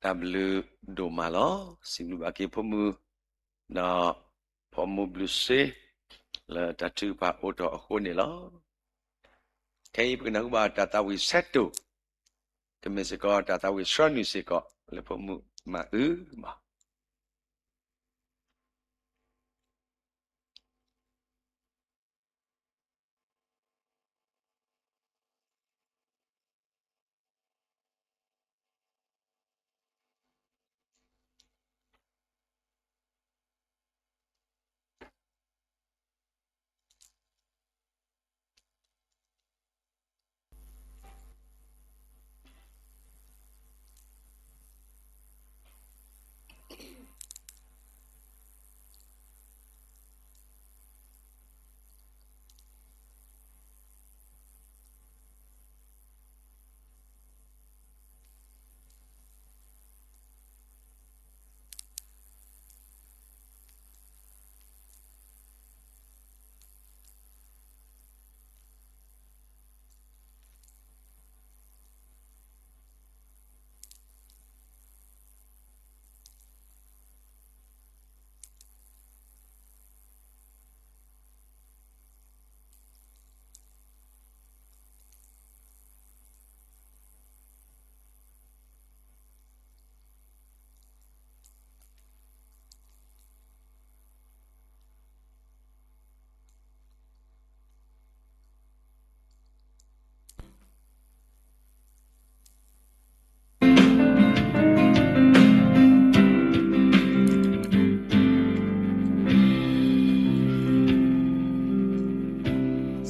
တၢ်ဘျုးဒိၣ်မးလီၤ. စံးဘျုးဘၣ်က့ၤဖိမုၣ်, ဒီးဖိမုၣ်ဘျုးစ့ လၢတၢ်ထုကဖၣ်အိၣ်ထီၣ်အဃိန့ၣ်လီၤ. ခဲအံၤပကနၢ်ဟူဘၣ်တၢ်သးဝံၣ်ဆဲးတိၣ်, ကမ့ၢ်စ့ၢ်ကီးတၢ်သးဝံၣ်ဆှၢနုာ်စ့ၢ်ကီး လၢဖိမုၣ်မၤအုၣ်ဘၣ်.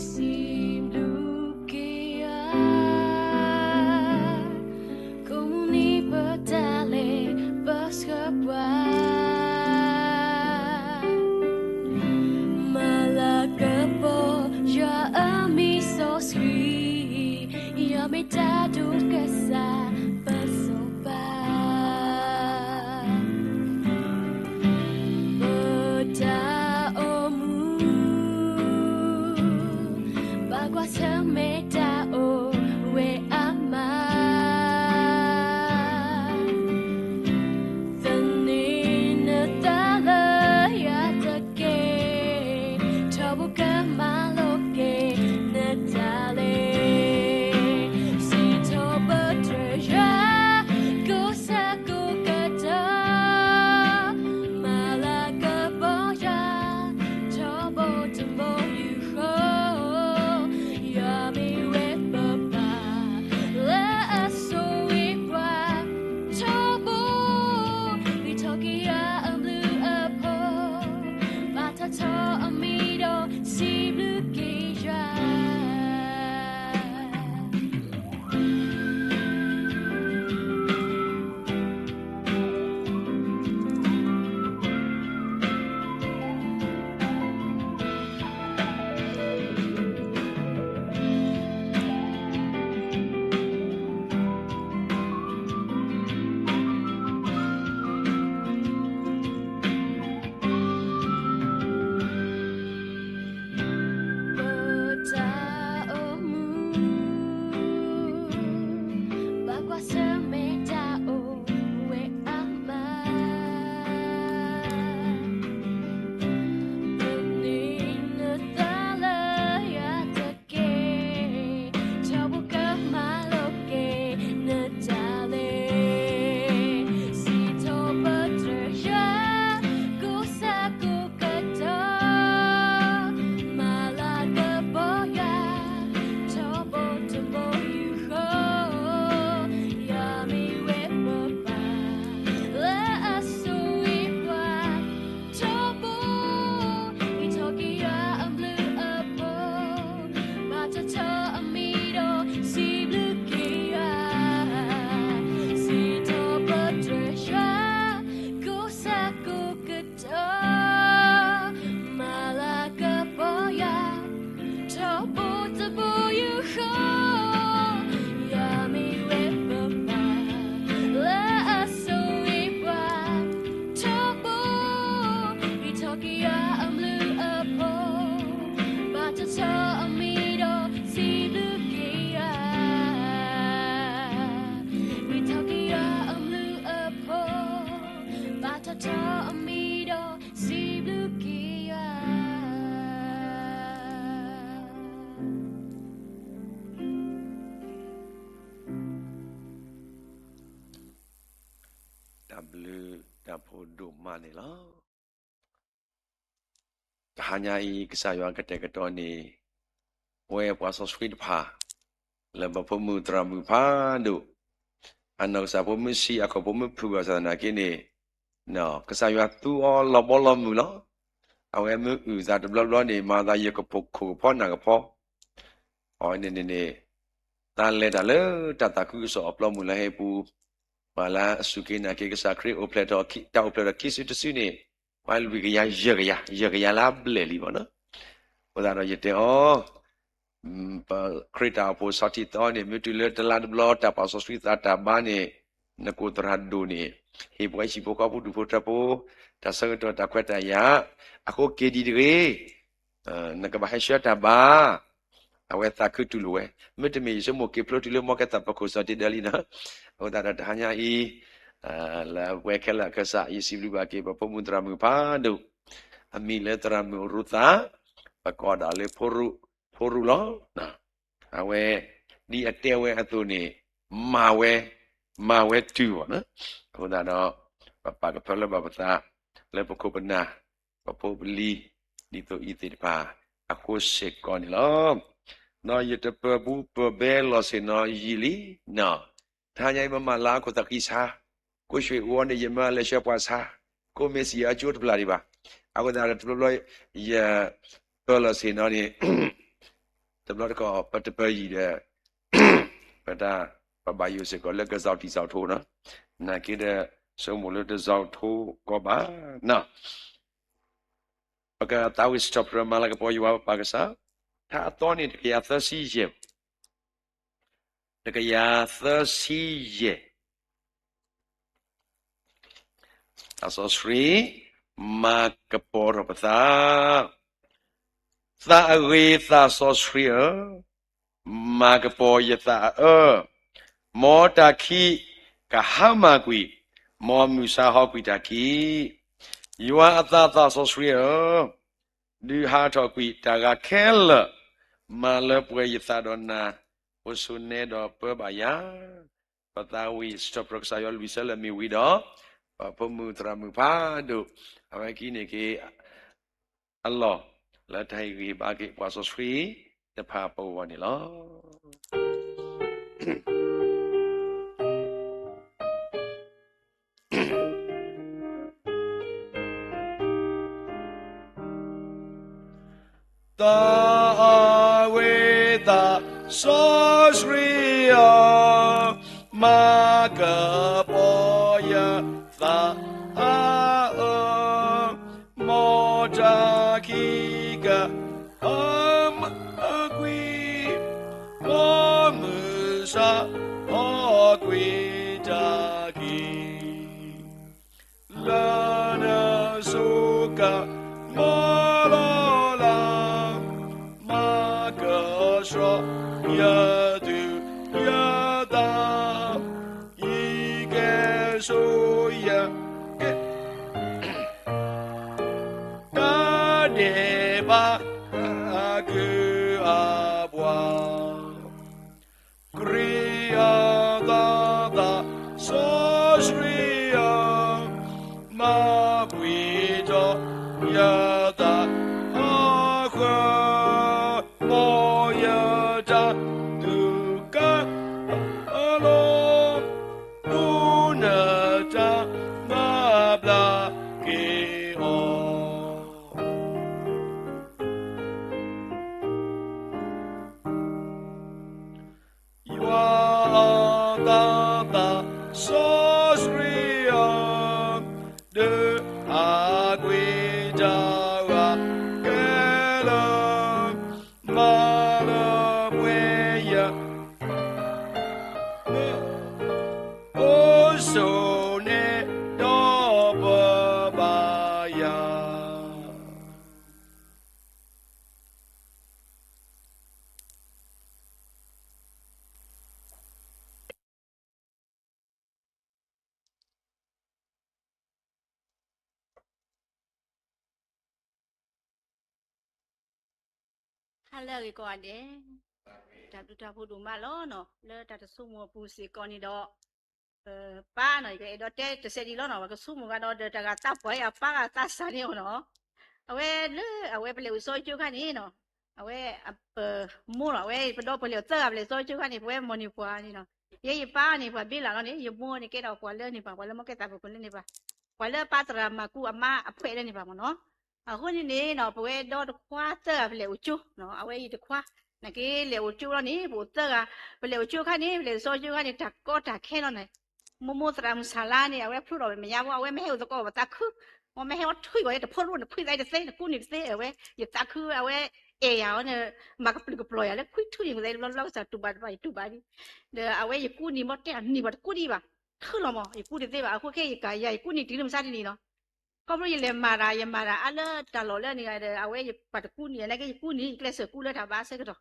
စံးဘျုးက့ၤယွၤ, ကိးမုၢ်နံၤပတၢ်လဲၤ ပဆှၢပှၤ မၤလၤကပီၤယွၤအမံၤစီဆှံ, ယွၤမ့ၢ်တၢ်ဒိၣ်ကစၢ် ပစီၤပၤ ပတၢ်အိၣ်မူ ဘၣ်ကွၢ်ဆၢၣ်မဲာ်တၢ်အိၣ်ဝဲအါမး, သန့ၤနသးလၢယၤတက့ၢ်, ထီဘိကမၤလိက့ၤနတၢ်လဲၤ, စံးထီၣ်ပတြၢၤယွၤ ကိးဆၢကိးကတီၢ်, မၤလၤကပီၤယွၤ ထီဘိတဘိယူၢ်ဃီ, ယွၤမ့ၢ်ဝဲပပၢ် လၢအဆိၣ်ဂ့ၤပှၤ ထီဘိ, ဂံၢ်ထီၣ်က့ၤယွၤအဘျုးအဖှိၣ်, ဘၣ်တၢ်ထီၣ်အမံၤဒီး စံးဘျုးက ဘျုးတၢ်ဖှိၣ်ဒိၣ်မးန့ၣ်လီၤ. တဟါညါအံၤ ကစၢ်ယွၤကတဲာ်ကတီၤန့ၢ် ပဝဲပှၤစီဆှံတဖၣ် လၢပဖိမုၣ်သရၣ်မုၣ်ဖးဒိၣ်, အနီၢ်ကစၢ်ဖိမုၣ်ဆံး အခီၣ်ဖိမုၣ်ဖုၣ်ဘၣ်ဆၣ်သနာ်က့န့ၣ်, ကစၢ်ယွၤသူအီၤလီၤဘီလီၤမုၢ်လီၤ. အဝဲမ့ၢ်အုၣ်သးတဘျီဘျီန့ၣ် မၤသးယကဖိးခိၣ်ကဖီနၢ်ကဖီ အဝဲန့ၣ်န့ၣ်န့ၣ် တၢ်လဲၤတၢ်လၢတၢ်သးခုကစီၣ်အပျီမုၢ်လၢဟဲပူၤ, ပှၤလၢအစူၢ်က့ၤနာ်က့ၤကစၢ်ခရံာ်အိၣ်ဖျဲၣ်ထီၣ် တၢ်အိၣ်ဖျဲၣ်ထီၣ်ခံစုတစုန့ၣ်, ပှၤလွံၢ်ကယၤယဲၢ်ကယၤ, ယဲၢ်ကယၤလၢအဘျဲၣ်လံဘၣ်နီၤ. အဃိသတးဒီးယတဲအီၤ, ပခရံာ်တၢ်အိၣ်ဖှိၣ်ဆီၣ်ထံသီန့ၣ် မ့ၢ်တုၤလၢတလါတဘျီ တၢ်ပာ်စီဆှံသးတၢ်ဘါန့ၣ်, နကိၣ်သရၣ်ဒိၣ်န့ၣ်, ဟ့ၣ်ပှၤဟံၣ်ဖိဃီဖိဒူၣ်ဖိထၢဖိ, တၢ်ဆၢကတီၢ်တၢ်ခွဲးတၢ်ယာ်, အဃိက့ၤဒံးတဂ့ၤ နကဘၣ်ဟဲဆှၢတၢ်ဘါ, အဝဲသးခုတူၢ်လိာ်ဝဲ, မ့တမ့ၢ်ယဆိကမိၣ်က့ၤဖျိတုၤလၢမီၢ်ကဲသးပခိၣ်စီၤတ့ဒၢလံနီၤ. အဃိသတးဒီးတဟါညါအံၤ, လၢပဝဲခဲလၢာ်အကစၢ် ယစံးဘျုးဘၣ်က့ၤ ပဖိမုၣ်သရၣ်မုၣ်ဖးဒိၣ်, အမံၤလၢသရၣ်မုၣ်ရူၤသး, ပကိးဒၣ်လၢဖိရူၤ, ဖိရူၤလီၤ. အဝဲ, ဒ်အတဲဝဲအသိးန့ၣ်, မၤဝဲ, မၤဝဲတုၤအီၤ, အဃိသတးဒီး, ပပာ်ကဖၢလၢဘၣ်ပသး, လၢပခိၣ်ပနၢ်, ပဖိပလံၤ, ဒ်သိးအံၤသ့ၣ်တဖၣ်, အဃိစ့ၢ်ကီးန့ၣ်လီၤ. ဒီးယတပၢၤဘူးပၢၤဘဲလီၤဆ့ၣ်နီၤယံာ်လံ, တဟါညါအံၤမ့ၢ်မၤလၢအခိၣ်သးဃံဆါ, ကိးဆွ့ၣ်အူအီၤန့ၣ် ယမၢလဲၤဆှၢပှၤဆါ, ကိးမ့ၢ်စံးအကၠိတပျၢ်ဒံးဘၣ်. အဃိသတးဒီးတဘျီဘျီ, ယ, ပၢၤလီၤဆ့ၣ်နီၤန့ၣ်, တဘျီတခီၣ်ပတပၢၤယံာ်ဒီး, ပတၢ်, ပဘၣ်ယိၣ်စ့ၢ်ကီးလၢကစီၣ်တံၢ်စီၣ်ထိနီၤ, နာ်က့ဒီး, ဆိကမိၣ်လၢတစီၣ်ထိကီးဘၣ်နီၤ. ပကသးဝံၣ်စံးထီၣ်ပတြၢၤမၤလၤကပီၤယွၤပပၢ်ကစၢ်, ထါအသီန့ၣ်တကယၤသၢဆံယဲၢ်, တကယၤသၢဆံယဲၢ်, သးစီဆှံ, မၤကပီၤထီၣ်ပသး, သးအဂ့ၤသးစီဆှံဧၢ, မၤကပီၤယသးအအၢ, မ်တၢ်ခံးကဟါမၢ်ကွံာ်, မ်မုၢ်ဆါဟီကွံာ်တၢ်ခံး, ယွၤအသးသးစီဆှံဧၢ, ဒုးဟးထီၣ်ကွံာ်တၢ်ဂၤခဲလၢာ်, မၤလၢပှဲၤယသးဒီးနၤ, အိၣ်ဆိးနဲဒီးပၢဘၣ်ယၤ. ပသးဝံၣ်စံးထီၣ်ပတြၢၤကစၢ်ယွၤလွံၢ်ဆၢလၢမ့ၢ်ဝံၤဒီး, ပဖိမုၣ်သရၣ်မုၣ်ဖးဒိၣ်, အဝဲကံန့ၢ်က့ၤ အလီၢ်လၢတၢ်ဟ့ၣ်ဂံၢ်ဟ့ၣ်ဘါက့ၤပှၤစီဆှံတဖၣ်အပူၤအဂီၢ်န့ၣ်လီၤ. သးအဝဲသးစီဆှံဧၢ, မၤကပီၤယသးအအၢ, မ်တၢ်ခံးကဟါမၢ်ကွံာ်, မ်မုၢ်ဆါဟီကွံာ်တၢ်ခံး လၢနဆိကမိၣ်လီၤလၢ်, မၤကဆှီယသူၣ်ယသး, ယကဲဆိယကဲ, တၢ်ဒဲးဘးအကုၢ်အပှၤ ခရံာ်အသးသးစီဆှံဧၢ, မၤပှဲၤထီၣ်ယသးအဃၢၤ, မ်ယတၢ်သူၣ်ကါလီၤ, ပူၤနတၢ်မၤဘျါက့ၤအီၤ ယွၤအသးသးစီဆှံဧၢ, ဒုးဟးကွံာ်တၢ်ဂၤခဲလၢာ်, မၤလၢပှဲၤယ အိၣ်ဆိးနဲဒီးပၢဘၣ်ယၤ ဟါလၢအဂ့ၤကိးဂၤဒဲး, တၢ်ဘျုးတၢ်ဖှိၣ်ဒိၣ်မးလီၤနီၤ, လၢတၢ်တဆိကမိၣ်အပူၤစ့ၢ်ကီးန့ၣ်ဒီး, ပပၢ်နီၤ ယကအဲၣ်ဒိးတဲတစဲးဒ်လီၤနီၤ, ပကဆိကမိၣ်ကဒီးဒီးတၢ်ဂၤသးပှၢ်အပၢ်ဂၤသးစၢ်န့ၣ်အီၤနီၤ, အဝဲလၢအဝဲပလဲၤအိၣ်စီကၠိခါန့ၣ်နီၤ, အဝဲအပမိၢ်လီၤ, အဝဲပဒီပုၢ်ဝဲၢ်လၢအသၢဂၤပလဲၤစီကၠိခါန့ၣ် ပဝဲမိၢ်န့ၢ်ပှၤန့ၣ်နီၤ, ယဲယပၢ်န့ၣ် ပှၤဘ့လးလီၤန့ၣ်, ယမိၢ်န့ၣ်ကဲထီၣ်ပှၤလၢန့ၣ်ပှၤ, ပှၤလၢမိၢ်ကဲသးပူၤဖိလၢန့ၣ်ပှၤ, ပှၤလၢပၢ်သရၣ်မၤကူအမါအဖှဲးလၢန့ၣ်ပှၤမ့ၢ်နီၤ. အဃိန့ၣ်န့ၣ်နီၤ ပဝဲဒီတခွါသၢဂၤပလဲၤအိၣ်ကၠိနီၤ, အဝဲအံၤတခွါ နာ်က့လဲၤအိၣ်ကၠိလီၤန့ၣ် ပအိၣ်သၢဂၤ, ပလဲၤအိၣ်ကၠိခါန့ၣ် ပလဲၤစီကၠိခါန့ၣ် တၢ်ကီတၢ်ခဲလီၤန့ၣ်, မိၢ်မိၢ်သရၣ်မုၣ်ဆၢလါန့ၣ် အဝဲဖျိထီၣ်မဲာ်ညါဘီ အဝဲမ့ၢ်ဟဲအိၣ်သကိးပသးခု, အဝဲမ့ၢ်ဟဲအီၣ်ထွံၣ်ဂီၤ တဖိရိၣ်န့ၣ် ခွံသးတသ့ တကူန့ၣ်တသ့ အဝဲ ယသးခု အဝဲအဲၣ်ယၤအီၤန့ၣ်, မၤကပျုၤကပျီၤယၤလၢခွံထူၣ်န့ၣ် ပသးဘျီဘျီကစၢ်တူၢ်ဘၣ်တဘၣ် ယတူၢ်ဘၣ်ဒံး, ဒီးအဝဲယကူန့ၣ်ဘီတဲအီၤန့ၣ် ပှၤတကူဒံးဘၣ်, ထုးလီၤမး ယကူတသ့ဘၣ်, အဃိခဲအံၤယကၤယၤ ယကူန့ၣ်တုၤလၢမုၢ်ဆါတနံၤလီၤ. ခီဖျိယလဲၤမၤတၢ် ယမၤတၢ်အါလၢတၢ်လီၢ်လၢန့ၣ်ဒီး အဝဲယပှၤတကူန့ၣ် နာ်က့ယကူန့ၣ် ယကျဲးစၢးကူလၢတၢ်ဘါဆၢကတီၢ်,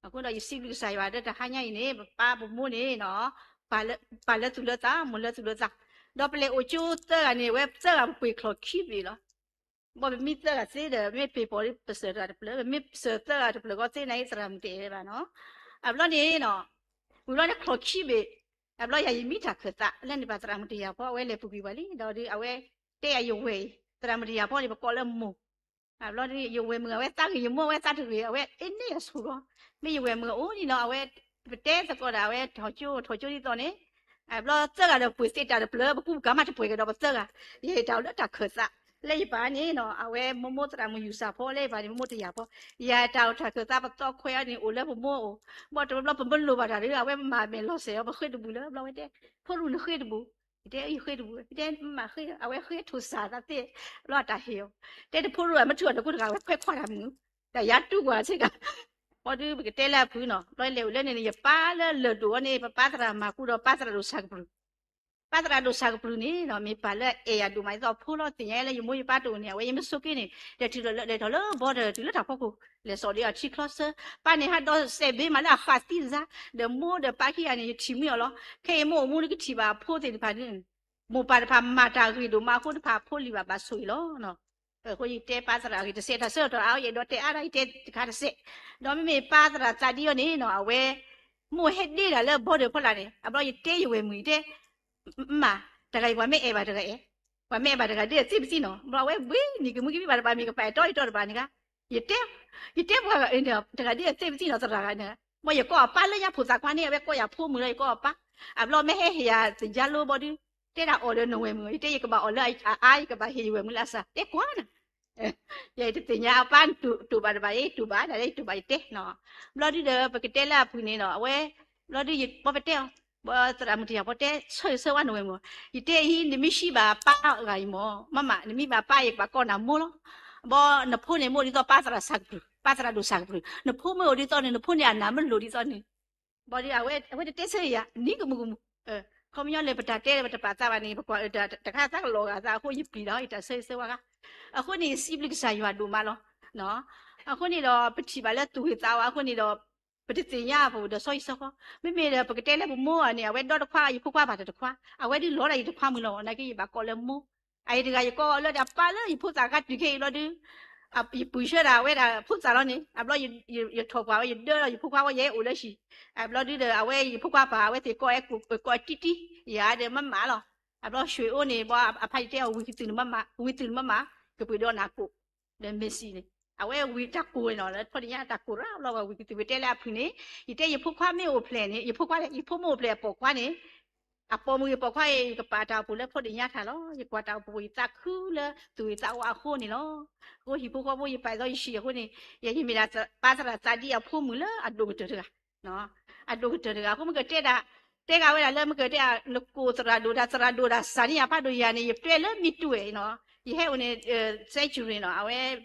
အဃိဒီးယစံးဘျုးကစၢ်ယွၤဒီးတဟါညါအံၤန့ၣ် ပပၢ်ပမိၢ်န့ၣ်နီၤ, ပၢ်လၢသူၣ်လၢသး မိၢ်လၢသူၣ်လၢသး, ဒီးပလဲၤအိၣ်ကၠိသၢဂၤန့ၣ် အဝဲသၢဂၤပပှ့ၤချီၣ်ခံဘ့ၣ်လီၤ. ဘၣ်ပမ့ၢ်သၢဂၤသ့ဒီး မ့ၢ်ပ့ၤပိာ်လံပစၢၤတဂၤတဖျၢၣ်, ပမ့ၢ်ပစၢၤသၢဂၤတဖျၢၣ်ဃီသ့ နာ်က့သရၣ်မုၣ်တအဲၣ်ဘၣ်နီၤ. အဘျီန့ၣ်နီၤ, ဝံၤဘျီန့ၣ်ချီၣ်ခံဘ့ၣ်, အဘျီယၤယမံတၢ်ခၢၣ်သး လၢန့ၣ်ပှၤသရၣ်မုၣ်တယာ်ဖီ အဝဲလဲၤပူၤကွံာ်ပှၤလံ, ဒီးဒုးအဝဲတဲအယဝဲၢ်အံၤ သရၣ်မုၣ်တယာ်ဖီန့ၣ် ပကိးလၢမိၢ် အဘျီဒုး ယဝဲၢ်မုၣ်အဝဲသးဂ့ၤ ယမိၢ်အဝဲသးတဂ့ၤ အဝဲအ့ၣ်န့ၢ်အဆိးဂီၢ်, မ့ၢ်ယဝဲၢ်မုၣ်အအိၣ်န့ၣ်နီၤ အဝဲ ပတဲသကိးဒီး အဝဲထီၣ်ကၠိ ထီၣ်ကၠိဒ်သိးန့ၣ်, အဘျီသၢဂၤဒီးပှ့ၤသ့တၢ်တဖျၢၣ် ပကူပကၤမးတပှဲၤကဒီးပသၢဂၤ, ယတၢ်အိၣ်လၢတၢ်ခၢၣ်သး, လၢယပၢ်န့ၣ်နီၤ အဝဲမိၢ်မိၢ်သရၣ်မုၣ်ယူၢ်စၢ်ဖီ လၢယပၢ်န့ၣ် မိၢ်မိၢ်တယာ်ဖီ, ယတၢ်အိၣ်တၢ်ခၢၣ်သး ပသီခွဲးအီၤန့ၣ် အိၣ်လၢပမိၢ်အအိၣ်, ဘၣ်တဘျီဘျီပမ့ၢ်လိၣ်ဘၣ်တၢ်ဒီး အဝဲမၤမဲာ်လီၤစဲးအီၤ ပဃ့တဘူးလၢ ဘျီဝဲတဲ, ဖိရူၣ်နဃ့တဘူး, ယတဲယဃ့တဘူး, ယတဲမ့ၢ်ဃ့ အဝဲဃ့ထိၣ်စၢ်သးသ့, ဘျီအတၢ်ဟ့ၣ်အီၤ, တဲတဖိရူၣ်အမ့ၢ်ထုးအီၤတကိးတဂၤ အဝဲခွဲးခွါတၢ်မုာ်, တၢ်ယါတူၢ်ကွၢ်စ့ၢ်ကီး, ဘၣ်ဒီးပကတဲလၢအဖုၣ်နီၤ ဘျီလဲၤအိၣ်လၢန့ၣ်န့ၣ် ယပၢ်လၢလၢၢ်ဒိၣ်အီၤန့ၣ် ပပၢ်သရၣ်ဒိၣ်ဆၣ်ကပြုၢ် ပၢ်သရၣ်ဒိၣ်ဆၣ်ကပြုၢ်န့ၣ်နီၤ မ့ၢ်ပၢ်လၢအဲၣ်ယၤဒိၣ်မး ဒ်သိးဖိလီၤ သ့ၣ်ညါလၢယမိၢ်ယပၢ်တအိၣ်န့ၣ် အဝဲယမ့ၢ်ဆိးက့န့ၣ် လဲၤတုၤလီၤလၢ လဲၤထီၣ်လၢဘီဒီး တုၤလၢတၢ်ဖီခိၣ် လဲၤစိာ်ဒီးအထံချီဆၢ, ပၢ်န့ၣ်ဟးဒီးစဲးဘ့မးလၢအဃၣ်သံတစါ, ဒီးမိၢ်ဒီးပၢ်ခံဂၤန့ၣ် ယထံၣ်မှံဟးလီၤ, ခဲအံၤမိၢ်အိၣ်မူန့ၣ်ကထံၣ်ဘၣ်အဖိသ့ၣ်တဖၣ်န့ၣ်, မိၢ်ပၢ်တဖၣ်မၤတၢ်ဂ့ၤဒိၣ်မးအဃိတဖၣ် အဖိလံၤဘၣ်ဘၣ်ဆိၣ်ဂ့ၤလီၤ. အဃိယတဲပၢ်သရၣ်ဂ့ၤတစဲး တၢ်ဆၢကတီၢ်အါ ယအဲၣ်ဒိးတဲအါဒၣ် ယတဲတခါတစဲး, ဒီးမ့မ့ၢ်ပၢ်သရၣ်သးဒ်အီၤန့ၣ်နီၤ အဝဲ မိၢ်ဟဲဒ့တၢ်လၢဘီဒီးဖီလာ်န့ၣ် အဘျီယတဲယဝဲၢ်မုၣ် ယတဲ မး, တဂၤအံၤပှၤမ့ၢ်အဲၣ်ဘၣ်တဂၤအဲၣ်, ပှၤမ့ၢ်အဲၣ်ဘၣ်တဂၤဒ်အသ့ၣ်ပသံနီၤ, ဘျီအဝဲဘှ့နံၤကမုၢ်ကမံဘၣ်တဘၣ် မ့ၢ်ကပာ်အဲၣ်တီအံၤတီတဘၣ်န့ၣ်ဂါ, ယတဲ, ယတဲပှၤဂၤအံၤန့ၣ် တဂၤဒ်အသ့ၣ်ပသံနီၤ သရၣ်ဂၤန့ၣ်, ဘၣ်ယကိးအပၢ်လၢညါဖိသၣ်ခွါန့ၣ် အဝဲကိးယၤဖိမုၣ်လီၤ ယကိးအပၢ်, အဘျီမ့ၢ်ဟဲဟ့ၣ်ယၤသယါလိဘီဒုး, တဲဒၣ်အီၣ်ဒီးနဝဲၢ်မုၣ် ယတဲယကဘၣ်အီၣ်လၢအအါ ယကဘၣ်ဟ့ၣ်ယဝဲၢ်မုၣ်လၢအစၢ် တဲကွၢ်နၤ ယတသ့ၣ်ညါအပၢ်တူၢ်ဘၣ်တဘၣ် ယတူၢ်ဘၣ်ဒၣ်လၢယတူၢ်ဘၣ်ယတဲနီၤ, ဘျီဒုးဒီး ပကတဲလၢအဖုၣ်န့ၣ်နီၤ အဝဲ ဘျီဒုးယဘီပတဲအီၤ, ဘီသရၣ်မုၣ်တယာ်ဘီတဲ ဆၢဂ့ၤဆၢဝါနဝဲၢ်မုၣ်, ယတဲအံၤ နမ့ၢ်ဆံးဘၣ်ပၢ်ဂၤအံၤမး မ့မ့ၢ်နမံဘၣ်ပၢ်အံၤ ယကဘၣ်ကိးနၤမိၢ်လီၤ, ဘီနဖိန့ၣ်မ့ၢ်အိၣ်ဒ်သိးပၢ်သရၣ်စၢ်ကပြုၢ် ပၢ်သရၣ်ဒိၣ်စၢ်ကပြုၢ် နဖိမ့ၢ်အိၣ်ဒ်သိးန့ၣ် နဖိန့ၣ်အနၢ်မ့ၢ်လိၤဒ်သိးန့ၣ် ဘၣ်ဒီး အဝဲတတဲဆၢယၤ နံၤကမုၢ်ကမုၢ်, ခီပညီလၢပတၢ်တဲလၢပတပာ်သးဘၣ်န့ၣ် ပကွၢ်တၢ်တခါသးကလီၤဂာ်သးအဃိ ယပျံၤဒီးယတၢ်ဆၢဂ့ၤဆၢဝါဂၤ, အဃိန့ၣ် ယစံးဘျုးကစၢ်ယွၤဒိၣ်မးလီၤ. အဃိန့ၣ်ဒီး ပထံၣ်ဘၣ်လၢသူၣ်ဂ့ၤသးဝါအဃိန့ၣ်ဒီး ပတသ့ၣ်ညါအပူၤဒီးစီဆှံစီဆှံ, မ့မ့ၢ်ဒီးပကတဲလၢပမိၢ်အီၤန့ၣ် အဝဲဒီတခွါ ယဖိခွါဘၣ်တၢ်တခွါ, အဝဲဒုးလီၤဒၣ်ယတခွါမုၣ်လီၤ နာ်က့ယဘၣ်ကိးလၢမိၢ် အအံၤတဂၤ ယကိးအီၤလၢဒၣ်ပၢ်လၢယဖိသၣ်ခါတုၤခဲအံၤဘျီဒုး, ယပုၢ်ဆှၢဒၣ်ဝဲဒၣ်ဖိသၣ်လီၤန့ၣ် အဘျီ ယထီၣ်ပှၢ်ဝဲ ယဒၢလီၤယဖိခွါဝဲ ယအဲၣ်အိၣ်လၢဟံၣ်, အဘျီဒုးဒီး အဝဲယဖိခွါပၢ် အဝဲသ့ၣ်ကိးအဲၣ်ကိးတံၢ်တံၢ်, ယၤဒီးမ့ၢ်မးလီၤ, အဘျီ ရွှေအိၣ်န့ၣ် ဘၣ်အဖါယတဲအီၤ ဝံၤကသုၣ်နမ့ၢ်မး, ဝံၤသုၣ်နမ့ၢ်မး, ကပှ့ၤဒီးနၤကိၣ်, ဒီးမ့ၢ်စံးန့ၣ် အဝဲဝံၤတၢ်ကိၢ်န့ၣ်လီၤ လၢဖီၣ်တညါတၢ်ကိၢ်ရၣ်လီၤ ပှၤဝံၤကသုၣ် ပတဲလၢအဖုၣ်န့ၣ်, ယတဲယဖိခွါမ့ၢ်အိၣ်ဖျဲၣ်န့ၣ် ယဖိခွါလဲၣ် ယဖိမ့ၢ်အိၣ်ဖျဲၣ်အပိာ်ခွါန့ၣ် အပိာ်မုၣ်ဂ့ၤပိာ်ခွါဂ့ၤ ယကပာ်တၢ်အိၣ်ဖှိၣ်လၢဖီၣ်တညါတၢ်လီၤ ယကွၢ်တၢ်အိၣ်ဖှိၣ် ယသးခုလၢသူၣ်ဂ့ၤသးဝါအဃိန့ၣ်လီၤ. အဃိဟံၣ်ဖိဃီဖိယပာ်သီယဟံၣ်အဃိန့ၣ် ယမ့ၢ်ဒၣ်ပၢ်သရၣ်သးဒ် အဖိမုၣ်လၢအဒိၣ်ကတၢၢ်တဂၤ, အဒိၣ်ကတၢၢ်တဂၤ အဃိမ့ၢ်ကတဲဒၣ် တဲဂၤဝဲဒၣ်လၢမ့ၢ်ကတဲဒၣ် နကိၣ်သရၣ်ဒိၣ်တၢ် သရၣ်ဒိၣ်တၢ်စၢ်န့ၣ်ယၤဖးဒိၣ်ယၤန့ၣ် ယပျဲလၢမံတူၢ်ဝဲနီၤ ယဟဲအိၣ်န့ၣ် century နီၤ အဝဲ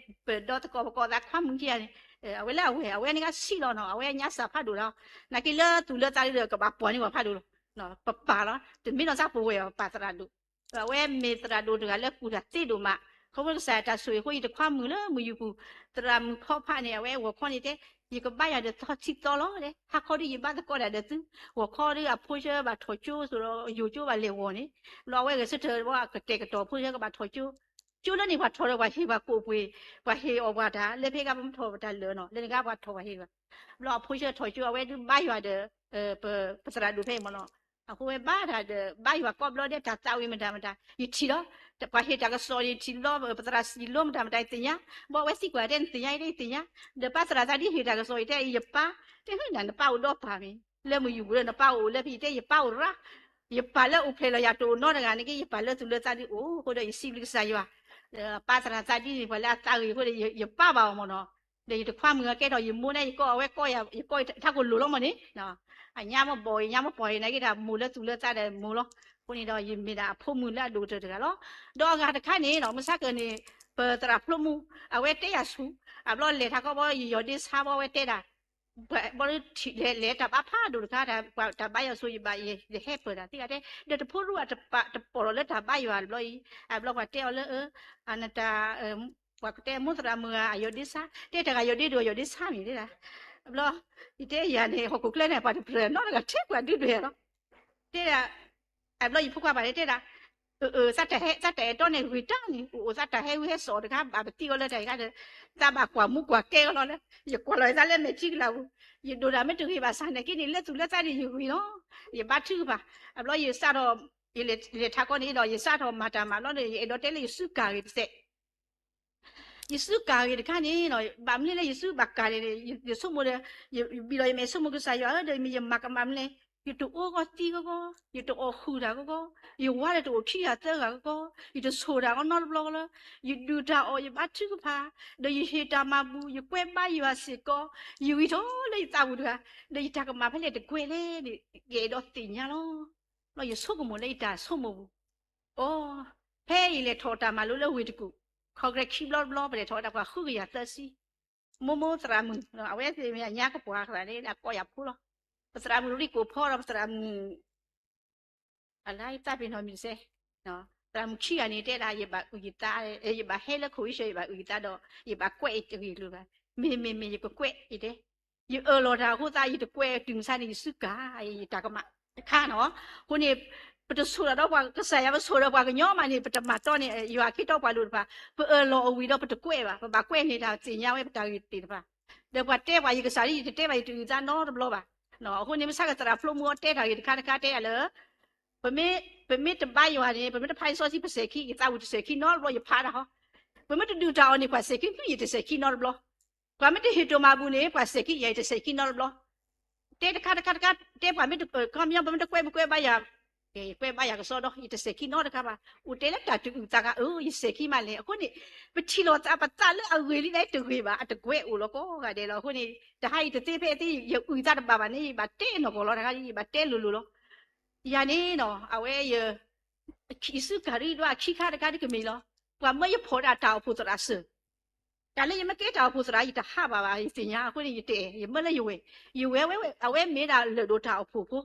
ပဒီသကိးပကိးသးခွါမုၣ်ခံဂၤန့ၣ် အဝဲလၢအဝဲ အဝဲန့ၣ်ကဆံးလီၤနီၤ အဝဲညါစၢ်ဖးဒိၣ်လီၤ နာ်က့လၢသူၣ်လၢသးဒုးဒီးကဘၣ်ပှၢ်န့ၢ်ပှၤဖးဒိၣ်လီၤ ပပၢ်လီၤ တမ့ၢ်နီၢ်သးပဝဲၢ်အီၤ ပၢ်သရၣ်ဒိၣ် အဝဲမ့ၢ်သရၣ်ဒိၣ်တဂၤလၢကူၣ်တၢ်သ့ဒိၣ်မး ခီဖျိကစၢ်ယွၤတၢ်ဆိၣ်ဂ့ၤအဃိ ယတခွါမုၣ်လၢမုၢ်ယူၤပူၤ သရၣ်မုၣ်ဖီဖးန့ၣ် အဝဲဂီၤခီန့ၣ်တဲ ယကဘါယွၤဒီးသီထံသီလီၤ တဲ ဟါခီဒုးယဘါသကိးတၢ်ဒီးသု ဂီၤခီဒုးအဖိဆၢဘၣ်ထီၣ်ကၠိသိးဒီးယိၤကၠိဘၣ်လဲၤဂီၤန့ၣ် ဘျီအဝဲဂဲၤဆၢထၢၣ်ဝဲအကတဲာ်ကတီၤဖိဆၢကဘၣ်ထီၣ်ကၠိ ကၠိလၢန့ၣ်ပှၤထီၣ်ဒီးပှၤဟ့ၣ်ပှၤကိၣ်ပှ့ၤ ပှၤဟ့ၣ်အီၣ်ပှၤတၢ် လၢဖဲကါပမ့ၢ်ထီၣ်ပတၢ်လၢာ်နီၤ လၢန့ၣ်ကါပှၤထီၣ်ပှၤဟ့ၣ်ပှၤ ဘျီအဖိဆၢထီၣ်ကၠိ အဝဲဒုးဘါယွၤဒီး ပသရၣ်ဒိၣ်ဖဲအံၤမ့ၢ်နီၤ အဃိဝဲဘၣ်တၢ်ဒီး ဘၣ်ယွၤကိးဘျီဒဲး တၢ်သးဝံၣ်မတၤမတၤ ယထံၣ်လီၤ, ပှၤဟ့ၣ်တၢ်ကစီၣ်န့ၣ် ယထံၣ်လီၤ, ပသရၣ်စံးလီၤမတၤမတၤ ယသ့ၣ်ညါ, ဘၣ်ဝဲသံကွၢ်တဲ နသ့ၣ်ညါအံၤ ယသ့ၣ်ညါ, ဒီးပၢ်သရၣ်သးဒ်ဟ့ၣ်တၢ်ကစီၣ်အံၤတဲ ယပၢ်, တဲနၤ နပၢ်အိၣ်ဒီးပၢ်မ့ၢ် လၢမုၢ်ယူၢ်ပူၤဒီး နပၢ်အိၣ်လၢဖဲ ယတဲ ယပၢ်အိၣ်ရၣ်, ယပၢ်လၢအိၣ်ဖျဲၣ်လီၤယၤတအိၣ်နီတဂၤန့ၣ်က့ ယပၢ်လၢသူၣ်လၢသးဒုးအိၣ်, အဃိဒီး ယစံးဘျုးကစၢ်ယွၤ, ပၢ်သရၣ်သးဒ်န့ၣ် ပှၤလၢအသးဂ့ၤအဃိဒီး ယပၢ်ဘၣ်အီၤမ့ၢ်နီၤ, ဒီးယတခွါမုၣ်အကဲထီၣ် ယမိၢ်န့ၣ် ယကိးအဝဲကိးယၤ ယကိးထးခိၣ်လိၤလီၤမ့ၢ်န့ၣ်, အညါမ့ၢ်ဘီၣ်အံၤ ညါမ့ၢ်ပီၢ်အံၤနာ်က့ဒီး မိၢ်လၢသူၣ်လၢသးဒီးမိၢ်လီၤ, အဃိန့ၣ်ဒီး ယမ့ၢ်ဒၣ်အဖိမုၣ်လၢအဒိၣ်ကတၢၢ်တဂၤလီၤ, ဒီးအဂၤတခါန့ၣ်နီၤ မုၢ်ဆါခီန့ၣ် ပသရၣ်ဖျိမူ အဝဲတဲယၤဆူ, အဘျီလဲၤထးခီဘီ ယယီၤဒ့ဆါဘီ အဝဲတဲဒၣ် ဘီလဲၤလဲၤတၢ်ဘါဖးဒိၣ်တခါ တၢ်ဘါယွၤဆိ ယဘၣ်ယဟဲပၢၢ်တၢ်သ့ဂၤတဲ ဒီးတဖိရူၢ်အတပာ်တပီၢ်လီၤလၢတၢ်ဘါယွၤတဘျီအံၤ, အဘျီပှၤတဲအီၤလၢ နတၢ် ပှၤကတဲမိၢ်သရၣ်မုၣ်ဧါ အယီၤဒ့ဆါ, တဲတဂၤယီၤဒ့ဒိၣ် ယီၤဒ့ဆါမ့ၢ်တဲဒၣ်, အဘျီ ယတဲယၤန့ၣ် ဟီၣ်ခိၣ်ချၢန့ၣ် ပှၤတပျၢၤနီတဂၤထဲပှၤဒုးဒွဲၣ်လီၤ, တဲဒၣ် အဘျီယဖိခွါပှၤတဲဒၣ်, အၢ သးတၢ်အဲၣ်တီန့ၣ်ဂ့ၤတၢ်န့ၣ် အိၣ်အိၣ်သးတၢ်ဟဲဝံဟဲစိာ်တခါ ဘၣ်ပသံအီၤလၢတၢ်အံၤဒီး သးဘၣ်ကွၢ်မူကွၢ်ကဲအီၤလီၤလၢ ယကွၢ်လီၤသးလၢမဲာ်ထံကလၤပူၤ, ယဒိၣ်တၢ်မ့ၢ်တဂ့ၤဘၣ်ဆၣ်နာ်က့န့ၣ် လၢသူၣ်လၢသးန့ၣ် ယဂ့ၤလီၤ, ယဘါထုကဖၣ်, အဘျီယစးထီၣ် ယလဲၤထးခီန့ၣ်ဒီး ယစးထီၣ်မၤတၢ်မၤဘျီန့ၣ် ယအဲၣ်ဒိးတဲလၢယစုကၤဂ့ၤတစဲး ယစုကၤဂ့ၤတခါန့ၣ် ဘၣ်မနုၤလၢယစုဘၣ်ကၤန့ၣ် ယဆိကမိၣ်ဒီး ယဘံၣ်လီၤယမဲာ်ဆိကမိၣ်ကစၢ်ယွၤဧၢ ဒီးမ့ၢ်ယမၤကမၣ်မနုၤလဲၣ်, ယတအိၣ်ဂီၢ်သံဂီၢ်ဂီၢ်, ယတအီၣ်ဃုာ်တၢ်ဂီၢ်ဂီၢ်, ယဝၤဒီးတအိၣ်ခံဂၤသၢဂၤဂီၢ်ဂီၢ်, ယတဆိၣ်တၢ်ဂီၢ်နီတဘျီလၢ ယဒုးတၢ်အီၣ် ယဘါထုကဖၣ်, ဒီးယဟ့ၣ်တၢ်မၤဘူၣ် ယကွဲးဘါယွၤစ့ၢ်ကီး, ယဂံၢ်ထီၣ်လၢယသးပူၤတဂၤ, ဒီးယတၢ်ကမၣ်ဖဲလဲၣ်တကွဲးလဲၣ်န့ၣ် ယအဲၣ်ဒိးသ့ၣ်ညါလီၤ. လီၤယဆိကမိၣ်လၢယတၢ်ဆိကမိၣ်ပူၤ အိ ဖဲယလဲၤထီၣ်တၢ်မၤလိလၢဝ့ၢ်တကူၣ် ခီကရဲခံဘျီတဘျီ ပလဲၤထီၣ်ဝဲဒၣ်ပှၤဃုကယၤသၢဆံ, မိၢ်မိၢ်သရၣ်မုၣ် အဝဲသ့ၣ်မ့ၢ်အညါကပှၤသရၣ်န့ၣ် အကိးယၤဖိလီၤ. ပသရၣ်မုၣ်ရံကိၣ်ဖီဒီးပသရၣ်မုၣ် အလါယသးပ့ၤနီၣ်မံၤတစဲး, သရၣ်မုၣ်ခံဂၤန့ၣ်တဲဒၣ် ယဘၣ်အုၣ်ယသး, ယဘၣ်ဟဲလၢခိၣ်အံၤဆၢ ယဘၣ်အုၣ်ယသးဒီး ယဘၣ်ကွဲးတဂ့ၤလိာ်ဘၣ်, မ့မ့မ့ၢ် ယကကွဲး ယတဲ ယအၢၣ်လီၤတၢ်အဃိသတး ယတကွဲးတုၤမဆါန့ၣ် ယစုကၤ ယတၢ်ကမၣ်တခါနီၤ. အဃိန့ၣ် ပတဆိၣ်တၢ်ဒီးပှၤကစၢ်ယွၤ ပဆိၣ်ဒီးပှၤကညီမးန့ၣ် ပတမၤတီန့ၣ် ယွၤအခ့ထီၣ်ပှၤလိၤတဖၣ်, ပအၢၣ်လီၤအဝံၤဒီးပတကွဲးဘၣ်, ပဘၣ်ကွဲးန့ၢ်တၢ်သ့ၣ်ညါဝဲပတၢ်ဂ့ၢ်သ့ၣ်တဖၣ်, ဒီးပှၤတဲပှၤယကစၢ်ဒ် ယတတဲဘၣ် ယတအုၣ်သးနီတဘျီဘၣ်. အဃိန့ၣ် မုၢ်ဆါကသရၣ်ဖျိမူအီၤတဲတၢ်ဂ့ၢ်တခါတခါတဲယၤလၢ ပမ့ၢ်တဘါယွၤန့ၣ် ပမ့ၢ်တဖးလံာ်စီဆှံပစဲၤခံ ယသးဝံၣ်တစဲၤခံနီတဘျီ ယဖးတၢ်ဟီ, ပမ့ၢ်တဒုးတၢ်အီၣ်န့ၣ် ပှၤစဲၤခံဖုၣ် ယတစဲၤခံနီတဘျီ, ပှၤမ့ၢ်တဟ့ၣ်တိၢ်မၤဘူၣ်န့ၣ် ပှၤစဲၤခံယၤ ယတစဲၤခံနီတဘျီ, တဲတခါတခါတခါ တဲပှ�မ့ၢ်တကွဲး ပကွဲးဘါယၤ, ယကွဲးဘါယၤကစီဒီး ယတစဲၤခံနီတခါဘၣ်, အိၣ်တဲလၢတၢ်တအုၣ်သးဂၤအၢ ယစဲၤခံမးလဲၣ်. အဃိန့ၣ် ပထံၣ်လိာ်သးပသးလၢအဂ့ၤလံန့ၣ် တဂ့ၤဘၣ် အတကွဲးအိၣ်လီၤကိးဂၤဒဲးလီၤ. အဃိန့ၣ် တဟါအံၤတသ့ဖဲအသ့ ယအုၣ်သးတဘၣ်ဘၣ်န့ၣ် ယဘၣ်တဲနီၢ်ကီၢ်လီၤတခါ ယဘၣ်တဲလိၤလိၤလီၤ. ယၤန့ၣ်နီၤ အဝဲယ ယစုကၤဒုးဒီးအခံခါတခါဒ်ကမ့ၢ်လီၤ. ပှၤမၢယဖီၣ်ဒၣ်တၢ်အိၣ်ဖှိၣ်သရၣ်စၢၤ, တၢ်လၢယမ့ၢ်ကဲတၢ်အိၣ်ဖှိၣ်သရၣ် ယတဟးဘၣ်ဘၣ် ယသ့ၣ်ညါအဃိန့ၣ် ယတအဲၣ် ယမၢလၢယဝဲၢ်, ယဝဲၢ်ဝဲ အဝဲမ့ၢ်ဒၣ်လၢၢ်ဒိၣ်တၢ်အိၣ်ဖှိၣ်ဖိ,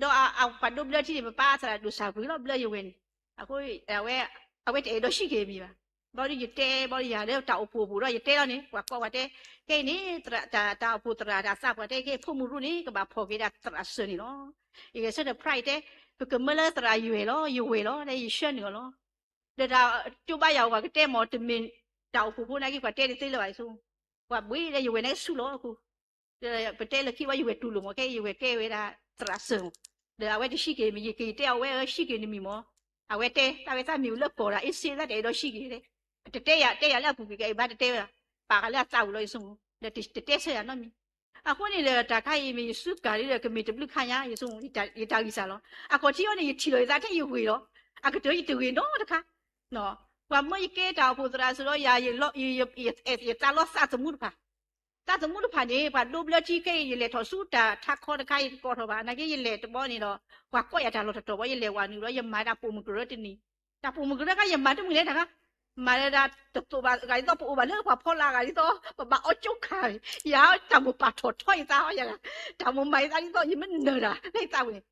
ဒီးပှၤဒိးဘျၢထံန့ၣ် ပပၢ်သရၣ်ဒိၣ်စၢ်ပှ့ၤလီၤဘျၢယဝဲၢ်န့ၣ်, အဃိ အဝဲတအဲၣ်ဒိးဟံးက့ၤမံၤဘၣ်. ဘျီဒုးယတဲ ဘျီယၤလၢတၢ်အိၣ်ဖှိၣ်အပူၤဒီးယတဲလီၤန့ၣ် ပှၤကိးပှၤတဲ ခဲအံၤန့ၣ် တၢ်အိၣ်ဖှိၣ်သရၣ်တၢ်သးပှၢ်တဲခဲအံၤ ဖိမုၣ်ရူန့ၣ် ကဘၣ်ဖီၣ်က့ၤဒၣ်သရၣ်စၢၤန့ၣ်လီၤ. ယဂဲၤဆၢထၢၣ်ဖရၣ်အံၤတဲ ပကမၢလၢသရၣ်ယွဲၢ်လီၤ ယဝဲၢ်လီၤ လၢယဆှၢနုာ်အီၤလီၤ. ဒီးတၢ်ကၠိဘါယၤအပှၤကတဲမ့ၢ်တမ့ၢ်တၢ်အိၣ်ဖှိၣ်ဖိနာ်က့ ပှၤတဲတသ့လၢၤဘၣ်အံၤဆိ, ပှၤဘှံးဒီးယဝဲၢ်န့ၣ်ဆူၣ်လီၤအဃိ ပတဲလၢခံဝဲယဝဲၢ်တူၢ်လိာ်မ့ၢ် ခဲအံၤယဝဲၢ်ကဲဝဲဒၣ်သရၣ်စၢၤမ့ၢ်, ဒီးအဝဲတဟံးက့ၤမံၤ ယက့ၤတဲအီၤဝဲ ဟံးက့ၤနမံၤမ့ၢ်, အဝဲတဲတၢ်ဝဲသးမံၤအိၣ်လၢကီၢ်ဒၣ် အ့စ့ သးတအဲၣ်ဒိးဟံးက့ၤတဲ, တတဲယၤ တဲယၤလၢအပူၤကွံာ်ကဲအံၤ ဘၣ်တတဲဝဲဒၣ်, ပာ်ဃာ်လၢအသးပူၤလီၤယဆိကမိၣ်, ဒီးတတဲဆၢယၤနီတမံၤ. အဃိန့ၣ်ဒီးတၢ်ခါအံၤမ့ၢ်ယစုကၤဒုးဒီးကမ့ၢ်တဘျုးခါညါ ယဆိကမိၣ် ယတၢ်ဂံၢ်စၢ်လီၤ. အခီၣ်ထံးအံၤန့ၣ် ယထံၣ်လီၤယသးထဲယဂ့ၤလီၤ, အကတၢၢ်ယတဂ့ၤနီတခါ ပှၤမၢယကဲတၢ်အိၣ်ဖှိၣ်သရၣ်စၢၤဒီးယၤ ယသးလီသးသမူတဖၣ်, သးသမူတဖၣ်န့ၣ် ပှၤဒိးဘျၢထံခဲအံၤ ယလဲၤထီၣ်ဆူတၢ်ထးခီတခါအံၤတကိးထီၣ်ဘၣ် နာ်က့ယလဲၤတဘျီန့ၣ်ဒီး ပှၤကိးယၤတၢ်လီၢ်တတီၤဘၣ် ယလဲၤဝဲနုာ်ဒီး ယမၤတၢ်ပိာ်မုၣ်ကရၢတနံၤ, တၢ်ပိာ်မုၣ်ကရၢခါ ယမၤတမုာ်လဲၣ်တခါ, မၤလၢဒၣ်တသိးဘၣ်ဂၤဒ်သိး ပအိၣ်ဘၣ်လၢပှၤဖီလာ်ဂၤဒ်သိး ပဘၣ်အီကၠိခါ, ယတၢ်မိၣ်ပာ်ထီၣ်ထီယသးဟီယဂၤ, တၢ်မိၣ်မၤယသးဒ်သိး ယမ့ၢ်နၢၤတၢ်လၢယသးပူၤန့ၣ်,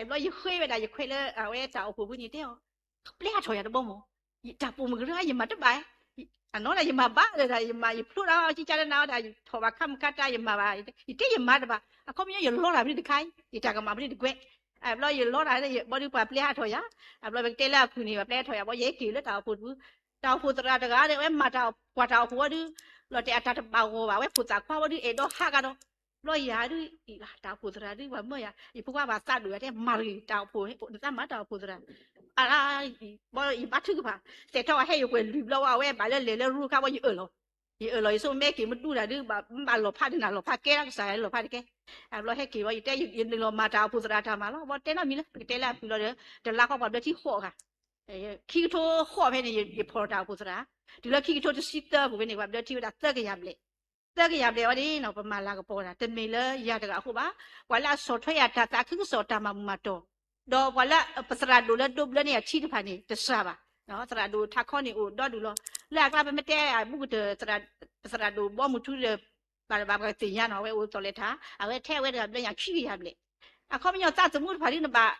ဘျီယဃ့ဝဲဒၣ်ယခွဲးလၢအဝဲတၢ်အိၣ်ဖှိၣ်ဖိန့ၣ်တဲအီၤ ပျဲဟးထီၣ်ယၤတဘီမ့ၢ်, တၢ်ပိာ်မုၣ်ကရၢယမၤတဘၣ်, အနီၢ်ဒၣ်ယမၤဘၣ်လၢဒၣ်ယမၤ ယဖျိတၢ်ကကၢနၤဝဲဒၣ် ယထီၣ်ဘၣ်ခါမုၢ်ခါတၢ်ယမၤဘၣ်, ယတဲယမၤတဘၣ် အခီပညီယလီတၢ်ဖဲန့ၣ်တခါအံၤ ယတၢ်ကမၣ်ဖဲန့ၣ်တကွဲး, ဘျီယလီတၢ်ဘျီဒုးပှၤပျဲဟးထီၣ်ယၤ, ဘျီပကတဲလၢအဖုၣ်န့ၣ် ပှၤပျဲဟးထီၣ်ယၤ ဘျီယဟဲက့ၤလၢတၢ်အိၣ်ဖှိၣ်တဖု, တၢ်အိၣ်ဖှိၣ်သရၣ်တဂၤဒီး အဝဲမၤတၢ်ပှၤတၢ်အိၣ်ဖှိၣ်ဝဲဒုး, လီၤတဲာ်အတၢ်တဘၣ်ဂီၢ်ဘၣ် အဝဲဖိသၣ်ခွါဝဲဒုး အဲၣ်ဒိးဟးကဒီး, ဘျီယၤဒုး တၢ်အိၣ်ဖှိၣ်သရၣ်ဒုး ပှၤမၢယၤ ယဖိခွါပှၤသးဒိၣ်ယၤတဲ မၤတဂ့ၤ တၢ်အိၣ်ဖှိၣ် နသးမၤတၢ်အိၣ်ဖှိၣ်သရၣ် အါ ဘီယဘါထုကဖၣ် စဲးထီၣ်ဝဲဟဲယကွဲၤလွံၢ်ဘျီဝဲ အဝဲဘၣ်လၢလဲၤလၢရူခါဘီယအၢၣ်လီၤ ယအၢၣ်လီၤ ယဆိကမိၣ်မ့ၢ်က့ၤမဒူတၢ်ဒုး ဘၣ်လီၤဖးဒ်နၤလီၤဖးကဲလၢကစၢ်ယွၤလီၤဖးတကဲ အဘျီဟဲက့ၤဘီ ယတဲယနုာ်လီၤမၤတၢ်အိၣ်ဖှိၣ်သရၣ်တၢ်မၤလီၤ ဘီတဲနီတမံၤလၢ ပကတဲလၢအဖုလီၤဒီး တလါဃီပှၤဘျၢထံဃိးဂၤ ခံကထိဃိးဖဲန့ၣ် ယဖီၣ်တၢ်အိၣ်ဖှိၣ်သရၣ် တုၤလၢခံကထိတဆံသၢအပူၤဖဲန့ၣ် ပှၤဘျၢထံဝဲဒၣ်သၢကယၤဘျဲၣ် သၢကယၤဘျဲၣ်ဝဲန့ၣ်နီၤ ပမၤလၤကပီၤတၢ် တမ့ၢ်လၢယၤတဂၤအဃိဘၣ် ပှၤလၢအဆီၣ်ထွဲယၤတၢ်သးခုကစီၣ်တၢ်မၤမူမၤတီၢ် ဒီးပှၤလၢပသရၣ်ဒိၣ်လၢဒိးဘျၢန့ၢ်ယၤထံတဖၣ်န့ၣ် တစှၤဘၣ် သရၣ်ဒိၣ်ထးခီန့ၣ်အိၣ်ဒီဒူၣ်လီၤ လၢအကျါပမ့ၢ်တဲအဘူးကတၢၢ် ပသရၣ်ဒိၣ်ဘီမုၢ်ထူဒီး ဘၣ်တဘၣ်ပှၤသ့ၣ်ညါနီၤ အဝဲအိၣ်သီၣ်လဲၤထး အဝဲထဲအဝဲတဂၤဘျၢညါခံကယၤဘျဲၣ် အခီပညီသးသမူတဖၣ်ဒ်နဘၣ်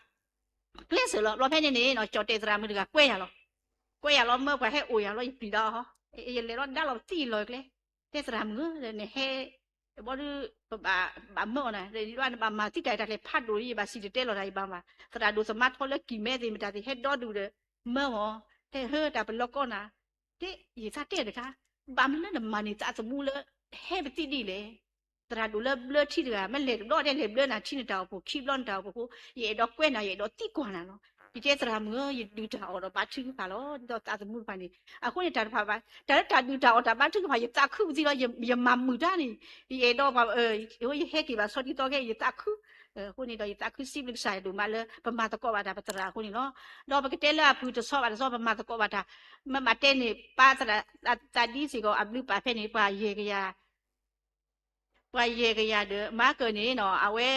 ကျဲစၢၤလီၤ ဘျီဖဲန့ၣ်န့ၣ်နီၤ ကၠီၣ်တဲာ်သရၣ်မုၣ်တဂၤကွဲယၤလီၤ ကွဲယၤလီၤ မၢပှၤဟဲအိၣ်ယၤလီၤ ယပျံၤဒီး ယလဲၤလီၤဒါလီၤပသံလီၤကျဲ တဲသရၣ်မုၣ်ဧၢ နဟဲ ဘီဒုး ပဘၣ်မၢအီၤနၤ နဘၣ်မၤသံတၢ်အံၤတၢ်ကျဲဖးဒိၣ် ယဘၣ်စံၣ်တဲၤတဲလီၤတၢ်အံၤဘၣ်ဘၣ် သရၣ်ဒိၣ်သမါထီလၢကံၢ်မဲသ့ၣ်မတၤသ့ၣ် ဟဲဒီဒူၣ်ဒီး မၢအီၤ တဲဟၢတၢ်ပလီၢ်ကီနၤ တဲယသးတဲတခါ ဘၣ်မနုၤလၢနမၤန့ၢ်သးသမူလၢ ဟဲပသံဒ်လဲၣ် သရၣ်ဒိၣ်လၢဘျၢထံတဂၤ မ့ၢ်လဲၤတဘျီတဲလဲၤဘျၢနၤထံနတၢ်အိၣ်ဖှိၣ် ခံဘျီနတၢ်အိၣ်ဖှိၣ်အဃိ ယအဲၣ်ဒိးကွဲနၤ ယအဲၣ်ဒိးသံကွၢ်နၤလီၤ ယတဲသရၣ်မုၣ်ဧၢ ယဒုၣ်တၢ်အီၣ်ဒီးဘါထုကဖၣ်လီၤ ဒ်သိးသးသမူတဖၣ်န့ၣ် အဃိန့ၣ်တၢ်တဖၣ်ဘၣ် တၢ်လၢတၢ်ဒုၣ်တၢ်အီၣ်တၢ်ဘါထုကဖၣ် ယသးခုပသံလီၤ ယမၤမုာ်တၢ်န့ၣ် ယအဲၣ်ဒိးပှၤ ယဟဲက့ၤဘၣ်ဆီဒ်သိးခဲ ယသးခု အဃိန့ၣ်ဒီးယသးခုစံးဘျုးကစၢ်ယွၤဒိၣ်မးလၢ ပမၤသကိးဘၣ်တၢ်ပသရၣ်အဃိန့ၣ်လီၤ ဒီးပကတဲလၢအဖုတဆီဘၣ်တဆီ ပမၤသကိးဘၣ်တၢ် မ့ၢ်ဘၣ်တဲန့ၣ် ပၢ်သရၣ်သးဒ်စ့ၢ်ကီး အဘျုးပာ်ဖဲန့ၣ် ပှၤယဲၢ်ကယၤ ပှၤယဲၢ်ကယၤဒီး မၤကၢၢ်န့ၣ်နီၤ အဝဲ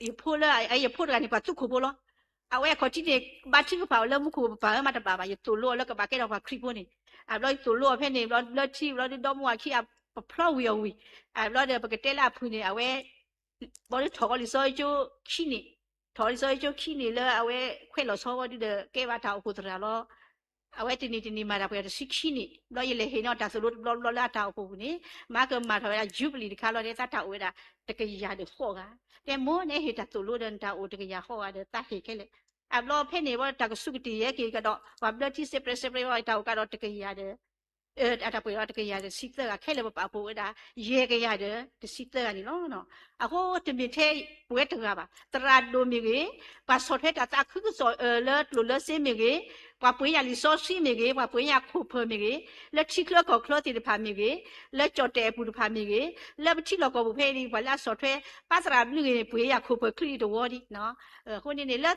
ယဖိလၢ ယဖိတဂၤန့ၣ် ပှၤသူခိၣ်ဖိလီၤ အဝဲအခီၣ်ထံးန့ၣ် ဘါထုကဖၣ်အီၤလၢမူခိၣ်ပပၢ်မးတဘၣ်ဘၣ် ယသိၣ်လိအီၤလၢကဘၣ်ကဲထီၣ်ပှၤခရံာ်ဖိန့ၣ် အဘျီယသိၣ်လိအီၤဖဲန့ၣ် ဘျီဘျၢထံ ဘျီဒုးဒီမါဝၤခံ ပဖျီဝံၤအီၤဝံၤ အဘျီဒီးပကတဲလၢအဖုန့ၣ် အဝဲ ဘီဒုးထီၣ်ကီးလံာ်စီဆှံကၠိခံန့ၣ် ထီၣ်လံာ်စီဆှံကၠိခံန့ၣ်လၢအဝဲခွဲးလီၤဆီဝဲဒုဒီး ကဲဘၣ်တၢ်အိၣ်ဖှိၣ်သရၣ်လီၤ အဝဲတနံၤတနံၤမၤတၢ်ပှဲၤတဆံခံနံၣ် ဘျီယလဲၤဟ့ၣ်န့ၢ်တၢ်သိၣ်လိတဘျီဘျီလၢအတၢ်အိၣ်ဖှိၣ်ပူၤန့ၣ် မၤကမၤထီၣ်ဝဲဒၣ် ယူဘလံၤတခါလီၤ တဲသးတၢ်အိၣ်ဝဲဒၣ် တကယၤဒီးဃိးဂၤ တဲမိၢ်နဟ့ၣ်တၢ်သိၣ်လိဒီးနတၢ်အိၣ်တကယၤဃိးဂၤဒီးသးဟ့ၣ်ခဲလၢာ် အဘျီဖဲန့ၣ်ဝဲတၢ်ကစူးကတ့ၢ်ယဲက့ၤကဒီး ပှၤဘျၢထံစဲးပြဲးစဲးပြဲးဝဲတၢ်အိၣ်ကဒီးတကယၤဒီး အတၢ်ပှဲၤဒီးတကယၤဒီးတဆံသၢဂၤ ခဲလၢာ်ပပာ်ဖှိၣ်ဝဲဒၣ် ယဲၢ်ကယၤဒီးတဆံသၢဂၤန့ၣ်လီၤ. အဃိတမ့ၢ်ထဲပဝဲတဂၤဘၣ်, သရၣ်ဒိၣ်မ့ၢ်ဂ့ၤ, ပှၤဆီၣ်ထွဲတၢ်သးခုကစီၣ်လၢကျိၣ်လၢစ့မ့ၢ်ဂ့ၤ, ပှၤပှ့ၤညၣ်လံာ်စီဆှံမ့ၢ်ဂ့ၤ, ပှၤပှ့ၤညၣ်ခိၣ်ဖၢၣ်မ့ၢ်ဂ့ၤ, လၢထံချၢကီၢ်ချၢသ့ၣ်တဖၣ်မ့ၢ်ဂ့ၤ, လၢကၠီၣ်တဲၣ်အပူၤတဖၣ်မ့ၢ်ဂ့ၤ, လၢပထံလီၢ်ကီၢ်ပူၤဖဲအံၤန့ၣ် ပှၤလၢအဆီၣ်ထွဲ ပှၤသရၣ်ဘျုးဂ့ၤန့ၣ် ပှ့ၤညၣ်ခိၣ်ဖၢၣ်ချံအံၤတဝီဒံး. အဃိန့ၣ်န့ၣ် လၢ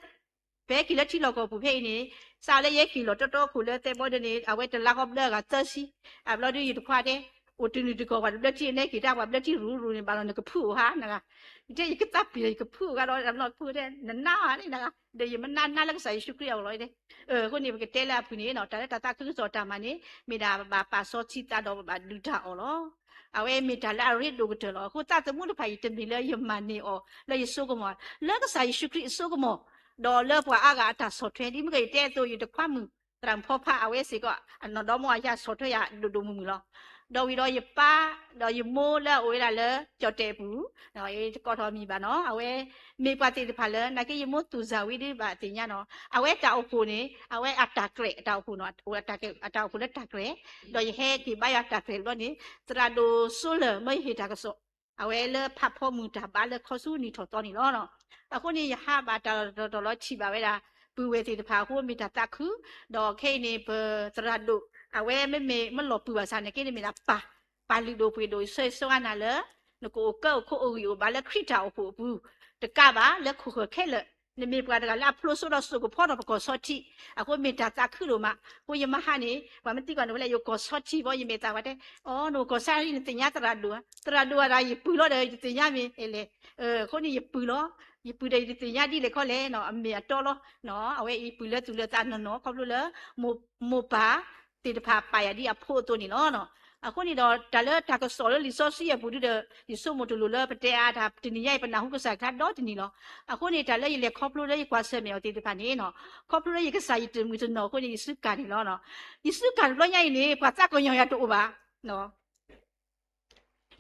ပဟဲက့ၤလၢထံလီၢ်ကီၢ်ပူၤဖဲအံၤန့ၣ် စးလၢယဟဲက့ၤလီၤတီတီခိၣ်လၢသဲဘီဒၢန့ၣ် အဝဲတလါဃီဘျၢအဂၤသၢဆံ, အဘျီဒုးယတခွါတဲ, အိၣ်တနုာ်တကီၢ်ပှၤတဘျၢထံန့ၣ်က့ၤတၢ်ပှၤဘျၢထံရူၤရူၤန့ၣ် ဘၣ်လီၤနကဖုအိၣ်ဟါနဂၤ, ယတဲယကသးပ့ၤလီၤ ယကဖုအိၣ်ဂၤဒီး အဘျီကဖုတဲ နနါဧါန့ၣ်နဂၤ, ဒီးယမ့ၢ်နါနါလၢကစၢ်ယ့ၣ်ၡူးခရံာ်အအိၣ်လီၤတဲ, အဃိန့ၣ် ပကတဲလၢအဖုန့ၣ် တၢ်လၢတၢ်သးခုကစီၣ်တၢ်မၤန့ၣ် မ့ၢ်ဒၣ်ပဘၣ်ပာ်စီဆှံသးဒီးပဘၣ်ဒုးတၢ်အီၣ်လီၤ. အဝဲမ့ၢ်တၢ်လၢအရ့ဒိၣ်ကတၢၢ်လီၤ. အဃိသးသမူတဖၣ်အံၤ တမ့ၢ်လၢယမၤန့ၢ်အီၤလၢယစိကမီၤ, လၢကစၢ်ယ့ၣ်ၡူးခရံာ်အစိကမီၤ, ဒီးလၢပှၤအါဂၤအတၢ်ဆီၣ်ထွဲ ဒ်မ့ၢ်ကယတဲအသိး ယတခွါမုၣ် သရၣ်မုၣ်ဖီဖး အဝဲစ့ၢ်ကီး အနီၢ်ဒီမါအယါဆီၣ်ထွဲယၤဒိၣ်ဒိၣ်မုၢ်မုၢ်လီၤ. ဒီးဝံၤဒီးယပၢ် ဒီးယမိၢ်လၢအအိၣ်ဝဲဒၣ်လၢကၠီၣ်တဲၣ်အပူၤ ယတကိးထီၣ်မံၤဘၣ်နီၤ, အဝဲမ့ၢ်ပှၤသ့ၣ်တဖၣ်လၢ နာ်က့ယမိၢ်သူၣ်စၢ်ဝံၤဒုးဘၣ်သ့ၣ်ညါနီၤ, အဝဲတၢ်အိၣ်ဖှိၣ်န့ၣ် အဝဲအတၢ်ကြဲးအတၢ်အိၣ်ဖှိၣ်နီၤ, အတၢ်အိၣ်ဖှိၣ်လၢတၢ်ကြဲး, ဒီးယဟဲက့ၤဘါယွၤတၢ်ကြဲးဘျီန့ၣ် သရၣ်ဒိၣ်စိလၢၢ်မၢယဟ့ၣ်တၢ်ကစီၣ် အဝဲလၢဖးဖီမုၢ်တၢ်ဘါလၢခီဆူနံၣ်ထီၣ်သီန့ၣ်လီၤ. အဃိန့ၣ် ယဟးဘၣ်တၢ်လီၤတတီၤလီၤထံၣ်ဘၣ်ဝဲဒၣ် ပုၢ်ဝဲၢ်သ့ၣ်တဖၣ်အဃိမ့ၢ်တၢ်သးခု, ဒီးခဲအံၤန့ၣ် ပသရၣ်ဒိၣ် အဝဲမ့မ့ၢ်မ့ၢ်လီၤပုၢ်ဘၣ်ဆၣ်န့ၣ်က့န့ၣ်မ့ၢ်ဒၣ်ပၢ်, ပၢ်လုၢ်ဒိၣ်ပှ့ၤဒိၣ် ဆၢဂ့ၤဆၢဝါနၤလၢ နကအိၣ်ကၢအိၣ်ခိးအိၣ်ဂံၢ်အိၣ်ဘါလၢခရံာ်တၢ်အိၣ်ဖှိၣ်အပူၤ တကးဘၣ်လၢခိၣ်ဃၢၤခဲလၢာ်, နမ့ၢ်ပှၤတဂၤလၢအဖျိစိဒီးစိာ်ကဖီဒီးပကီၢ်ဆီထံး, အဃိမ့ၢ်တၢ်သးခုဒိၣ်မး, အဃိယမဟါန့ၣ် ပှၤမ့ၢ်သံကွၢ်န့ၣ်ဝဲလၢ ယကီၢ်ဆီထံးဘီ ယမဲာ်သၣ်ဝဲတဲ, အိ နကီၢ်ဆီထံး နသ့ၣ်ညါသရၣ်ဒိၣ်ဧါ, သရၣ်ဒိၣ်ဧါဒီး ယပုၢ်လီၤဒီး ယတသ့ၣ်ညါမ့ၢ်လဲၣ်, အဃိန့ၣ်ယပုၢ်လီၤ, ယပုၢ်ဒီးယတသ့ၣ်ညါဒ်လဲၣ်ခီလဲၣ်နီၤ, အမ့ၢ်အတီလီၤ, အဝဲအံၤပုၢ်လၢသူၣ်လၢသးနီၢ်နီၢ် ခီဖျိလၢ မိၢ်ပၢ်သ့ၣ်တဖၣ်ပာ်ယၤဒ်အဖိအသိးန့ၣ်လီၤ. အဃိန့ၣ်ဒီး တၢ်လၢတၢ်ကစီၣ်လၢလံာ်စီဆှံအပူၤဒုဒီး ယဆိကမိၣ်တလိၣ်လၢပတဲအါတၢ် တနံၤညါအံၤ ပနၢ်ဟူကစၢ်ခါဒီတနံၤလီၤ. အဃိန့ၣ် တၢ်လၢယလဲၤခီဖျိလၢယကွၢ်ဆၢၣ်မဲာ်အီၤသ့ၣ်တဖၣ်န့ၣ်နီၤ, ခီဖျိလၢယကစၢ်ယတၢ်မုၢ်တနီၤအဃိန့ၣ် ယစုကၢ်န့ၣ်လီၤ. ယစုကၢ်တဘျီညါအံၤန့ၣ် ပှၤသးကညီၤယၤတအိၣ်ဘၣ်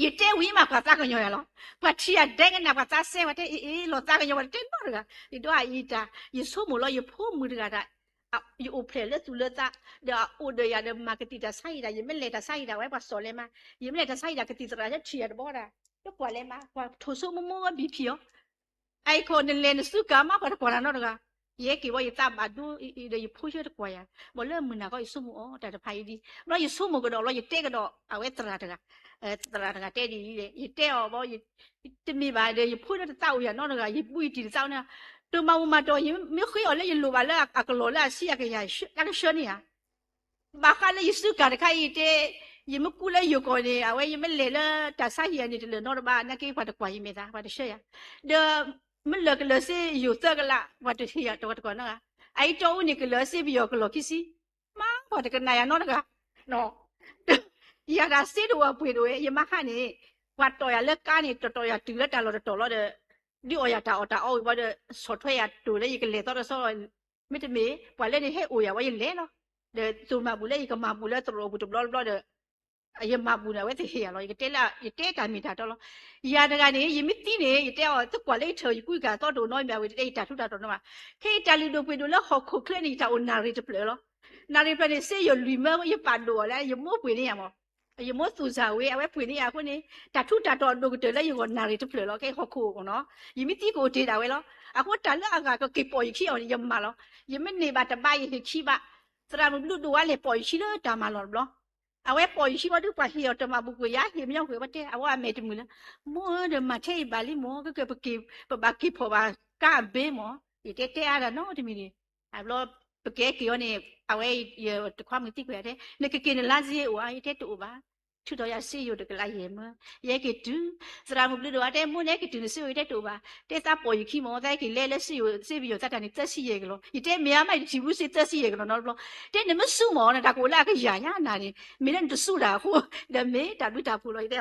ယတဲဝံၤမး ပှၤသးကညီၤယၤလီၤ. ပှၤထံၣ်ယၤဒဲကနၣ် ပှၤသးစဲဝဲတဲ အ့ အ့ လီၤသးကညီၤဝဲတတဲနီတဂၤ. ယဒိးအအံၤတၢ် ယဆိကမိၣ်လီၤ ယဖိမုၣ်တဂၤတၢ် ယအိၣ်ဖျဲၣ်လၢသူၣ်လၢသး ဒီးအအိၣ်ဒီးယၤဒီးမၤကသံၣ်တၢ်ဆါဟံၣ်တၢ် ယမ့ၢ်လဲၤတၢ်ဆါဟံၣ်တၢ် ဝဲပှၤစီၣ်လဲၤမး ယမ့ၢ်လဲၤတၢ်ဆါဟံၣ်တၢ် ကသံၣ်သရၣ်လၢထံၣ်ယၤတဘီဒၣ် တကွၢ်လဲၤမး ကွၢ်ထိၣ်စိမိၢ်မိၢ်ဝဲဘံဖံးအီၤ အအံၤခိၣ်နလဲၤနစုကၤမး ပှၤတကွၢ်နၤနီတဂၤ, ယဟဲက့ၤဝဲယသးဘၣ်ဒိဒီးယဖိဆၢတကွၢ်ယၤ, ဘၣ်လၢမုၢ်နၤခီယဆိကမိၣ်အီၤတၢ်တဖၣ်အံၤဒ်, ဘျီယဆိကမိၣ်ကဒီး ဘျီယတဲကဒီး အဝဲသရၣ်တဂၤ, သရၣ်တဂၤတဲဒ်အံၤ, ယတဲအီၤဘၣ်, တမ့ၢ်ဘၣ်ဒီး ယဖိလၢတသးအိၣ်ယၤနီတဂၤ ယဘူၣ်ယတံၢ်တသးန့ၣ်, တမၤမူမၤတီၤ ယမ့ၢ်ဃ့အီၤလၢယလိၣ်ဘၣ်လၢအကလီၢ်လၢအဆံးအကယၤ တၢ်ကဆှၢန့ၢ်ဧါ ဘၣ်ဃးလၢယစုကၤတခါအံၤတဲ, ယမ့ၢ်ကူးလၢယိၤကီၢ်န့ၣ် အဝဲယမ့ၢ်လဲၤလၢတၢ်ဆါဟံၣ်အန့ၣ် တလၢာ်နီတဘၣ် နာ်က့ပှၤတကွၢ်ယမဲာ်သး ပှၤတဆှၢယၤ, ဒီးမ့ၢ်လၢာ်ကလၢာ်စ့ယိၤသၢကလး ပှၤတဟ့ၣ်ယၤတဝီတကီၢ်နီတဂၤ, အအံၤတီအူန့ၣ် ကလၢာ်စ့ပယီၤကလီၢ်ခံဆံ, မ့ၢ်ပှၤတကနၣ်ယၤနီတဂၤ ယၤတၢ်စ့တအိၣ်အပှ့ၤတအိၣ်ဝဲ ယမါဟါန့ၣ်, ပှၤတီၢ်ယၤလၢကါန့ၣ် တီၢ်တီၢ်ယၤတုၤလၢတၢ်လီၢ်တတီၤလီၤဒီး, ဒုးအီၣ်ယၤတၢ်အီၣ်တၢ်အီဝံၤဘၣ်ဒီး ဆီၣ်ထွဲယၤတိၢ်လၢယကလဲၤသီတဆီ, မ့တမ့ၢ် ပှၤလၢန့ၣ်ဟဲအိၣ်ယၤဝဲယလဲၤလီၤ, ဒီးသိၣ်မၤဘူၣ်လၢယကမၤဘူၣ်လၢသရိာ်ပူၤတဘျီတဘျီဒီး, ယမၤဘူၣ်န့ၣ် အဝဲသ့ၣ်ဟ့ၣ်ယၤလီၤ, ယကတဲလၢ ယတဲတၢ်မ့ၢ်တၢ်တီလီၤ, ယၤတဂၤန့ၣ် ယမ့ၢ်သံန့ၣ် ယတဲအီၤ သကွၢ်လၢယထၢၣ်ယကူယကၤသီတအိၣ်နီတမံၤဘၣ်ဝံၤ တတဲယတၢ်ထူးတၢ်တီၤနီဘၣ်, ခဲအံၤတၢ်လုၢ်ဒိၣ်ပှ့ၤဒိၣ်လၢဟီၣ်ခိၣ်ချၢန့ၣ် ယတၢ်အိၣ်နၣ်ရံၣ်တဖျၢၣ်လီၤ, နၣ်ရံၣ်ဖျၢၣ်န့ၣ် စ့ယိၤလွံၢ်မၢ ယပာ်ဒိၣ်အီၤလၢ ယမိၢ်ပှ့ၤန့ၢ်ယၤမး, ယမိၢ်သူၣ်စၢ်ဝဲ အဝဲပှ့ၤန့ၢ်ယၤအဃိန့ၣ် တၢ်ထူးတၢ်တီၤဒိၣ်ကတၢၢ်လၢယဂီၢ်နၣ်ရံၣ်တဖျၢၣ်လီၤ, ခဲဟီၣ်ခိၣ်နီၤ, ယမ့ၢ်သံကအိၣ်တ့ၢ်ဒၣ်ဝဲလီၤ, အဃိတၢ်လၢအဂၤကက့ၤပိာ်ယခံအီၤန့ၣ် ယမၤလီၤ, ယမ့ၢ်န့ၢ်ဘၣ်တဘါယဟ့ၣ်ခံဘၣ်, သရၣ်မုၣ်ဘျုးဒိၣ်ဝါလဲၤပိာ်ယခံလၢတၢ်မၤလီၢ်တဘျီ အဝဲပိာ်ယခံဘၣ်ဒုးပှၤဟ့ၣ်အီၤတမၤဘူၣ်ကွံာ်ယၤ ဟ့ၣ်မညီကွံာ်ဝဲတဲ အဝဲအမဲာ်တမုာ်လၢ, မိၢ်ဧၢဒီးမၤထဲအံၤဘၣ်လံမး ကကဲ ပဘၣ်က့ၤဖီၣ်ဘၣ်ကါအဘ့မး, ယတဲတဲအါတၢ်နီတမံၤန့ၣ်, အဘျီ ပကဲက့ၤအီၤန့ၣ် အဝဲတခွါမုၣ်သံကွံာ်ယၤတဲ နကက့ၤနလါစ့အိၣ်ဧါ ယတဲတအိၣ်ဘၣ်, ထုးထီၣ်ယၤစ့ယိၤတကလးယဲၢ်မၢ, ယဟဲက့ၤတုၤ, သရၣ်မုၣ်ဘျုးဒိၣ်ဝါတဲ မိၢ်နဟဲက့ၤတုၤနစ့အိၣ် ယတဲတအိၣ်ဘၣ်, တဲသးပိာ်ယခံမး သးဟဲက့ၤလဲလၢစ့ယိၤ စ့ပယီၤသးတၢ်န့ၣ် သၢဆံယဲၢ်ကလီၤ, ယတဲမ့ၢ်အါမး ယတထံၣ်ဘူးစ့သၢဆံယဲၢ်ကလီၤနီတဘျီ, တဲနမ့ၢ်စူးမး နတၢ်ကအိၣ်လၢအကယၤညါနၤန့ၣ် မ့ၢ်လၢနတစူးတၢ်အဃိ, ဒီးမ့ၢ်တၢ်ဘျုးတၢ်ဖှိၣ်လီၤ ယတဲ,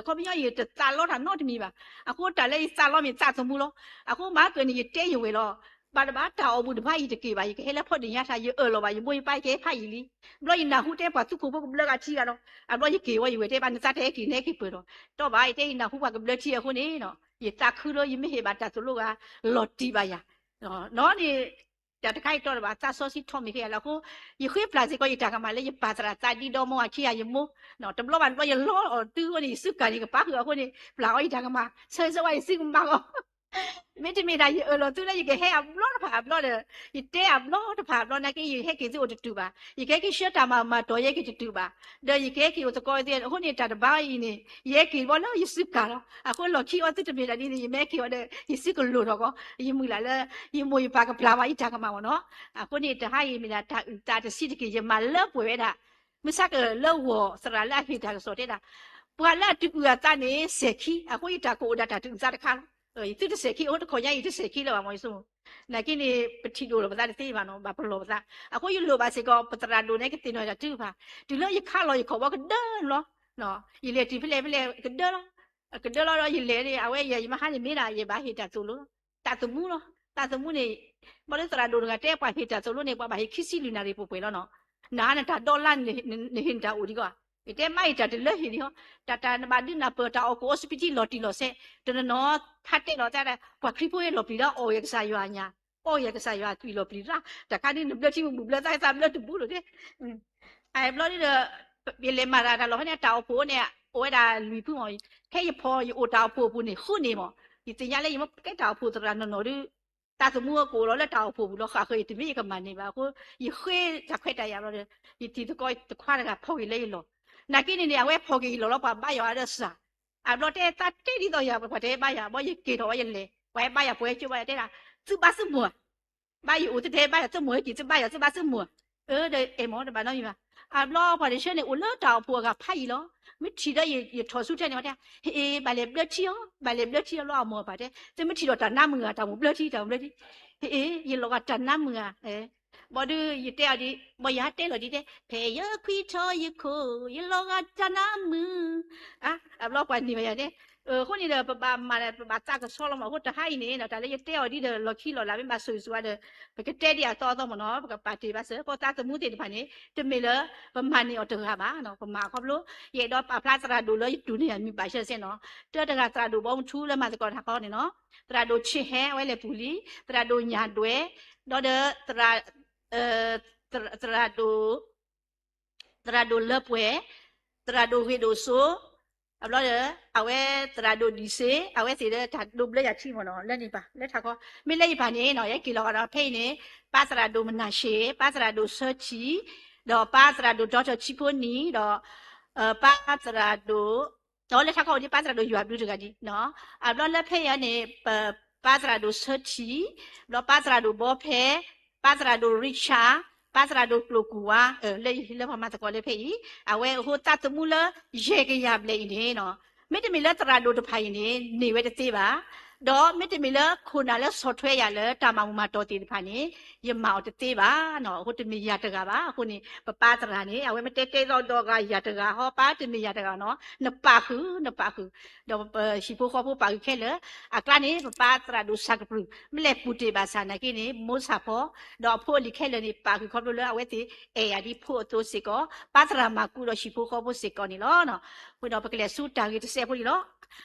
ခီပညီယတသးလီတၢ်နီတမံၤဘၣ်, အဃိတၢ်လၢယသးလီမ့ၢ်သးသမူလီၤ, အဃိမၤကၢၢ်န့ၣ် ယတဲယဝဲၢ်လီၤ, ဘၣ်တဘၣ်တၢ်အီၣ်ဘူၣ်တဘၣ်အံၤတက့ၢ်ဘၣ် ယကဟဲလၢဖီဒ့ၣ်ညါတၢ် ယအၢၣ်လီၤဘၣ် ယမိၢ်ယပၢ်ယကဟဲဖးယံာ်လံ, ဘျီယနၢ်ဟူတဲပှၤသူခိၣ်ဖိကဘျၢဂၤထံဂၤဒီး, အဘျီယက့ၤဝဲယဝဲၢ်တဲဘၣ်နသးတဟဲက့ၤ နဟဲက့ၤပၢၢ်ဒီး, တီဘၣ် ယတဲယနၢ်ဟူပှၤကဘျၢထံအဃိန့ၣ်, ယသးခုလၢယမ့ၢ်ဟ့ၣ်ဘၣ်တၢ်သိၣ်လိဂၤ လီၤတံၢ်ဘၣ်ယၤ, နီၢ်န့ၣ် တၢ်တခါအံၤတီတဘၣ် သးစီဆှံထီၣ်မ့ၢ်ခဲယၤလီၤအဃိ, ယဃ့ပျၢ်စ့ၢ်ကီးယတၢ်ကမၣ်လၢယပာ်သရၣ်သးဒ်ဒီမိၢ်အခံဂၤယမိၢ်, တဘျီဘၣ်တဘျီယလီၤအီၤတုၤအဃိန့ၣ် ယစုကၤန့ၣ် ကပာ်ဃုာ်အဃိန့ၣ် ပျၢ်အီၤယတၢ်ကမၣ် ဆၢဂ့ၤဆၢဝါယစုကမၣ်အီၤ မ့တမ့ၢ်ဒၣ်ယအၢၣ်လီၤသုလၢယကဟဲအဘျီတဖၣ်အဘျီဒီး, ယတဲအဘျီတဖၣ်အဘျီနာ်က့ ယဟဲက့ၤသုအိၣ်တတုၤဘၣ်, ယကဟဲက့ၤဆှၢတၢ်မၤမၤတီၤယဟဲက့ၤတတုၤဘၣ်, ဒီးယကဟဲက့ၤအိၣ်သကိးသ့ၣ်အဃိန့ၣ် တၢ်တဘါအံၤန့ၣ် ယဟဲက့ၤဘီလၢယစုကၤလီၤ, အဃိလီၢ်ခံအီၤသုတမ့ၢ်ဒၣ်ဒ်န့ၣ် ယမ့ၢ်ဟဲက့ၤအီၤဒီး ယစုကလိၣ်ထီၣ်ကီး, ယမုၢ်လၢ်လၢ ယမိၢ်ယပၢ်ကပျၢ်ဘၣ်ယတၢ်ကမၣ်မ့ၢ်နီၤ, အဃိန့ၣ် တဟါအံၤမ့ၢ်ဒၣ်တၢ်အုၣ်သးတဆံးတက့ၢ် ယမၤလၢပှဲၤဝဲဒၣ် မုၢ်ဆါကလၢဂီၤသရၣ်လၢအဟ့ၣ်တၢ်ကစီၣ်တဲဒၣ်, ပှၤလၢအတုၤအုၣ်အသးန့ၣ် စဲၤခံ, အဃိယတၢ်ကအိၣ်ဒၣ်တၢ်တုၤအုၣ်သးတခါလီၤ, သုတစဲၤခံ အဃိတခီညါအံၤတစဲၤခံလၢၤဘၣ်မ့ၢ်ယဆိကမိၣ်, နာ်က့န့ၣ် ပထံၣ်ဒိၣ်လီၤပသးတသ့ဘၣ်နီၤ ဘၣ်ပလီၢ်ပသး, အဃိယလိၣ်ဘၣ်စ့ၢ်ကီး ပသရၣ်ဒိၣ်န့ၣ်ကသ့ၣ်နီၣ်တၢ်ထုကဖၣ်, တုၤလၢယခါလီၤယခီၣ်ဘီကဒၢလီၤ, ယလဲၤတုၤဖဲလဲၣ်ဖဲလဲၣ်ကဒၢလီၤ, ကဒၢလီၤဒီးယလဲၤန့ၣ် အဝဲယဲယမါဟါန့ၣ်မ့ၢ်ဒၣ် ယဘၣ်ဟ့ၣ်တၢ်သိၣ်လိလီၤ, တၢ်သမူလီၤ, တၢ်သမူန့ၣ်, ဘၣ်လၢသရၣ်ဒိၣ်တဂၤတဲပှၤဟ့ၣ်တၢ်သိၣ်လိန့ၣ် ပှၤဘၣ်ဟ့ၣ်ခံဆံလွံၢ်နၣ်ရံၣ်ပှဲၤပှဲၤလီၤနီၤ, နၤနတၢ်ဒီလါ နဟ့ၣ်နတၢ်အိၣ်ဒံးကီး, ယတဲမ့ၢ်ယတၢ်တလၢဟ့ၣ်ဒံးဟီ, တၢ်တၢ်နဘၣ်ဒုးနၢ်ပၢၢ် တၢ်အီၣ်ကိၣ်အီစပံးထံလီၤတံၢ်လီၤဆဲး, တနီၤနီၤ ဖးတဲလီၤသးဒီး ပှၤခရံာ်ဖိလီၤပျံၤဒီးအီၣ်ဂဲၤကစၢ်ယွၤအညၣ်, အီၣ်ဂဲၤကစၢ်ယွၤသွံၣ်လီၤပျံၤရၣ်, တၢ်ခါဒုးနဘျၢထံမ့ၢ်ဘူၣ်ဘျၢသး သးဘျၢတဘူၣ်လီၤတဲ အဘျီဒုဒီး ယလဲၤမၤတၢ်တၢ်လီၢ်ဖဲန့ၣ် တၢ်အိၣ်ဖှိၣ်န့ၣ် အိၣ်ဝဲဒၣ်လွံၢ်ဖုမး, ခဲယဖီၣ်ယအိၣ်တၢ်အိၣ်ဖှိၣ်အပူၤန့ၣ် ဃုန့ၣ်မး, ယသ့ၣ်ညါလၢယမ့ၢ်ကဲတၢ်အိၣ်ဖှိၣ်သရၣ်နီၢ်နီၢ်ဒုး, တၢ်သမူကအိၣ်လီၤလၢတၢ်အိၣ်ဖှိၣ်ပူၤလီၤ ဃၣ်ဃၢၤယတမ့ၢ်ယကမၤန့ၢ်ဘၣ်အဃိ, ယဃ့တၢ်ခွဲးတၢ်ယာ်ဘျီဒီး, ယတံၤသကိးတခွါတဂၤဖီၣ်က့ၤလၢယလီၢ်, နာ်က့န့ၣ်န့ၣ် အဝဲဖီၣ်က့ၤယလီၢ်လီၤ ပှၤဘါယွၤဒီးစၢ်, အဘျီတဲသးတဲဒ်သိးယၤ ပှၤတဟဲဘါယၤ ဘီယက့ၤထီၣ်ဝဲယလဲၤ ပှၤဟဲဘါယၤ ပှၤဟဲကၠိဘါယၤတဲဒၣ်, သုဘါသုမိၢ်ဧါ ဘၣ်ယအိၣ်သုတဟဲဘါယၤ သုမိၢ်ဟဲက့ၤသုဘါယၤ သုဘါသုမိၢ်ဧါ, အၢ ဒီးအဲၣ်မးတဘၣ်နီတမံၤဘၣ်, အဘျီပှၤတဆၢန့ၣ် အိၣ်လၢတၢ်အိၣ်ဖှိၣ်အဂၤဖးယံာ်လီၤ, မ့ၢ်ထံၣ်ဒီးယထီၣ်ဆူထဲန့ၣ်ဝဲတဲ, ဟ့ၣ်အ့ ဘၣ်လဲၤဘျၢထံအီၤ ဘၣ်လဲၤဘျၢထံအီၤလီၤ အမိၢ်အပၢ်တဲ, သုမ့ၢ်ထံၣ်ဒီးတၢ်နါမုၢ်ဂၤ တၢ်မိၣ်ဘျၢထံ တၢ်မိၣ်ဘျၢထံ, ဟ့ၣ်အ့ ယလီၤဂာ်တၢ်နါမုၢ်ဂၤ ဘီဒုးယတဲအီၤဒ်, ဘီယဟးတဲလီၤဒ်တဲ, ဖဲယခွံထီၣ်ယခိၣ် ယလီၤဂာ်တၢ်နါမုၢ်, အဘျီပှၤန့ၢ်ဘၣ်ယၤန့ၣ်, အဃိန့ၣ်ဒီး ပဘၣ်မၤ ပဘၣ်သးကဆှီလီၤမး အဃိတဟါအံၤန့ၣ် တၢ်လၢယတဲအီၤဒ်ဒီး လီၢ်ခံလီၤလးမ့ၢ်ဘၣ်ဆိၣ်ဂ့ၤဆိၣ်ဝါဒီး ပကတဲဒ်အသီအသီမ့ၢ်နီၤ ပကပာ်တ့ၢ်ဘၣ်စၢၤ ပသးသမူသ့ၣ်တဖၣ်န့ၣ် တမ့ၢ်လၢ ပမၤန့ၢ်အီၤတဂၤဘၣ် ပမၤခီဖျိ ယအဲၣ်ဒိးပာ်ဖျါသရၣ်ဒိၣ်လၢယတူၢ်န့ၢ်ယၤမံၤဘၣ်ရှဲရှဲနီၤ, တၢတဂၤသရၣ်ဒိၣ်ဘီမထူလၢမၤသကိးတၢ်ခီန့ၣ်နီၤ, သရၣ်ဒိၣ်ဆ့ဟဲ အဝဲလဲၤပူၤလံ, သရၣ်ဒိၣ်ညၣ်ဒွဲၣ်, ဒီးဒီး သရၣ်ဒိၣ် သရၣ်ဒိၣ်လၢပှဲၤ, သရၣ်ဒိၣ်ဂ့ၤဒိၣ်စိ, အဘျီဒီး အဝဲသရၣ်ဒိၣ်ဒံၣ်စ့ အဝဲသ့ၣ်ဒီးတၢ်ဒိးဘျၢယၤထံမ့ၢ်နီၤ လၢန့ၣ်ပၢ် လၢထးခီ မ့ၢ်လၢယပၢ်န့ၣ်နီၤ ယဟဲက့ၤလီၤဂာ်ဒီးဖဲအံၤန့ၣ် ပၢ်သရၣ်ဒိၣ်မနၤၡ့ ပၢ်သရၣ်ဒိၣ် ဆၢထံ ဒီးပၢ်သရၣ်ဒိၣ် ဒီထၢၣ် ဆံဖိနံၣ် ဒီး ပၢ်သရၣ်ဒိၣ် ဒီးလၢထးခီအိၣ်ဒံး ပၢ်သရၣ်ဒိၣ်ယွၤဘျုးတဂၤဒံးနီၤ အဘျီလၢဖဲအံၤန့ၣ် ပၢ်သရၣ်ဒိၣ်ဆၢထံ ဘျီပၢ်သရၣ်ဒိၣ်ဘီဖဲ ပၢ်သရၣ်ဒိၣ်ရံၣ်ဆၣ် ပၢ်သရၣ်ဒိၣ်ကျိၣ်ကူၣ်ဝါ လၢပှၤမၤသကိးလၢဖဲအံၤ အဝဲအဃိသးသမူလၢ ယဲၢ်ကယၤဘျဲၣ်အံၤန့ၣ်နီၤ မ့တမ့ၢ်လၢသရၣ်ဒိၣ်တဖၣ်အံၤန့ၣ် န့ၢ်ဝဲတသ့ဘၣ် ဒီးမ့တမ့ၢ်လၢခိၣ်နၢ်လၢဆီၣ်ထွဲယၤလၢတၢ်မၤမူးမၤတီၢ်သ့ၣ်တဖၣ်န့ၣ် ယမၤအီၤတသ့ဘၣ်နီၤ အဃိတမ့ၢ်ယၤတဂၤဘၣ် အဃိန့ၣ် ပပၢ်သရၣ်န့ၣ် အဝဲမ့ၢ်တဲတဲဒီးဒီးဂၤယၤတဂၤဟီ ပၢ်တမ့ၢ်ယၤတဂၤနီၤ နပာ်ဃုာ် နပာ်ဃုာ် ဒီးဟံၣ်ဖိဃီဖိပာ်ဃုာ်ခဲလၢာ် အကျါန့ၣ် ပပၢ်သရၣ်ဒိၣ်စၢ်ကပြုၢ် မ့ၢ်လဲၤပူၤတ့ၢ်ဘၣ်ဆၣ်နာ်က့န့ၣ် မိၢ်ဆၣ်ဖီ ဒီးအဖိအလံၤခဲလၢာ်န့ၣ် ပာ်ဃုာ်ခီဖျိလၢအဝဲသ့ၣ်အဲၣ်ယၤဒ်ဖိအသိးစ့ၢ်ကီး ပၢ်သရၣ်မၤကူဒီးဟံၣ်ဖိဃီဖိစ့ၢ်ကီးန့ၣ်လီၤ. အဃိဒီးပကလဲၤဆူတၢ်ဂ့ၢ်တစဲးဖိန့ၣ်လီၤ.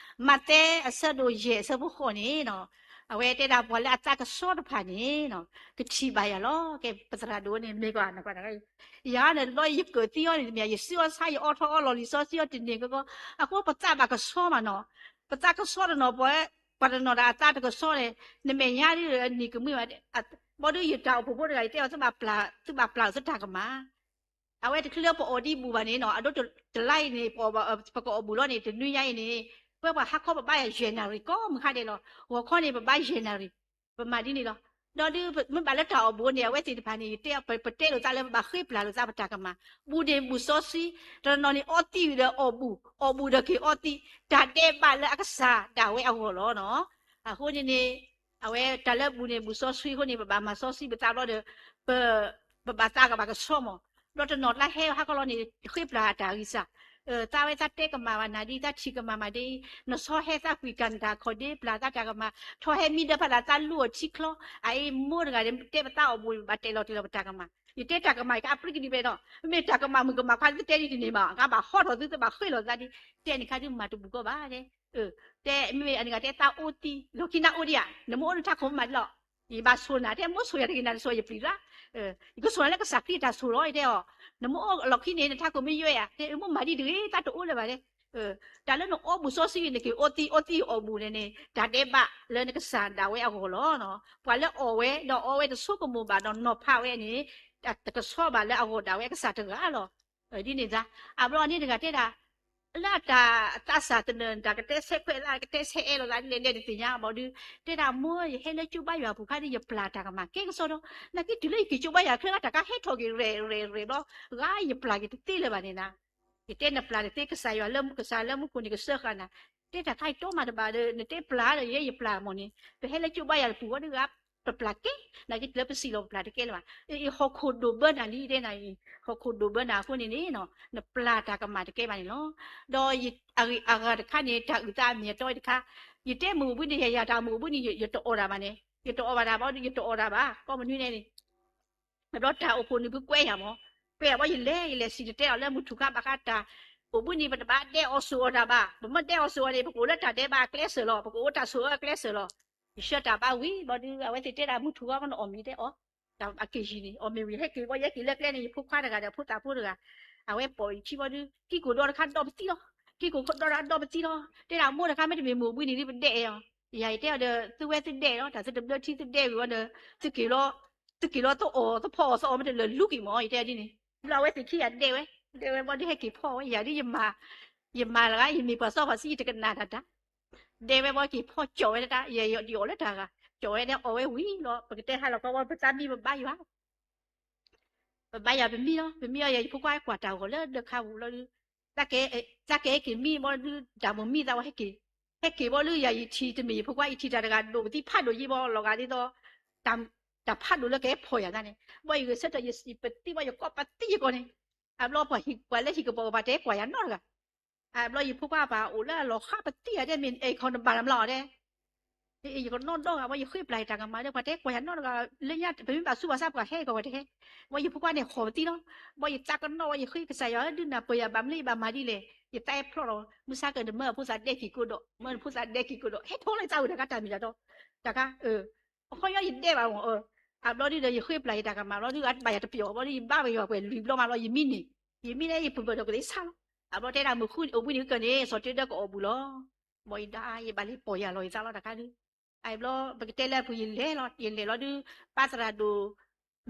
မးသဲအဆၢဒိၣ်ယဲၢ်အဆၢဖိဃိးန့ၣ် အဝဲတဲဒၣ်ပှၤလၢအသးကဆှီတဖၣ်န့ၣ် ကထံၣ်ဘၣ်ယၤလီၤ. ကဲပသရၣ်ဒိၣ်န့ၣ် မ့ၢ်ကွၢ် ယၤန့ၣ်တဘျီယကၢၣ်သံအီၤန့ၣ်တမ့ၢ် ယစုအီၣ်ဆါ ယအီထီၣ်အီလီၢ်လံာ်စီဆှံအီၤတန့ၢ်ကီကီ အဃိပသးဘၣ်ကဆှီမးနီၤ. ပသးကဆှီတနီၤ ပှၤ ပှၤတနီၤဒၣ်အသးတကဆှီန့ၣ် နမဲာ်ညါဒ်အနံၤကမှံဘၣ် ဘီဒုးယတၢ်အိၣ်ဖှိၣ်ဖိတဂၤ ယတဲအီၤ သုဘၣ်ပျၢ်သုတၢ်ကမၣ် အဝဲတချုးလၢပအီၣ်ဒံးဘူၣ်ဘၣ်န့ၣ်နီၤ အဒိတလါအံၤန့ၣ် ပကအီၣ်ဘူၣ်လီၤန့ၣ် တနွံညါအံၤန့ၣ် ပဝဲပှၤဟါခီပဘါယၤယဲၢ်နၣ်ရံၣ် ကိးမုၢ်ခါဒဲးလီၤ. ဂီၤခီန့ၣ် ပဘါယဲၢ်နၣ်ရံၣ် ပမၤဒ်န့ၣ်လီၤ. ဒီးဒုးမ့ၢ်ဘၣ်လၢတၢ်အီၣ်ဘူၣ်န့ၣ် အဝဲသ့ၣ်တဖၣ်န့ၣ် ယတဲ ပတဲလိာ်သးလၢပဘၣ်ဃ့ပျၢ်လိာ်သးပတၢ်ကမၣ် ဘူၣ်န့ၣ်ဘူၣ်စီဆှံ တနီၤနီၤန့ၣ် အီသံးဝံၤဒီးအီၣ်ဘူၣ် အီၣ်ဘူၣ်ဒီးက့ၤအီသံး တၢ်ဒဲးဘးလၢအကစၢ်ဒၣ်ဝဲအဂီၢ်လီၤနီၤ. အဃိန့ၣ်န့ၣ် အဝဲတၢ်လၢဘူၣ်န့ၣ်ဘူၣ်စီဆှံအဃိန့ၣ် ပဘၣ်မၤစီဆှံပသးဘျီဒီး ပ ပဘၣ်သးကဘၣ်ကဆှီမး ဘျီတနီၤကျါဟဲဟါခီလီၤန့ၣ် ဃ့ပျၢ်တၢ်ဂံၢ်စၢ် သးဝဲသးတဲကမၣ်ဘၣ်နၤဒ် သးထံၣ်ကမၣ်မးဒ်အံၤ နဆီဟဲသးကွံာ်ကၣ်နတၢ်ခီၣ်ဒ့ ပျၢ်သးတၢ်ကမၣ် ထီၣ်ဟဲမံဒီးဖးလၢသးလူအီၤထံချီ အအံၤမိၢ်တဂၤဒီး တဲပသးအီၣ်ဘူၣ် ဘၣ်တဲလီၤတ့ၢ်လီၤပတၢ်ကမၣ် ယတဲတၢ်ကမၣ်အံၤကအပြံကဒံးဖဲနီၤ မ့မ့ၢ်တၢ်ကမၣ်မုၣ်ကမၣ်ခွါသုတဲဒ်တန့ၢ်ဘၣ် ကဘၣ်ဟီထီၣ်သု သုဘၣ်ဃ့လီၤသးဒ် တဲန့ၣ်ခါဒုးမၤတဘူၣ်ကီဘၣ်တဲ တဲမ့မ့ၢ်အန့ၣ်ဂၤတဲသးအိၣ်သံး လီၢ်ခံနၤအိၣ်ဒံးဧါ နမ့ၢ်အိၣ်နထးခိၣ်မၤဒ်လီၤ ယဘၣ်ဆိၣ်နၤ တဲမိၢ်ဆိၣ်ယၤတဂ့ၤနၤ နဆိၣ်ယပျံၤလၢ ယကဆိၣ်နၤလၢကစၢ်ခရံာ်တၢ်ဆိၣ်လီၤ ယတဲအီၤ နမ့ၢ်အိၣ်လီၢ်ခံန့ၣ် နထးခိၣ်မ့ၢ်ယွဲဧါ တဲမိၢ်မၤဒ်တဂ့ၤ သးတအိၣ်လၢၤဘၣ်တဲ တၢ်လၢနအီဘူၣ်စီဆှံ နက့ၤအီသံးအီသံးအီဘူၣ်န့ၣ်န့ၣ် တၢ်ဒဲးဘးလၢနကစၢ်ဒၣ်ဝဲအဂီၢ်လီၤ. ပှၤလၢအီၣ်ဝဲ ဒီးအီဝဲတဆိကမိၣ်ဘၣ်ဒီးနီၤဖးဝဲန့ၣ် တကဆှီဘၣ်လၢအဂီၢ်ဒၣ်ဝဲအကစၢ်တဂၤလီၤ. ဒ်န့ၣ်သတး အဘျီန့ၣ်တဂၤတဲဒၣ် လၢတၢ်သးစၢ်တနၢၤ တၢ်ကတဲဆဲးခွဲးသး ကတဲဆဲးအဲၣ်လိာ်သးဒ်လဲၣ်လဲၣ်တသ့ၣ်ညါဘၣ်ဒီး တဲဒၣ်မိၢ် ယဟဲလၢကၠိဘါယွၤပူၤခါဒီး ယပျၢ်တၢ်ကမၣ်ကဲကစီဒီး နာ်က့တုၤလၢယက့ၤကၠိဘါယွၤချၢ တၢ်ကါဟဲထီၣ်က့ၤရဲၣ်ရဲၣ်ရဲၣ်ဘျီ ဂၤယပျၢ်က့ၤတသ့လၢၤဘၣ်န့ၣ်နၤ ယတဲနပျၢ်တသ့ ကစၢ်ယွၤလၢ ကစၢ်လၢမူခိၣ်န့ၣ် ကစၢဃာ်နၤ တဲတၢ်ခါအံၤတီမးတဘၣ်ဒီး နတဲပျၢ်ဒီး ယဲယပျၢ်မ့ၢ်န့ၣ် ပဟဲလၢကၠိဘါယွၤပူၤဝဲဒၣ်ဂၤ ပပျၢ်ကဲ နာ်က့တုၤလၢပစံးလီၤပပျၢ်တကဲလၢၤဘၣ် ဟီၣ်ခိၣ်ဒိၣ်ဘၢနၤလံတဲနၤအံၤ ဟီၣ်ခိၣ်ဒိၣ်ဘၢနၤအဃိန့ၣ်န့ၣ် နပျၢ်တၢ်ကမၣ်တကဲဘၣ်န့ၣ်လီၤ. ဒီးအဂၤတခါန့ၣ် တၢ်အုၣ်သးအမ့ၢ်အတီတခါ ယတဲမုၢ်အိၣ်ဘှံးန့ၣ် ယၤတၢ်မုၢ်အိၣ်ဘှံးန့ၣ် ယတအီၣ်တၢ်ဘၣ်န့ၣ် ယတအီၣ်ဘၣ်တၢ်ဘၣ် ယတအီၣ်တၢ်ဘၣ် ကိးမနုၤန့ၣ်န့ၣ် ဘျီတၢ်အိၣ်ဖှိၣ်နုာ်ဖုကွဲယၤမး ကွဲယၤဘၣ်ယလဲၤ ယလဲၤစံၣ်တဲၤတဲအီၤလၢမုၢ်ထူၣ်ခါဘၣ်ဃးတၢ် အိၣ်ဘှံးန့ၣ် ပတဘၣ်ဒဲးအီၤစိာ်အီၤတၢ်ဘၣ် ပမ့ၢ်ဒဲးအီၤစိာ်အီၤန့ၣ် ပကအိၣ်လၢတၢ်ဒဲးဘးအကျဲစၢၤလီၤ ပကအိၣ်တၢ်စိာ်အီၤအကျဲစၢၤလီၤ ယဆှၢတၢ်ဘါဝံၤ ဘျီဒုး အဝဲသ့ၣ်တဲဒၣ်မုၢ်ထူၣ်ခါဘၣ်နအီၣ်မ့ၤတဲအီၤ တၢ်အက့ၤယံၤန့ၣ် အီၣ်မ့ၤဝံၤ ဟဲက့ၤဘၣ် ယဟဲက့ၤလၢကျဲန့ၣ် ယဖိခွါတဂၤဒီးဖိသၣ်ဖိတဂၤ အဝဲပိာ်ယခံဘျီဒုး ကံၢ်ကိၣ်ဒီတခါဒီးပသံလီၤ ကံၢ်ကိၣ်ဒီတခါဒီးပသံလီၤ တဲဒၣ်မိၢ်တခါ မ့တမ့ၢ်မုၢ်အိၣ်ဘှံးန့ၣ်ဒုး ပဒဲးအီၤ ယၤယတဲအီၤဒီး သုဝဲသုဒဲးလီၤ တၢ်သုတဘျၢထံသုဒဲးဝံၤဝဲဒီး သုက့ၤလီၤ သုက့ၤလီၤသအီၣ်သဖီအီၣ်သအီၣ်မ့ၢ်တလၢာ်လူၤက့ၤမး ယတဲဒ်န့ၣ် ဘျီအဝဲသ့ၣ်ခံဂၤဒဲးဝဲ ဒဲးဝဲဘျီဒုးဟဲက့ၤဖီၣ်ဝဲ ယၤဒုးယမၤ ယမၤလၢဂၤ ယမ့ၢ်ပှၤစီပှၤဆှံ ယတကနၣ်တၢ်တၢ် ဒဲးဝဲဘျီက့ၤဖီၣ်ကၠီၣ်ဝဲတၢ် ယဲယအီၣ်လၢတၢ်ဂၤ ကၠီၣ်ဝဲဒဲးအီၣ်ဝဲဝံၤလီၤ ပကတဲဟါလီၤခီဘျီ ပသးမံပဘါယွၤ ပဘါယွၤပမံလီၤ ပမံလီၤ ယၤယဖိခွါဟဲကွၢ်တၢ်ဂီၤလၢဒၢးခါပူၤလီၤဒုး သးကဲက့ၤမံဘျီဒုး တၢ်မိၢ်မံသးဝဲဟဲက့ၤ ဟဲက့ၤဘျီဒုး ယၤယထံၣ်တမ့ၢ်ယဖိခွါ ယထံၣ်တၢ်တဂၤဒိၣ်ပသံဖးဒိၣ် ယံၤဘၣ်လီၤဂာ်ဒ်သိး တၢ်ဖးဒိၣ်လၢကဟဲဖီၣ်ယၤသးန့ၣ် ဘျီယဂဲၤဆၢထၢၣ်ယပသံဘၣ်ယကိးပသံယကိးန့ၣ် အဘျီပှၤဟံၣ်ပှၤလၢဟံၣ်ကပီၤကပၤတဲကွၢ်ယၤနီတဂၤ အဘျီယဖိခွါပၢ်အိၣ်လၢအလီၤဃးပသံယၤတဲမ့ၢ်အဲၣ်ခီနဘၣ်နၤမလီၤတဲ ယကနီၣ်ဒီဂၤ ဘၣ်ယဃ့ပျၢ်ယတၢ်ကမၣ်ဒီး ပှၤတဲကွၢ်ယၤနီတဂၤ လၢညါပမ့ၢ်ဘၣ်ဆူးဘၣ်ဆါပှၤဟဲကီးပှၤတဟဲ ဘၣ်ယဖိခွါန့ၣ် ဟီၣ်ပသံလီၤ ဘၣ်ယသးကနီၣ်ဝဲ ယဃ့ကစၢ်ယွၤဧၢ ဒုးနၢ်ပၢၢ်ယၤဘၣ်မနုၤယဘၣ်မၤဒ်လဲၣ် ယသးအဲၣ်ဖျီၣ်လီၤ မုၢ်ဆါကၢၢ်နမၢအဖိသၣ်ဒဲက့ၤကိးဒီး မၢနဖိသၣ်ဒဲက့ၤကိးဒီး ဟဲထီၣ်လၢယသးဝံၤတၢ်ကါတၢ်မံၤတၢ်တီ တၢ်ကါ အခီညီယဒဲးဘၣ်မး အဘျီဒုးဒီး ယဃ့ပျၢ်ယတၢ်ကမၣ်ဘျီဒုး အဘၣ်ယၤတပျီၢ်ဘျီဒုး ယဘါဝဲယွၤပှဲၤလွံၢ်ဘျီမးဘျီ ယမံန့ၣ် ယမံန့ၣ် ယပၢၢ်ပၢၢ်ဒီးကသ့ဆါလီၤ အဘျီတဲဒၣ်မုၢ်ဃုအိၣ်ဘှံးနံၤကၢၢ်န့ၣ် စီၤတၢ်ဒၢကအိၣ်ဘူးလီၤ. ဘၣ်ယဒၣ် ယဘၣ်လဲၤပိာ်ယၤလီၤယသးလီၤတခါဒုး. အဘျီ ပကတဲလၢအပူၤယလဲၤလီၤ ယလဲၤလီၤဒုး ပၢ်သရၣ်ဒိၣ်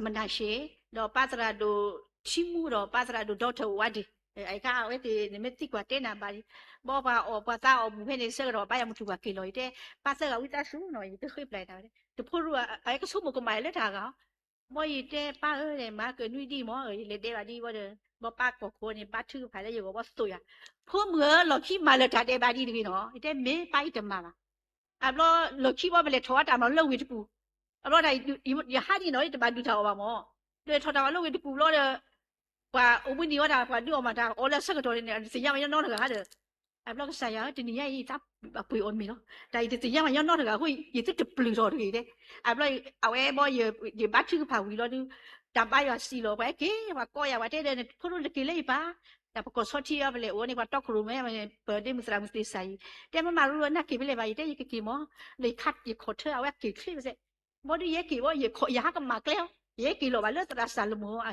မနၤၡ့ ဒီးပၢ်သရၣ်ဒိၣ်ထံမူဒီးပၢ်သရၣ်ဒိၣ်ဒီထၢၣ်အိၣ်ဝဲဒၣ် အခါအဝဲသ့ၣ်န့ၣ်မ့ၢ်သံကွၢ်တဲနၤဘၣ်လံ. ဘၣ်ပှၤအီၣ်ပှၤသးအီၣ်မူၤဖဲန့ၣ်ဆၢကတီၢ် ဘၣ်ယၤမုၢ်ထူၣ်ပှၤက့ၤလီၤ ယတဲ ပၢ်သၢဂၤဝံသးစူၤနီၤ ယကဃ့ပျၢ်နၤဝဲ တဖိရူ အကဆိကမိၣ်ကမၣ်လၢတၢ်ဂၤ ဘၣ်ယတဲပၢ်ဧၢ မၤကနွံဒံးမၢ် ယလဲၤဒဲးဘၣ်ဒံးဘၣ်ဒီး ဘၣ်ပၢ်ကီၢ်ခိၣ်န့ၣ် ဘါထုကဖၣ်လၢယဂီၢ်ဘၣ်သိၣ်ယၤ, ဖိမုၣ်ဧၢ လီၢ်ခံမၤလၢာ်တၢ်ဒဲးဘၣ်ဒံးတဂ့ၤနီၤ ယတဲမ့ၢ်ပၢ်အံၤတမၤဘၣ်. အဘျီလီၢ်ခံဘၣ်ပလဲၤထီၣ်ဝဲတၢ်မၤလၢဝ့ၢ်တပူၤ, အဘျီတၢ် ယဟးဒ်နီၤ ယတဘၣ်ဒုးတၢ်အီၣ်ဘၣ်မၢ်, ဒီးထီၣ်တၢ်မၤလၢဝ့ၢ်တပူၤလီၤဒီး ပှၤအိၣ်ဘှံးနံၤဝဲဒၣ် ပှၤဒုးအီၣ်မၤတၢ်အီၣ်လၢအဆၢကတီၢ်န့ၣ် တသ့ၣ်ညါဝဲညီနီတဂၤဒီး အဘျီကစၢ်ယွၤဧၢ တနံၤညါအံၤ ယသးပှ့ၤအီၣ်မ့ၤလီၤ. တၢ်အံၤတသ့ၣ်ညါဝဲညီနီတဂၤအဃိ ယသုတပျုၢ်ထီၣ်တဂ့ၤတဲ. အဘျီ အဝဲဘၣ် ယဘါထုကဖၣ်ဝံၤလီၤဒုး တၢ်ဘါယွၤစံးလီၤ ပှၤဟဲက့ၤ ပှၤကိးယၤ ပှၤတဲဒီး နဖိဒိၣ်တက့ၤလၢယပၢ်, တၢ်ပကီၢ်ဆီထံအီၤ ပလဲၤအိၣ်န့ၣ် ပှၤတီခိၣ်ရိၣ်မဲ ပဒ့မုၢ်သရၣ်မုၢ်သ့ၣ်စၢ်အံၤ တဲမ့ၢ်မၤရူလီၤ နၢ်က့ၤဖဲလဲၣ်ဘၣ် ယတဲယကက့ၤမၢ်, လၢယခးယခီၣ်ထၢအဝဲက့ၤချ့ပစဲး, ဘၣ်ဒုးယဟဲက့ၤဘၣ် ယဟးကမၣ်ကျဲအီၤ ယဟဲက့ၤလီၤဘၣ်လၢသရၣ်စၢ်လမိၢ်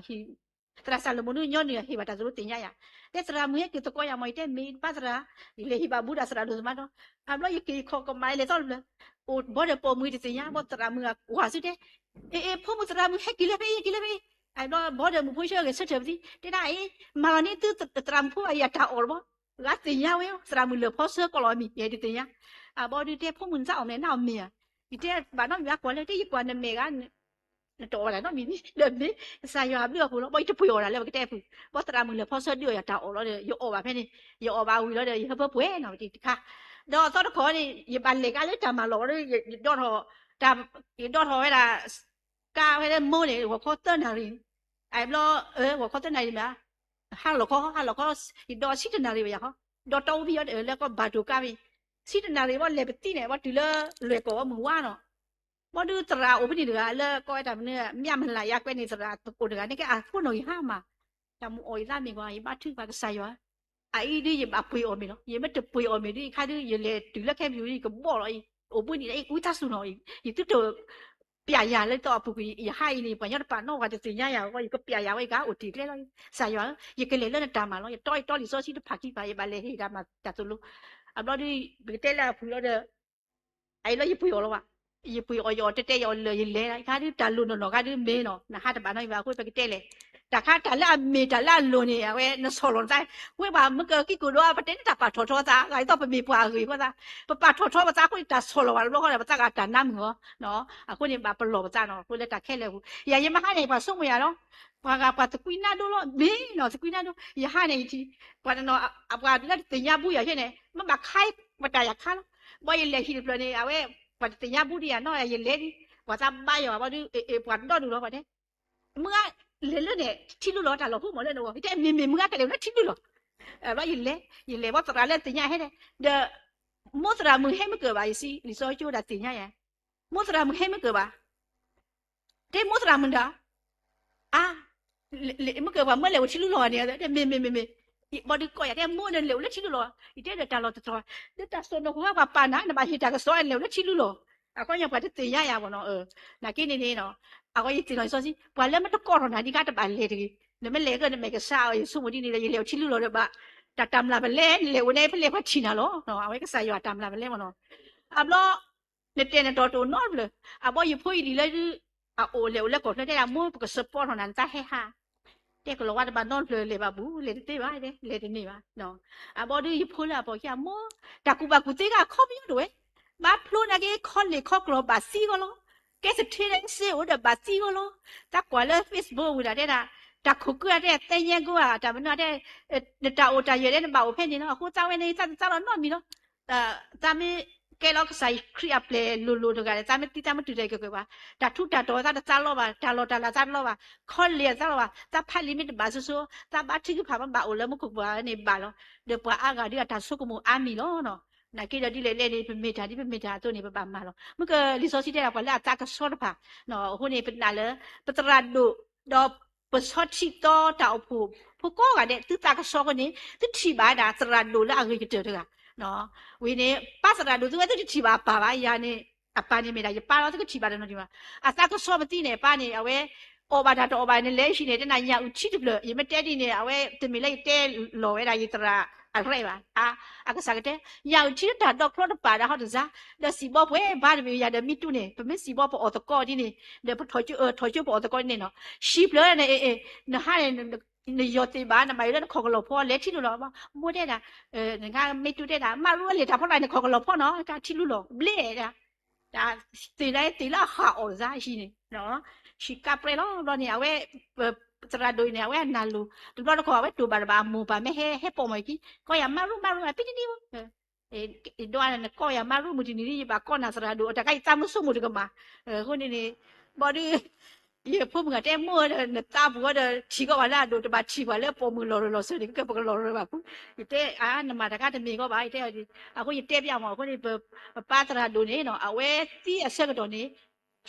သရၣ်စၢ်လမိၢ်ဒုးညီနုၢ်ဟ့ၣ်ဘၣ်တၢ်သရူးသ့ၣ်ညါယၤ, တဲသရၣ်မုၣ်ဟဲက့ၤသကိးယၤမၢ် ယတဲမ့ၢ်ပၢ်သရၣ်, ယလဲၤဟ့ၣ်ဘၣ်ဘူးဒီးသရၣ်ဒိၣ်သမါဒီး, အဘျီယက့ၤခီၣ်ကမၣ်လဲၤသီတဖျၢၣ်, အိၣ်ဘၣ်ဒီးပိာ်မုၣ်တသ့ၣ်ညါ ဘၣ်သရၣ်မုၣ်အဝၤစုတဲ, အ့ အ့ ဖိမုၣ်သရၣ်မုၣ်ဟဲက့ၤလၢဖဲအံၤ ဟဲက့ၤလၢဖဲအံၤ, အဘျီဘၣ်ဒီးမုၣ်ဖိဆၢဂ့ၤဆၢထၢၣ်ပသံ, တဲဒၣ်အ့ မၤလီၤန့ၢ်သုသရၣ်မုၣ်ဖိဘၣ်ယၤတၢ်အီၣ်တဘီ, ဂၤသ့ၣ်ညါဝဲ သရၣ်မုၣ်လၢာ်ဖီဆၢကိးလီၤအမံၤ ယဲဒုးသ့ၣ်ညါ, အဘျီဒုးတဲဖိမုၣ်နသးအီၣ်မ့ၢ်နအီၣ်မ့ၢ်ဧါ, ယတဲဘၣ်နီတမံၤဘၣ်ကွၢ်လၢ တဲယကွၢ်နမဲာ်ဂၤ နတအီၣ်ဘၣ်တၢ်နီတမံၤန့ၣ် ဒီးမ့ၢ်ကစၢ်ယွၤဘျုးအီၣ်ပူၤလီၤ, ဘၣ်ယတပှ့ၤအီၣ်ဒၣ်လၢပကတဲပူၤ, ဘၣ်သရၣ်မုၣ်လၢာ်ဖီဆၢဒုးအီၣ်ယၤတၢ်အီၣ်လီၤဒီး ယအီၣ်ဘၣ်ဖဲန့ၣ်, ယအီၣ်ဘၣ်ဝံၤလီၤဒီး ယဟၢဖၢပှဲၤနီၤတခါ, ဒီးအသီတခီန့ၣ် ယဘၣ်လဲၤကါလၢတၢ်မၤလီၢ်ဒီး ယဒီထီၣ်, ယဒီထီၣ်ဝဲဒၣ် ကါဝဲလၢမိၢ်န့ၣ် ဂီၤခီသၢနၣ်ရံၣ်, အဘျီ, ဂီၤခီသၢနၣ်ရံၣ်မ့ၢ် ဟါလီၤခီ ဟါလီၤခီ, ယဒီဆံတနၣ်ရံၣ်ဘၣ်ယၤခီ, ဒီးတီအူဖံအီၤလၢကီၢ်ဘၣ်ဒိကါဖဲ, ဆံတနၣ်ရံၣ်ဘၣ်လဲၤပသံန့ၣ် ဘၣ်တုၤလၢလွဲၢ်ကီၢ်ဝဲမုၢ်ဝါနီၤ, ဘၣ်ဒုးသရၣ်အိၣ်ဖဲန့ၣ်တဂၤလၢကီၢ်ဝဲတၢ်မနုၤ မျၢ်မလးယါကွဲန့ၣ် သရၣ်အိၣ်တဂၤန့ၣ်ကဲအဃိနီၤ ယဟါမၢ်, တၢ်မူအီၣ်ယသးမ့ၢ်ကွၢ် ယဘါထုကဖၣ်ကစၢ်ယွၤ အအံၤဒုးယဘၣ်ပှ့ၤအီၣ်မ့ၤလီၤ, ယမ့ၢ်တပှ့ၤအီၣ်မ့ၤဒုး ယခါဒုး ယလဲၤတုၤလၢခဲပူၤ ယကဘီၣ်လီၤအံၤ, အိၣ်ဘှံးနံၤအံၤ ဝံသးစူၤနီၤအံၤ ယသုတပျးယၤလၢတၢ်အပူၤကွံာ် ယဟါအံၤန့ၣ် ပှၤညီတပာ်နီၣ် ပှၤတသ့ၣ်ညါယၤအဂီၢ် ယကပျးယၤဝဲ ယကအိၣ်တ့ၢ်ကျဲလီၤ, ကစၢ်ယွၤဧၢ, ယကလဲၤလၢနတၢ်မၤလီၤ, ယတီယတီလံာ်စီဆှံတဖၣ်ခံဖၣ် ယဘၣ်လဲၤဟ့ၣ်တၢ်မၤတၢ်သိၣ်လိ, အဘျီဒုး ပကတဲလၢအပူၤလီၤဒီး အအံၤလီၤ ယပှ့ၤအီၣ်လီၤဘၣ်, ယပှ့ၤအီၣ်ယအီၣ်တဲတဲယအီၣ်လၢာ်ယလဲၤ, ခါဒုးတၢ်လိၣ်နီၢ်နီၢ်ခါဒုးမ့ၢ်နီၤ နဟါတဘၣ်နီတမံၤဘၣ်အဃိ ပကတဲလဲၣ်, တၢ်ခါတၢ်လၢအမ့ၢ်တၢ်လၢအလိၤန့ၣ် အဝဲနဆီၣ်လီၤနသး, ဝဲပှၤမ့ၢ်ကကံၢ်ကိၣ်ဒီး ပတဲန့ၣ်တၢ်ပာ်ထီၣ်ထီသး ဂၤအသီပမ့ၢ်ပှၤအဂ့ၤအဃိသး, ပပာ်ထီၣ်ထီပသးအဃိန့ၣ် တၢ်ဆီၣ်လီၤဘၣ်တဘျီဃီဒီး ပသးဂၤတၢ်နါမုာ်အီၤ, အဃိန့ၣ် ဘၣ်ပလီၢ်ပသးနီၤ အဃိလၢတၢ်ခဲလၢာ်အပူၤ, ယၤယမ့ၢ်ဟါန့ၣ် ပှၤဆိကမိၣ်ယၤလီၤ, ပှၤဂၤပှၤသကွံနါဒိလီၤ မ့ၢ်နီၤ သကွံနါဒိ, ယဟါန့ၣ်ယထံၣ်, ပှၤတနီၤ အပှၤလၢတသ့ၣ်ညါဘူးယၤယဲန့ၣ် မ့ၢ်ဘၣ်ခါ ပတၢ်ယၤခါလီၤ, ဘၣ်ယလဲၤဟံၣ်တဖျၢၣ်န့ၣ် အဝဲ ပှၤတသ့ၣ်ညါဘူးဒံးယၤနီၤ ယလဲၤဒံး, ပှၤသးဘါယွၤဘၣ်ဒုး ပှၤတဒီဒူၣ်လီၤ ပှၤတဲ မုၢ်ဂၤလဲၤလၢန့ၣ် ထံလုၢ်လီၤ တၢ်လီၢ်ဖိမ့ၢ်လၢနဂီၢ် ယတဲမ့ၢ်မ့ၢ်မုၢ်ဂၤကလဲၤလၢထံလုၢ်လီၤ, ဘျီယလဲၤ ယလဲၤဘၣ်သရၣ်လၢသ့ၣ်ညါဟဲဒၣ်, ဒီး မိၢ်သရၣ်မုၣ်ဟဲမ့ၢ်ကၢၢ်ဘၣ် ယစံး လံာ်စီဆှံကၠိဒၣ်သ့ၣ်ညါယၤ, မိၢ်သရၣ်မုၣ်ဟဲမ့ၢ်ကၢၢ်ဘၣ်, တဲမိၢ်သရၣ်မုၣ်ဒီး အါ, မ့ၢ်ကၢၢ်ပှၤမၢလဲၤအိၣ်ထံလုၢ်လီၤန့ၣ် တဲမ့ၢ်မ့ၢ်မ့ၢ်မ့ၢ်, ဘၣ်ဒုးကိးယၤ တဲမိၢ်ဒီးလဲၤအိၣ်လၢထံလုၢ်လီၤ, ယတဲဒီးတၢ်လီၢ်တတီၤ, ဒီးတၢ်စိၢ်နီၤဟူဟဲပှၤပာ်နၤ နဘၣ်ဟ့ၣ်တၢ်ကစီၣ်လဲၤအိၣ်လၢထံလုၢ်လီၤ, အခီပညီပှၤတသ့ၣ်ညါယၤဘၣ်နီၤ, နာ်က့န့ၣ်န့ၣ်နီၤ, အဝဲယသ့ၣ်နီၣ်လံာ်စီဆှံ ပှၤလၢမ့ၢ်တကိးထီၣ်နၤဒ်ခါတဘၣ်လဲၤတဂ့ၤ, နမ့ၢ်လဲၤကၢၢ်နမဲာ်ကဆှးအီၤ ယဆိကမိၣ်ဒ်န့ၣ်ဒီး ယလဲၤအိၣ်ထံလုၢ်လီၤဒီးဘၣ်, တၢ်တၢ်မျၢ်ပလဲ နလဲၤအိၣ်န့ၣ်ဖဲလဲၣ်ပှၤထံၣ်နၤလီၤ, အဝဲကစၢ်ယွၤတၢ်မျၢ်ပလဲမ့ၢ်နီၤ, အဘျီ နတဲနတီၤတအိၣ်နီတဖျၢၣ်, အဘီယဖိအံၤဒ်လဲၣ်ဒုး, အအိၣ်လဲၤအိၣ်လၢကီၢ်ချၢတဲဒၣ် မိၢ်ပကစၢပီထီၣ်နၤ နတၢ်ဟဲဟး, တဲကလီၤဝါတဘၣ်နီတဖျၢၣ် လဲၤဘၣ်ဘူး လဲၤတသ့ဘၣ်, လဲၤတန့ၢ်ဘၣ်, အဘီဒုးယဖိလၢအပိာ်ခံဂၤ မိၢ်, တၢ်ကူၣ်ဘၣ်ကူၣ်သ့ဂၤအခီပညီတဝဲ, ဘၣ်ဖျိနာ်က့ ခီလ့ၣ်ခီကျိာ်ဘၣ်သံဂီၢ်လီၤ, ကဲသထ့လၢစ့အိၣ်ဒီးဘၣ်သံဂီၢ်လီၤ, တၢ်ကွၢ်လၢ Facebook ဝံၤဒၣ်တဲဒၣ်, တၢ်ခိၣ်ကုၢ်အတဲ သဲညဲကိးဧါ တၢ်မနုၤတဲ, နတၢ်အိၣ်တၢ်ယၢၤလၢနဘၣ်အိၣ်ဖဲန့ၣ်လီၤ, အဃိသးဝဲန့ၣ် သးတသးလီၤနီတမံၤလီၤ သးမ့ၢ်ကဲလီၤကစၢ်ခရံာ်အပျဲၢ်လိၤလိၤတဂၤဒီး သးမ့ၢ်သံသးမ့ၢ်တုၤတၢ်ကကွဲၢ်ဘၣ်, တၢ်ထူးတၢ်တီၤသးတသးလီၤဘၣ်, တၢ်လီၢ်တၢ်လၤသးတလီၤဘၣ်, ခီလ့ၣ်သးလီၤဘၣ်, သးဖးလံာ်မ့ၢ်တဘၣ်ဆိဆိ, သးဘါထုကဖၣ်မ့ၢ်ဘၣ်အိၣ်လၢမူခိၣ်ပှၢ်န့ၣ်ဘၣ်လီၤ, ဒီးပှၤအါဂၤဒုးအတၢ်ဆိကမိၣ်အါမံၤလီၤနီၤ, နာ်က့ဒီးဒ်လဲၣ်လဲၣ်န့ၣ် ပမ့ၢ်တၢ်ဒ်ပမ့ၢ်တၢ်အသိးန့ၣ် ပဘၣ်မၤလီၤ, မ့ၢ်ကလံာ်စီဆှံတဲဒၣ်ပှၤလၢအသးကဆှီတဖၣ်, အဃိန့ၣ် ပနာ်လၢ ပသရၣ်ဒိၣ် ဒီးပဆီထံသီတၢ်အိၣ်ဖှိၣ် ဖိကိးဂၤဒဲး သုသးကဆှီအဃိန့ၣ် သုထံၣ်ဘၣ်ဒၣ်သရၣ်ဒိၣ်လၢအဂ့ၤကတၢၢ်တဂၤ, ဝံၤန့ၣ် ပၢ်သရၣ်ဒိၣ် သုဝဲသုတထံၣ်ဘၣ်အပၢ်ဘၣ်, ယၤန့ၣ် အပၢ်န့ၣ်မ့ၢ်ဒၣ်ယပၢ်လီၤ သုကထံၣ်ဘၣ်တနီၤဒံးဘၣ်, အသးကဆှီပသံန့ၣ် အပၢ်န့ၣ် အဝဲ အီၣ်ဘၣ်တၢ်တအီၣ်ဘၣ်န့ၣ် လဲၤဟံၣ်န့ၣ် တဲနၤညၣ်အုၣ်ထံတဖျၢၣ်, ယမ့ၢ်တဲဒ်န့ၣ် အဝဲတမ့ၢ်လၢယတဲလီၤဝဲဒၣ်ယသရၣ်အရဲၣ်ဘၣ်. အကစၢ်ကတဲ, ညၣ်အုၣ်ထံတၢ်ဒီကျီတပာ်ဒၣ်ဟီတစါ, ဒီးစံးဘီပှဲၤဘါတမ့ၢ်ယၤဒီးမ့ၢ်တူၢ်န့ၣ် ပမ့ၢ်စံးဘီပအီၣ်သကိးဒ်န့ၣ်, ဒီးပထီၣ်ကၠိပအီၣ်သကိးဒ်န့ၣ်နီၤ, ဟံၣ်ဖျၢၣ်န့ၣ် နဟါန့ၣ် နယီၢ်သ့ၣ်ဘၣ် နဘၣ်ယိၣ်လၢနခီၣ်ကလီၢ်ဖီ လဲၤထံလူလီၤ. မိၢ်တဲဒၣ်, နမ့ၢ်တူၢ်တဲဒၣ် မၤရူအလဲၤတၢ်ဖီလာ်န့ၣ် ခီၣ်ကလီၢ်ဖီနီၤ တၢ်ထံလူလီၤ ဘျဲၣ်ဒၣ် တၢ်သ့ၣ်လၢသ့ၣ်လၢအဟးအီၣ်စါဟံၣ်န့ၣ်, ဟံၣ်ကါပြဲလီၤ. ဘျီန့ၣ် အဝဲ သရၣ်ဒိၣ်အံၤန့ၣ် အဝဲအနၢ်လိၤ တဘျီတခီၣ် အဝဲတိၢ်ဘၣ်တဘၣ်အမိၢ်ပၢ်မ့ၢ်ဟဲ ဟဲပိာ်မီၢ်အခံ, ကီၢ်ယၤမၤရူမၤရူအပံတနံၤဧိၤ ဒီးနကီၢ်ယၤမၤရူမုၢ်တနံၤန့ၣ် ယဘၣ်ကီၢ်နၤသရၣ်ဒိၣ် အတၢ်ခါယသးမုၢ်ဆိကမိၣ်တကမၣ်. အဃိန့ၣ်န့ၣ် ဘၣ်ဒီး ယဖိမုၣ်ဂၤတဲမိၢ်ဒီး နသးပူၤဒီး ထံၣ်ကီးဝဲလၢအဒိၣ် တဘၣ်ထံၣ်ပှၤလၢအပိာ်မုၣ်လီၤရၢၢ်လီၤစၢၤန့ၣ် ကကဲပကလီၤရၢၢ်ဘၣ်ပူၤ. ယတဲအါ နမၤတၢ်ခါတမ့ၢ်ကီးဘၣ် ယတဲအီၤ, အဃိယတဲပျးမီၢ် အဃိန့ၣ် ပပၢ်သရၣ်ဒိၣ်န့ၣ် အဝဲသံအဆၢကတီၢ်န့ၣ်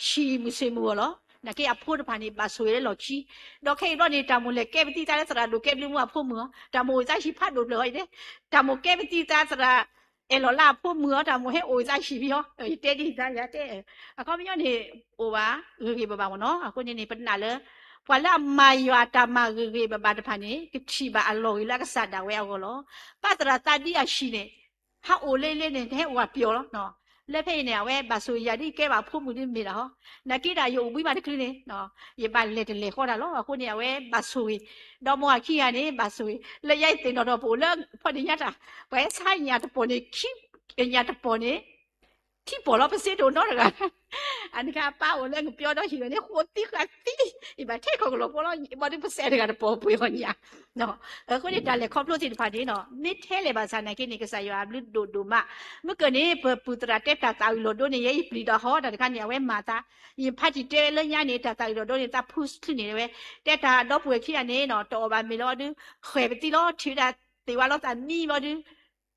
ဆံးမုၢ်ဆ့ၣ်မုၢ်ဂီၢ်လီၤ. နာ်က့အဖိတဖၣ်န့ၣ် ဘၣ်ဆိၣ်ဂ့ၤလၢလီၢ်ခံ, ဒီးခဲအံၤဘျီန့ၣ် တၢ်မိၣ်လဲၤကဲပသံသးလၢသရၣ်ဒိၣ်ကဲဘျုးမူအဖိမုၣ်အီၤ, တၢ်မိၣ်အိၣ်သးဟံၣ်ဖးဒိၣ်ဖျၢၣ်အီၤအံၤန့ၣ်, တၢ်မိၣ်ကဲပသံသးသရၣ် အဲၣ်လီၤလၢအဖိမုၣ်အီၤ တၢ်မိၣ်ဟဲအိၣ်သးဟံၣ်ဖံအီၤ, ယတဲဒ်အံၤသးယတဲ, အခီပညီန့ၣ် အိၣ်ဘၣ်ဂ့ၤဂ့ၤဘၣ်ဘၣ်မ့ၢ်နီၤ. အဃိန့ၣ်န့ၣ် ပနာ်လၢ ပှၤလၢအမၤယွၤအတၢ်မၤဂ့ၤဂ့ၤဘၣ်ဘၣ်တဖၣ်န့ၣ် ကထံၣ်ဘၣ်အလီၢ်ဂ့ၤလၢအကစၢ်ဒၣ်ဝဲအဂီၢ်လီၤ. ပၢ်သရၣ်သးဒ်အဆံးန့ၣ် ဟးအိၣ်လၢလၢန့ၣ် နဟဲအိၣ်အပျီလီၤ. လၢဖဲအံၤန့ၣ် အဝဲဘၣ်ဆိၣ်ဂ့ၤယၤဒ်ကဲဘၣ်ဖိမုၣ်ဒ်မ့ၢ်ဒၣ်ဟီ, နာ်က့ဒၣ်ယအိၣ်ဘှံးဘၣ်တချုးန့ၣ် ယဘၣ်လဲၤတလဲၤဃီတၢ်လီၤ. အဃိန့ၣ် အဝဲဘၣ်ဆိၣ်ဂ့ၤ, ဒီးမိၢ်အခံဂၤန့ၣ် ဘၣ်ဆိၣ်ဂ့ၤ, လၢယဲအသ့ၣ်နီၣ်ထီၣ်ပအိၣ်လၢဖီၣ်န့ၢ်ညါတၢ်, ပှၤဟဲဆါညၣ်တပီၢ်န့ၣ်, ညၣ်တပီၢ်န့ၣ် ခံပီၢ်လီၤ ပစ့တအိၣ်နီတဂၤ, အန့ၣ်ခါပၢ်အိၣ်လၢကပျီဒီဟံၣ်လီၤန့ၣ် ဃိးသံဃာ်သံ, ယဘၣ်ထဲခီၣ်ကလီၢ်ဖီလီၤ ဘၣ်ဒုးပစဲးတဂၤတပီၢ်ပှ့ၤအီၤညၣ် အဃိန့ၣ် တၢ်လဲၤခီဖျိသ့ၣ်တဖၣ်န့ၣ်နီၤ မ့ၢ်ထဲလဲၣ်ဘၣ်ဆၣ်နာ်က့န့ၣ် ကစၢ်ယွၤအဘျုးဒိၣ်ဒိၣ်မး, မ့ၢ်ကၢၢ်န့ၣ် ပပုၢ်သရၣ်တဲတၢ်သးဝံၤလီၤဒိန့ၣ် ယဲယပျံၤတၢ်ဟီတၢ်တခါန့ၣ် အဝဲမၤသး, ယဖါတံၢ်တဲလၢညါန့ၣ် တၢ်သးဝံၤလီၤဒိန့ၣ် သးဖုချုးန့ၣ်ဝဲ, တဲတၢ်ဒီပုၢ်ဝဲၢ်ခံဂၤန့ၣ်နီၤ တအီၣ်ဘၣ်မ့ၤလီၤဒုး, ဃဲၤပသံလီၤ ထံၣ်ဝဲဒၣ်သ့ၣ်ဝါလီၤသးမံဘီဒုး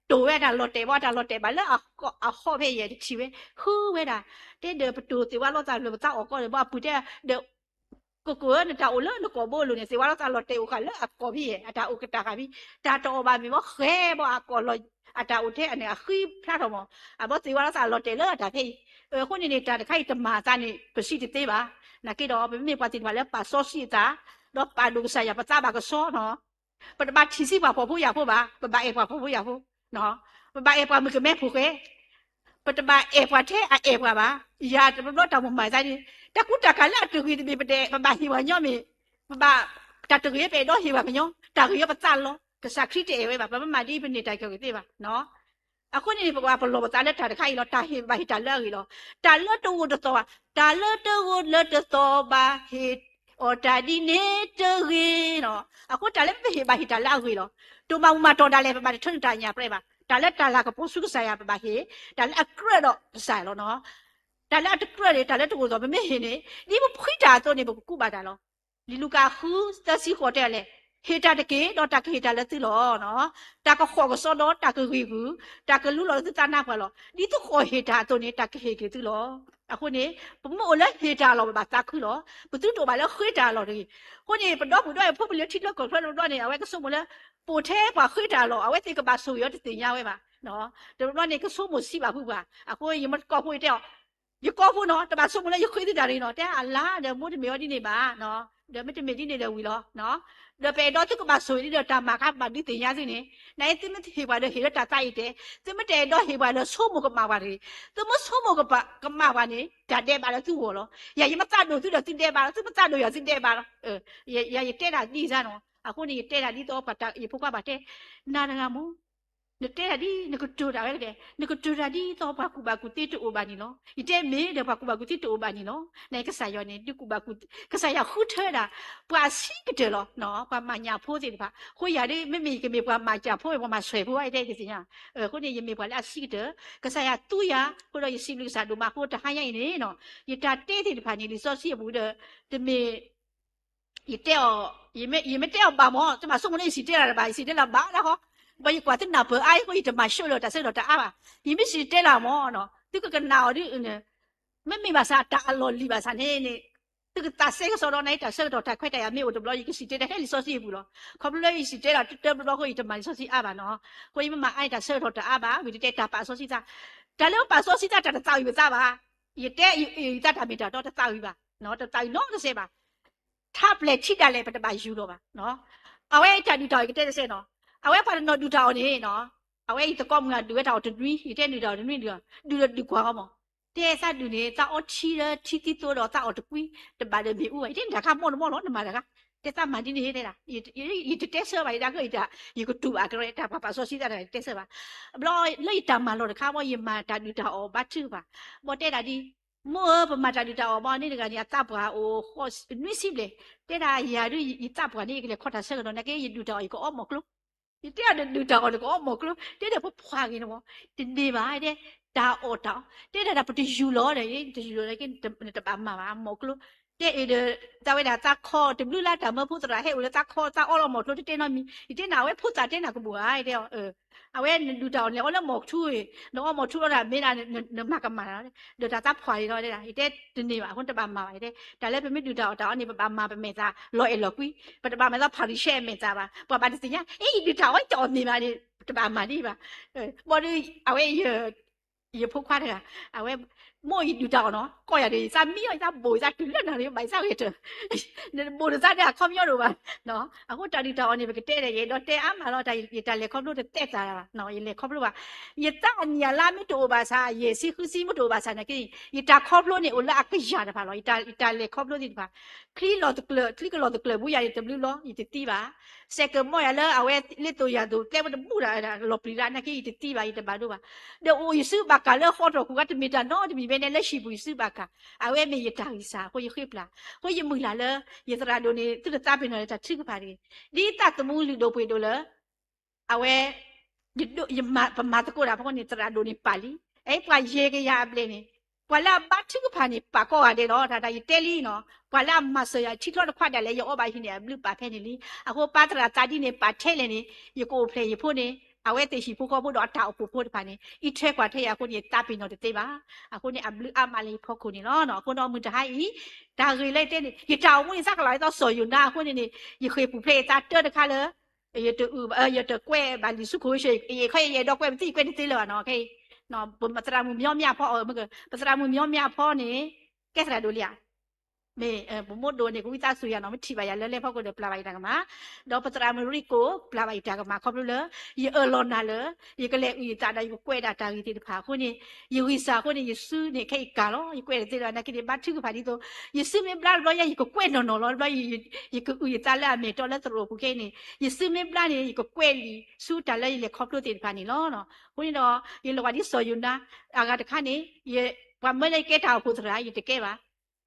တိၢ်ဝဲတၢ်လီၤတဲာ်ဘီ တၢ်လီၤတဲာ်ဘၣ်လၢအဟီၣ်ဖဲယဲၢ် တထံၣ်ဝဲ, ဃုဝဲဒၣ်, တဲဒီးပတိၢ်သ့ၣ်ဝါလီၤသးလၢပသးအီၣ်ကီၢ်ဒီး ဘၣ်အပုၢ်တဲဒီး ကကိးဧၢ နတၢ်အိၣ်လၢနကိာ်ဘိအလိၤန့ၣ် သ့ၣ်ဝါလီၤသးလီၤတဲာ်အိၣ်ဃာ်လၢအကိာ်ဖဲယဲၢ် အတၢ်အိၣ်ကတၢၢ်ဃာ်ဖဲ, တၢ်တအီၣ်ဘၣ်မ့ၤဘီ ဃဲၤဘီအကိာ်လီၤ, အတၢ်အိၣ်ထဲအန့ၣ် အဃံဖျါထီၣ်မး, အဘီသ့ၣ်ဝါလီၤသးလီၤတဲာ်လၢအတၢ်ဖဲအံၤ, အဃိန့ၣ်န့ၣ် တၢ်တခါအံၤတမၤသးန့ၣ် ပစံးတသ့ဘၣ်, နာ်က့ဒီး ပမ့မ့ၢ်ပှၤသ့ၣ်တဖၣ်လၢပာ်စီဆှံအသး, ဒီးပာ်ဒိၣ်ကစၢ်ယွၤ ပသးဘၣ်ကဆှီနီၤ ပတဘၣ်ထံၣ်ဆံးပှၤဖှီၣ်ဖိယာ်ဖိဘၣ်, ပဘၣ်အဲၣ်ပှၤဖှီၣ်ဖိယာ်ဖိ, ပဘၣ်အဲၣ်ပှၤမုၣ်ကမဲဖိဃဲ, ပတဘၣ်အဲၣ်ပှၤထဲအအဲၣ်ပှၤဘၣ်. ယၤတဘျီဘျီတၢ်မိၣ်မၤသးန့ၣ်, တၢ်ကူတၢ်ကၤလၢအတဂ့ၤတမ့ၢ်ပဒဲး ပဘၣ်ဟ့ၣ်ပှၤညီမ့ၢ်, ပဘၣ်တၢ်တဂ့ၤပအဲၣ်ဒိးဟ့ၣ်ပှၤကညီ, တၢ်ဂ့ၤပသးလီၤ. ကစၢ်ခရံာ်တအဲၣ်ဝဲဘၣ်, ပမ့ၢ်မၤဒ်ပန့ၢ်တၢ်ကီကသ့ဘၣ် အဃိန့ၣ် ပကဘၣ်ပလီၢ်ပသးလၢတၢ်တခါအံၤလီၤ. တၢ်ဟ့ၣ်ဘၣ်ဟ့ၣ်တၢ်လၢအဂ့ၤလီၤ. တၢ်လၢတဂိာ်တသီၣ်ဘၣ်, တၢ်လၢတဂိာ်လၢတသီၣ်ဘၣ်ဟ့ၣ်အီၤတၢ်ဒ်န့ၣ်တဂ့ၤနီၤ. အဃိတၢ်လၢပဟ့ၣ်ဘၣ်ဟ့ၣ်တၢ်လၢအဂ့ၤလီၤ. တိၢ်မၤမူမၤတီၢ်ဒၣ်လဲာ် ပဘၣ်တထၢနတၢ်ညၣ်ပြဲဘၣ်. တၢ်လၢတၢ်လၤကပီၤဆူကစၢ်ယွၤပဘၣ်ဟ့ၣ်, တၢ်လၢအကြၢးဒီးကစၢ်လီၤနီၤ. တၢ်လၢအတကြၢးန့ၣ် တၢ်လၢတဂိာ်သီၣ် ပမ့ၢ်ဟ့ၣ်န့ၣ် ဒ်ပဖှံတၢ်အသိးန့ၣ် ပကကူးဘၣ်တၢ်လီၤ. လံာ်လူၤကၣ်ဃု သၢဆံဃိးတဲလဲၣ်, ဟ့ၣ်တၢ်တက့ၢ် ဒီးတၢ်ကဟ့ၣ်တၢ်လၢသုလီၤ. တၢ်ကဃီၣ်ကစီဒီ တၢ်ကဂ့ၤဂုာ်, တၢ်ကလူလီၤလၢသုသးနါပှၢ်လီၤ. ဒ်သုဃီၣ်ဟ့ၣ်တၢ်အသိးန့ၣ် တၢ်ကဟ့ၣ်က့ၤသုလီၤ. အဃိန့ၣ် ပမ့ၢ်အိၣ်လၢဟ့ၣ်တၢ်လီၢ် ပဘၣ်သးခုလီၤ. ပသုတအိၣ်ဘၣ်လၢဃ့တၢ်လီၢ်တဂ့ၤ. အဃိန့ၣ် ပဒီပုၢ်ဒီဝဲၢ်ဖိပလၢထံချၢကီၢ်ချၢတဘျီန့ၣ် အဝဲကဆိကမိၣ်လၢ ပအိၣ်ထဲပှၤဃ့တၢ်လီၢ် အဝဲသ့ၣ်ကဘၣ်ဆိၣ်ဂ့ၤအီၤတသ့ၣ်ညါဝဲဘၣ်. တဘျီန့ၣ် ကဆိကမိၣ်ဆံးဘၣ်ဖုပှၤ, အဃိယမ့ၢ်ကီၢ်ဖိယတဲအီၤ ယကီၢ်ဖိနီၤ တဘၣ်ဆိကမိၣ်လၢယဃ့သုတၢ်တဂ့ၤနီၤ, တဲအလါဒီးမိၢ်တမ့ၢ်အီၤဒ်န့ၣ်ဘၣ်, ဒီးမ့တမ့ၢ်ဒ်န့ၣ်ဒီးဝံၤလီၤ. ဒီးပအဲၣ်ဒိးသုကဘၣ်ဆိၣ်ဂ့ၤဒ်ဒီးတၢ်မၤခါဘၣ်ဒုးသ့ၣ်ညါသုန့ၣ်, နသုမ့ၢ်ဟ့ၣ်ပှၤဒီးဟ့ၣ်လၢတၢ်သးအံၤတဲ, သုမ့ၢ်တအဲၣ်ဒိးဟ့ၣ်ပှၤဒီးဆိကမိၣ်ကမၣ်ပှၤတဂ့ၤ. သုမ့ၢ်ဆိကမိၣ်ကမၣ်ပှၤန့ၣ် တၢ်ဒဲးဘးလၢသုဂီၢ်လီၤ. ယၤယမ့ၢ်သးဒိၣ်သုဒီးသုဒဲးဘးလီၤ, သုမ့ၢ်သးဒိၣ်ယၤသုဒဲးဘးလီၤ. ယၤယတဲတၢ်ဒ်အံၤစ့ၢ်နီၤ, အဃိန့ၣ် ယတဲတၢ်ဒ်သိးပှၤ ယဖိခွါပှၤတဲ, နၤတဂၤမ့ၢ် နတဲတၢ်ဒ် နကတိၤတၢ်ဝဲတက့ၢ်, နကတိၤတၢ်ဒ်သိးပှၤကူၣ်ဘၣ်ကူၣ်သ့တအိၣ်ဘၣ်န့ၣ်လီၤ. ယတဲမ့ၢ်ဒီးပှၤကူၣ်ဘၣ်ကူၣ်သ့တအိၣ်ဘၣ်န့ၣ်လီၤ. နကစၢ်ယွၤန့ၣ် ဒုးကူၣ်ဘၣ်ကူၣ်, ကစၢ်ယွၤဃုထၢဒၣ် ပှၤအဆံးကတၢၢ်လီၤ. ပှၤမၤညၣ်ဖိသ့ၣ်တဖၣ်, အဃိယၤဒ် မ့မ့ၢ်ယကမ့ၢ်ပှၤမၤစၢၤဖိ ပှၤမၤဆွဲးဖိ ယတဲကသ့ၣ်ညါ, အဃိန့ၣ် ယမ့ၢ်ပှၤလၢအဆံးကတၢၢ်, ကစၢ်ယွၤသူယၤ, အဃိဒီးယစံးဘျုးကစၢ်ဒိၣ်မးအဃိ တဟါညါအံၤန့ၣ်နီၤ, ယတၢ်တဲသ့ၣ်တဖၣ်န့ၣ် လံာ်စီဆှံအပူၤဒီး တမ့ၢ် ယတဲအီၤ, ယမ့ၢ်တဲအီၤဘၣ်မ့ၢ် တဘၣ်ဆိကမိၣ်လၢယစံၣ်တဲၤလီၤတဘၣ်, ယစံၣ်တဲၤလီၤဘၣ်ဒၣ်ဃီ, ဘၣ်ယကွၢ်သုနၢ်ပၢၢ်အါအဃိ ယတမၤဆှၢလၢတၢ်ဆၢကတီၢ်တအါဘၣ်. ယမ့ၢ်စံၣ်တဲၤလီၤမ့ၢ်နီၤ သုကကနၣ်အီၤဒ်အံၤန့ၣ်, မ့မ့ၢ်ဘၣ်ဆၣ်တၢ်အလီၢ်လံၤဘၣ်ဆၣ်န့ၣ်န့ၣ်, သုကသးစဲကစီဒီးန့ၣ် တၢ်ဆၢကတီၢ်တၢ်ခွဲးတၢ်ယာ်မ့ၢ်အိၣ်တဘျီ ယကစံၣ်တဲၤတၢ်ထဲလံာ်စီဆှံအပူၤလီၤ. ခီဖျိလၢယစံၣ်တဲၤလီၤတဘျီဘျီအဃိ ယတမၤလံာ်စီဆှံအါဘၣ်နီၤ. အဃိယမ့ၢ်မၤအါန့ၣ် တၢ်ဆၢကတီၢ်တအါဘၣ်, ဝံၤတတဲတၢ်ပာ်စီဆှံသး, တၢ်လၢပပာ်စီဆှံသး တၢ်တသးဝံၣ်ပသးဘၣ်. ယတဲယသးတၢ်မ့ၢ်တၢ်တီ တသးဝံၣ်ဘၣ်, တသးဝံၣ်နီတစဲးဘၣ်. ထါပျဲၤထံဒၣ်လဲာ် ပတဘၣ်ယူၤလီၤဘၣ်. အဝဲတၢ်ဒုၣ်တၢ်အီၣ် ယကတဲတစဲးနီၤ, အဝဲပှၤတနီၤဒုၣ်တၢ်အီၣ်န့ၣ်နီၤ, အဝဲယသကိးမုၣ်ဂၤဒုၣ်ဝဲတၢ်အီၣ်တနွံ, ယတဲဒုၣ်တၢ်အီၣ်တနွံဒုၣ်, ဒုၣ်ဒီးဒုၣ်ကွၢ်အီၤမး, တဲသးဒုၣ်န့ၣ် သးအီထံလၢထံသံသိဒီးသးအီၣ်တကွံ, တဘၣ်ဒီးမ့ၣ်အူဘၣ်, ယတဲနတၢ်ခါမီၢ်တမီၢ်လီၤ နမၤတၢ်ခါ, တဲသးမၤဒ်န့ၣ်တဲဒၣ်, ယတတဲဆၢဘၣ် ယတၢ်က, ယကတူၢ်ဘၣ်ကရၢ တၢ်ပာ်စီဆှံသးတၢ် ယတတဲဆၢဘၣ်. ဘျီလၢယတၢ်မၤလီၢ်တခါဘၣ် ယမၤတၢ်ဒုၣ်တၢ်အီၣ်ဘါထုကဖၣ်, ဘၣ်တဲဒၣ်ဒ် မိၢ်ဧၢ ပမၤတၢ်ဒုၣ်တၢ်အီၣ်ဘၣ်န့ၣ်တဂၤန့ၣ် အသးပှၢ်အိၣ်ဃိးနွံဆံဘျဲၣ်, တဲဒၣ်ယၤဒုး ယသးပှၢ်န့ၣ် ယကလဲၤခီတၢ်ဆၢကတီၢ် နာ်က့ ယဒုၣ်တၢ်အီၣ် ယကအီမီၢ်ကျိ, ယတဲအီၤဒုၣ်တၢ်အီၣ် နကအီမီၢ်ကျိ, တဲဒီးဖိခွါဂ့ၤန့ၣ်မး, တန့ၢ်ဘၣ်တဲ, တၢ်အီၣ်တၢ်အီ, တဲဒၣ်ဒၣ်ပတယူၤလီၤဒီး တယူၤလီၤနာ်က့ နတဘၣ်မၤဘၣ် မီၢ်ကျိ, တဲအံၤဒီး သးဝဲဒၣ်သးခီတဘျုးလၢတၢ်မၢဖိသရၣ်ဟဲအိၣ်လၢသးခီ သးအီလီၤမီၢ်ကျိ တတဲနီတမံၤ, ယတဲနၤအဝဲဖိသၣ်တဲနၤကဘူၣ်ဧါ, တဲအီၤ အဝဲနဒုၣ်တၢ်အီၣ်န့ၣ် အီလၢမီၢ်ထူ, နအီမီၢ်ထူလီၤတၢ်မ့ၢ်ဒၣ် နမၤကမၣ်လီၤ, ဒီးတၢ်သးဖှၣ်န့ၣ်လီၤ, တဲဒၣ် ယတဲတန့ၢ်ဘၣ် အဃိတဘၣ်မၤဘၣ်, ယတဲ တၢ်လၢပမ့ၢ်ဒုၣ်တၢ်အီၣ်တၢ်အီန့ၣ် ပဘၣ်မၤပမဲာ်သးလီၤအဲၣ်လီၤကွံ, ပတဘၣ်မၤသးဖၤရံၤၡဲအမဲာ်သးဘၣ်, ပှၤဘၣ်တသ့ၣ်ညါ အ့ ယဒုၣ်တၢ်အီၣ် ယတအီၣ်မ့ၤဘၣ်န့ၣ် တဘၣ်မၤဒ်ဘၣ်, ဘၣ်ဒီး အဝဲ ယဖိခွါတဂၤ အဝဲ မိၢ်ယဒုၣ်တၢ်အီၣ်နီၤ ကီၢ်ယၤဒီး ယသးမံအီၤ ယသးဘိၣ် ယသးတုၤလၢနၤဒီး ဘၣ်ယသးဂဲၤတၢၢ်, နတဘိၣ်နသးဒီးအခီပညီတအိၣ်ဘၣ်, အဃိတၢ်ဒုၣ်တၢ်အီၣ်န့ၣ် ပကတဲဒီး ယအဲၣ်ဒိးတဲအါမးလီၤ ယတၢ်လဲၤခီဖျိတတဲသးဘၣ်, ယလဲၤခီဖျိဘၣ်, ယသးအနံၣ်အလါမ့ၢ်တအိၣ်ဘၣ်ဆၣ် ယဲၢ်ဆံဃုဆံမ့ၢ်တအိၣ်ဘၣ်ဆၣ်နာ်က့ ယတၢ်ခီဖျိန့ၣ် အိၣ်လၢအကယၤတဖၣ်လီၤ, ယတၢ်လဲၤခီဖျိသ့ၣ်တဖၣ် ချံလီၤသကျၢၤ ချံကလီၤသကျၢၤဘူးယၤန့ၣ်တဘျုးလီၤ ယတသံဘၣ်, စဲးကမီၢ်ယၤလၢအဝဲလၢသိၣ်ယၤသိၣ် ကျဲဝဲတဘူၣ်ဒီး လီၤပျံၤလၢနာ်က့ ယတသံဘၣ် ယတဘၣ်ဒိဘၣ်, ဒီးအိၣ်ယစုဘၣ်ကးလၢဃီထီၣ်ခိၣ်ဂၤ တမ့ၢ်တၢ်နီတမံၤဘဲန့ၣ် လၢဟံၣ်ပူၤယစုဘၣ်ကး, အဝဲမ့ၢ်ယတၢ်ဂံၢ်စၢ်အဃိ ယဃ့ပျၢ်, အဃိယမုၢ်လၢ်လၢ ယသရၣ်ဒိၣ်န့ၣ် သုတသးပ့ၤနီၣ်လၢတၢ်ထုကဖၣ်တဂ့ၤ, ဒ်သးသမူလုၢ်ဒိၣ်ပှ့ၤဒိၣ်လၢ အဝဲ ယဒိၣ် ယမၤ ပမၤသကိးတၢ်ဖီခိၣ်န့ၣ် သရၣ်ဒိၣ်န့ၣ်ပာ်လံ, အဲ ပှၤယဲၢ်ကယၤအဘျဲၣ်န့ၣ် ပှၤလၢအဘါထုကဖၣ်န့ၣ် ပာ်ကိးဂၤဒဲးလီၤ, တၢ်တၢ်ယတဲလံနီၤ, ပှၤလၢအမၤစၢၤယၤထံချီတခွးဒၣ်လဲာ် ယအီဘၣ်ဟံၣ်န့ၣ် အဘျုးပာ်ဖဲန့ၣ်လံ, အဃိပၢ်သရၣ်သးဒ်န့ၣ် ပာ်ထဲလဲၣ်န့ၣ် ယကအိၣ်ဖျဲၣ်ယဖိန့ၣ် အဝဲသ့ၣ်ဟံၣ်ဖိဃီဖိဒီးအတၢ်အိၣ်ဖှိၣ်ဖိတဖၣ်န့ၣ် အံးထွဲကွၢ်ထွဲယၤအဃိန့ၣ် ယသးပ့ၤနီၣ်တသ့ဘၣ်, အဃိန့ၣ် အဘျုးအါမးလၢယဖီခိၣ်န့ၣ်လီၤ, အဃိန့ၣ်မုၢ်တဟါအံၤ တၢ်ဂ့ၢ်လၢယတဲန့ၣ် ယတၢ်အိၣ်မူန့ၣ် သးကလီၤဒ်သိးစီၤယိၤနါအဃိန့ၣ်န့ၣ် ယဃ့ၢ်ပူၤဖျဲးယသးတၢတခါလၢ ယတအုၣ် ယတကွဲးဘၣ်လံာ်ဆူခိၣ်ဝဲရှဲ ယခီယအဲၣ်ဒိးကွဲးပသံ ယကွဲးတသ့လၢၤဘၣ်နီၤ, ခဲအံၤ ပသရၣ်မုၣ်မညီမၠၣ်ဖီအီၤ ပသရၣ်မုၣ်မညီမၠၣ်ဖီန့ၣ် ကဲသရၣ်ဒိၣ်လံဧါ, မ့ၢ် ပမိၢ်ဒိၣ်န့ၣ် ကဝံသးစူၤယၤနီၤ မ့ၢ်ထံၣ်ဘၣ်ယၤလၢလဲၤဖီခိၣ်ဒီးပျၢ်ဘၣ်ယတၢ်ကမၣ်, ဒီးပသရၣ်မုၣ်ရံကိၣ် ပျၢ်ဘၣ်ယတၢ်ကမၣ်ခီဖျိလၢ ယအၢၣ်လီၤနၤလၢ ယကလဲၤအုၣ်ယသးဒီးယကကွဲးဒၣ်တၢ်ဂ့ၢ်သ့ၣ်တဖၣ်အဃိန့ၣ် ယဂံၢ်စၢ်အဃိန့ၣ် ယစုန့ၣ် ခဲအံၤကၤလီၤ ယကွဲးတသ့လၢၤဘၣ် နာ်က့န့ၣ် ဘါထုကဖၣ်ဒ်သိး ယစုမ့ၢ်ဘျါတဘျီညါ ယကကွဲးနီၢ်နီၢ်လီၤ တဘျီ ယကအုၣ်ယသးလၢအမဲာ်တီလၢသရိာ်ပူၤခဲအံၤန့ၣ် ယစုမ့ၢ်ဘျါန့ၣ် ယကကွဲးလံာ်ဆူတၢ်လၢယလဲၤခီဖျိသ့ၣ်တဖၣ်န့ၣ်လီၤ. အဃိန့ၣ်ဒီး ယလီၤဂာ်ဒ်စီၤယိၤနါ အဂၤတခါန့ၣ် ပှၤမၢလၢယကဲတၢ်အိၣ်ဖှိၣ်သရၣ် ယတကဲဘၣ်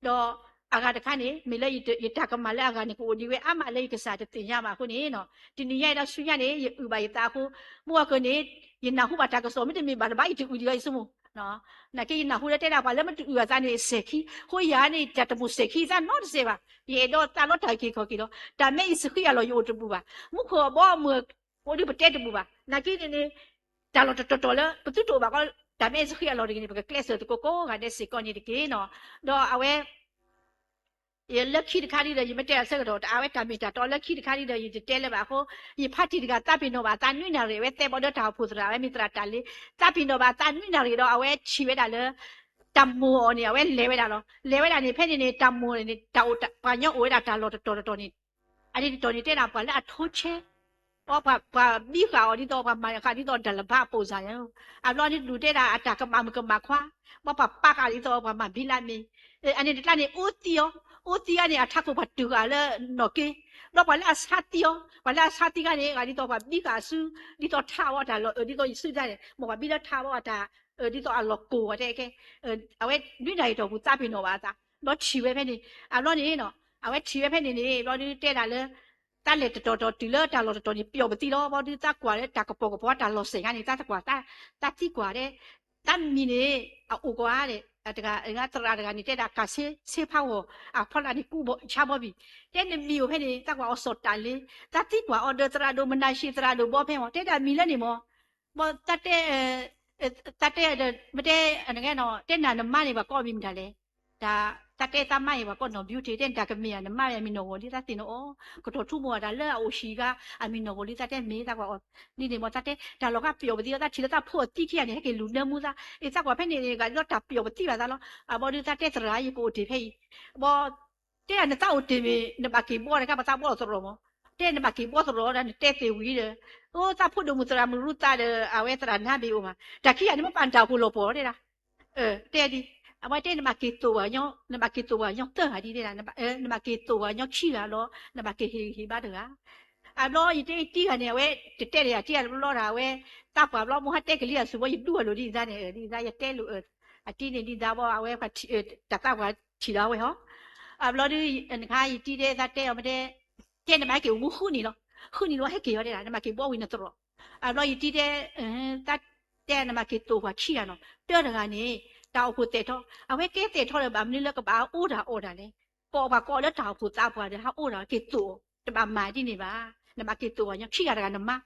ဒီးအဂၤတခါန့ၣ် မ့ၢ်လၢယတၢ်ကမၣ်လၢအဂၤန့ၣ် ကအိၣ်ဒံးဝဲအါမးလၢယကစၢ်တသ့ၣ်ညါဘၣ်အဃိန့ၣ် တနံၤညါအံၤဒီးဆူညါန့ၣ် ယအုၣ်ဘၣ်ယသးအဃိ မ့ၢ်ဝဲကန့ၣ် ယနၢ်ဟူဘၣ်တၢ်ကစီၣ် မ့တမ့ၢ်ဘၣ်တဘၣ် ယတအုၣ်ဒံးအီၤယဆိကမိၣ် နာ်က့ယနၢ်ဟူလၢတဲဒၣ်ပှၤလၢမတအုၣ်အသးန့ၣ်စဲၤခံ, အဃိယၤန့ၣ် တၢ်တမိၣ်စဲၤခံသးနီတစဲးဘၣ်, ယအဲၣ်ဒိးသးလီတၢ်က့ၤခီၣ်က့ၤလီၤ, တၢ်မ့ၢ်ယစဃံအလီၢ်ယအိၣ်တဘူၣ်ဘၣ်, မူခိၣ်အဘီအမုၢ် အိၣ်ဒံးပတဲတဘူၣ်ဘၣ်, နာ်က့န့ၣ်န့ၣ် တၢ်လီၢ်တတီၤတီၤလၢ ပသုတအိၣ်ဘၣ်ကီ တၢ်မ့ၢ်ယစဃံအလီၢ်တဂ့ၤန့ၣ် ပကကျဲးစၢးသကိးကိးဂၤဒဲးစ့ၢ်ကီးန့ၣ်တက့ၢ်နီၤ, ဒီးအဝဲ ယလၢခံတခါဒ်ဒီး ယမ့ၢ်တဲအဆၢကတီၢ် တအါဝဲတၢ်မ့ၢ်တၢ်တီလၢခံတခါဒ်ဒီး ယတတဲလၢၤဘၣ်အဃိ ယဖါတံၢ်တဂၤသးပ့ၤနီၣ်ဘၣ်အသးနွံနၣ်ရံၣ် အဝဲသဲဘီဒၢတၢ်အိၣ်ဖှိၣ်သရၣ် အဝဲမ့ၢ်သရၣ်တၢ်လ့ သးပ့ၤနီၣ်ဘၣ်အသးနွံနၣ်ရံၣ်ဒီး အဝဲထံၣ်ဝဲဒၣ်လၢ တၢ်မိၣ်အီၤန့ၣ် အဝဲလဲၤဝဲဒၣ်လီၤ. လဲၤဝဲဒၣ်န့ၣ် ဖဲန့ၣ်န့ၣ် တၢ်မိၣ်န့ၣ် တၢ်အိၣ် ပှၤကညီအိၣ်ဝဲဒၣ်တၢ်လီၢ်တတီၤတတီၤန့ၣ် အန့ၣ်တတီၤန့ၣ် တဲဒၣ်ပှၤလၢအထိဆဲ ပှၤပှၤဘံဃာ်အီၤဒ်သိးပှၤမၤဃာ်ဒ်သိး ဒၣ်လဘါအပိာ်စၢ်ညါ, အဘျီန့ၣ်ဒူၣ်တဲဒၣ်အတၢ်ကမၣ်မုၣ်ကမၣ်ခွါ, ပှၤပှၤပာ်ဃာ်ဒ်သိးပှၤမၤဘံလၢအမ့ၢ်, အန့ၣ်တကျါန့ၣ် အိသံအီၤ, အိသံအီၤန့ၣ် အထးခိၣ်ပှၤတုၤဃာ်လၢနီၢ်က့, ဘျီပှၤလၢအဆါသံအီၤ, ပှၤလၢအဆါသံခါန့ၣ် ဂာ်ဒ်သိးပှၤဘံဃာ်အစု, ဒ်သိးထးအီၤတၢ်လီၢ်အၢ ဒ်သိးယစုဒၣ်န့ၣ် မ်ပှၤဘံလၢထးအီၤအတၢ် ဒ်သိးအလီၢ်ကိၢ်ဝဲတဲခဲ အဝဲနွံနၣ်ရံၣ်တီၢ်ပူၤသးပ့ၤနီၣ်ဘၣ်အသး, ဘျီထံၣ်ဝဲဖဲန့ၣ်, အဘျီန့ၣ်နီၤ အဝဲထံၣ်ဝဲဖဲန့ၣ်န့ၣ် ဘျီဒုးတဲဒၣ်လၢ တၢ်လဲၤတတီၤတီၤတုၤလၢတၢ်လီၢ်တတီၤန့ၣ် ပျီၣ်ပသံလီၤ. ဘျီဒုးသးကွၢ်လၢတၢ်ကပီၤကပီၤတၢ်လီၢ်စဲၣ်ခါန့ၣ် သးကွၢ် သးသံကွၢ်ဒဲး, သးမံၤန့ၣ် အအိၣ်ကီးဧါ, တဂၤ သရၣ်တဂၤန့ၣ် တဲဒၣ်ကးဆ့ ဆ့ဖးဂီၤ အဖီလာ်န့ၣ် ကူဘီဆါဘီဘံၣ်, တဲနမံၤအိၣ်ဖဲန့ၣ် သးကွၢ်အီၤစီၤတၢ်လ့, သးသံကွၢ်အီၤဒီးသရၣ်ဒိၣ်မနၤၡ့ သရၣ်ဒိၣ်ဘီဖဲမီၤ တဲဒၣ်မံၤလၢန့ၣ်မီၤ ဘီသးတဲ သးတဲ မတဲ တဲနၤနမါန့ၣ် ပှၤကိးအမံၤမတၤလဲၣ်, တၢ် သးတဲသးမါအံၤ ပှၤကိးနီၢ်ဘျူးထံး တဲနတၢ်ကမ့ၢ်ဧါ နမါအမံၤနီၢ်ဂီၤလံ သးသ့ၣ်နီၣ်အီၤ, ကထီၣ်ထူမိၢ်အတၢ်လၢအအိၣ်ဟံၣ်ဂၤ အမံၤနီၢ်ဂီၤလံ သးတဲမ့ၢ်သးကွၢ်အီၤ, ဒ်န့ၣ်မီၤ သးတဲ တၢ်လီၢ်ဂၤပျီၣ်ပသံလီၤ သးထံၣ်လၢသးဖိအသံခံဂၤန့ၣ် ဟဲက့ၤလူၤနၢမူသး အသးကွၢ်ဖဲန့ၣ် ဂၤဒ်သိးတၢ်ပျီၣ်ပသံဘၣ်သးလီၤ, အဘီဒုးသးတဲသရၣ် ယကအိၣ်တ့ၢ်ဖဲအံၤ, ဘီ တဲဒၣ်နသးအိၣ်တ့ၢ်မ့ၢ် နဘၣ်က့ၤဘှီတခါ ပှၤသးဘှီသရိာ်မး, တဲနဘၣ်က့ၤဘှီသရိာ်ဒီး နတဲသ့ၣ်ဝံၤဒီး, အိၣ်သးဖိဒိၣ်မုၣ်သရၣ်မုၣ်ရူသးဒီး အဝဲသရၣ်နါဘ့ၣ်အိၣ်မး, တၢ်ခံဂၤန့ၣ်မ့ၢ်ပာ်နတၢ်အိၣ်ဖှိၣ်လီၤပှီၢ်တဲဒၣ်, တဲဒ်, အဝဲတဲနဘၣ်က့ၤသိၣ်, နဘၣ်က့ၤသိၣ်ပှၤညီသၢဂၤဒ်တဲဒၣ်, နဘၣ်က့ၤသိၣ်ပှၤညီခံဂၤလီၤ, နဘၣ်က့ၤဟ့ၣ်ဂံၢ်ဟ့ၣ်ဘါတဂၤ အဘျီယတဲတံၢ်ဂၤန့ၣ် အဝဲတတဲဒၣ်ယၤတံၢ်ဂၤတဘျီဒီး အဝဲသးပှၢ်ဘျီမိၢ်ဟါတဲကလံၤအစူၤဘီ ယဒူအလိၤဒ်အံၤန့ၣ် ဒ်အံၤယတဲလိၤ, အတံၢ်န့ၣ်ဒ်အံၤဘီ အဝဲ တၢ်သးပှၢ်ထံၣ်လီၤဝဲဟီ, အဘျီဒုး နခါယတံၢ်တဲသးတဲအီၤမ့ၢ်တဲ, တဲနဘၣ်ဟဲက့ၤအိၣ်မူဃုနံၣ်လီၤ, ဃုနံၣ်လီၤဟဲက့ၤအီၤတဲဒၣ် နဘၣ်က့ၤဘှီဝံၤနသရိာ်, အဘျီယတံၢ်တဲ တၢ်နမၤက့ၤသိၣ်ပှၤခံဂၤနီၤ, တၢ်တဂၤန့ၣ် တၢ်အိၣ်ဖှိၣ်သဲးထီၣ်, အဝဲကဲသဲးထီၣ်ဒီး ဘၣ်မနုၤလၢကဘၣ်အိၣ်တၢ်အီၣ်တၢ်လဲၣ်, ကိးပှၤကိးလၢတၢ်အိၣ်ဖှိၣ်သးပှၢ်ဒီး ဟးအိၣ်တၢ်က့ၤသိၣ်အီၤ, တဘၣ်မၤဒ်န့ၣ်ဘၣ်, နမၤက့ၤသိၣ်ပှၤညီခံဂၤတဂၤနမါ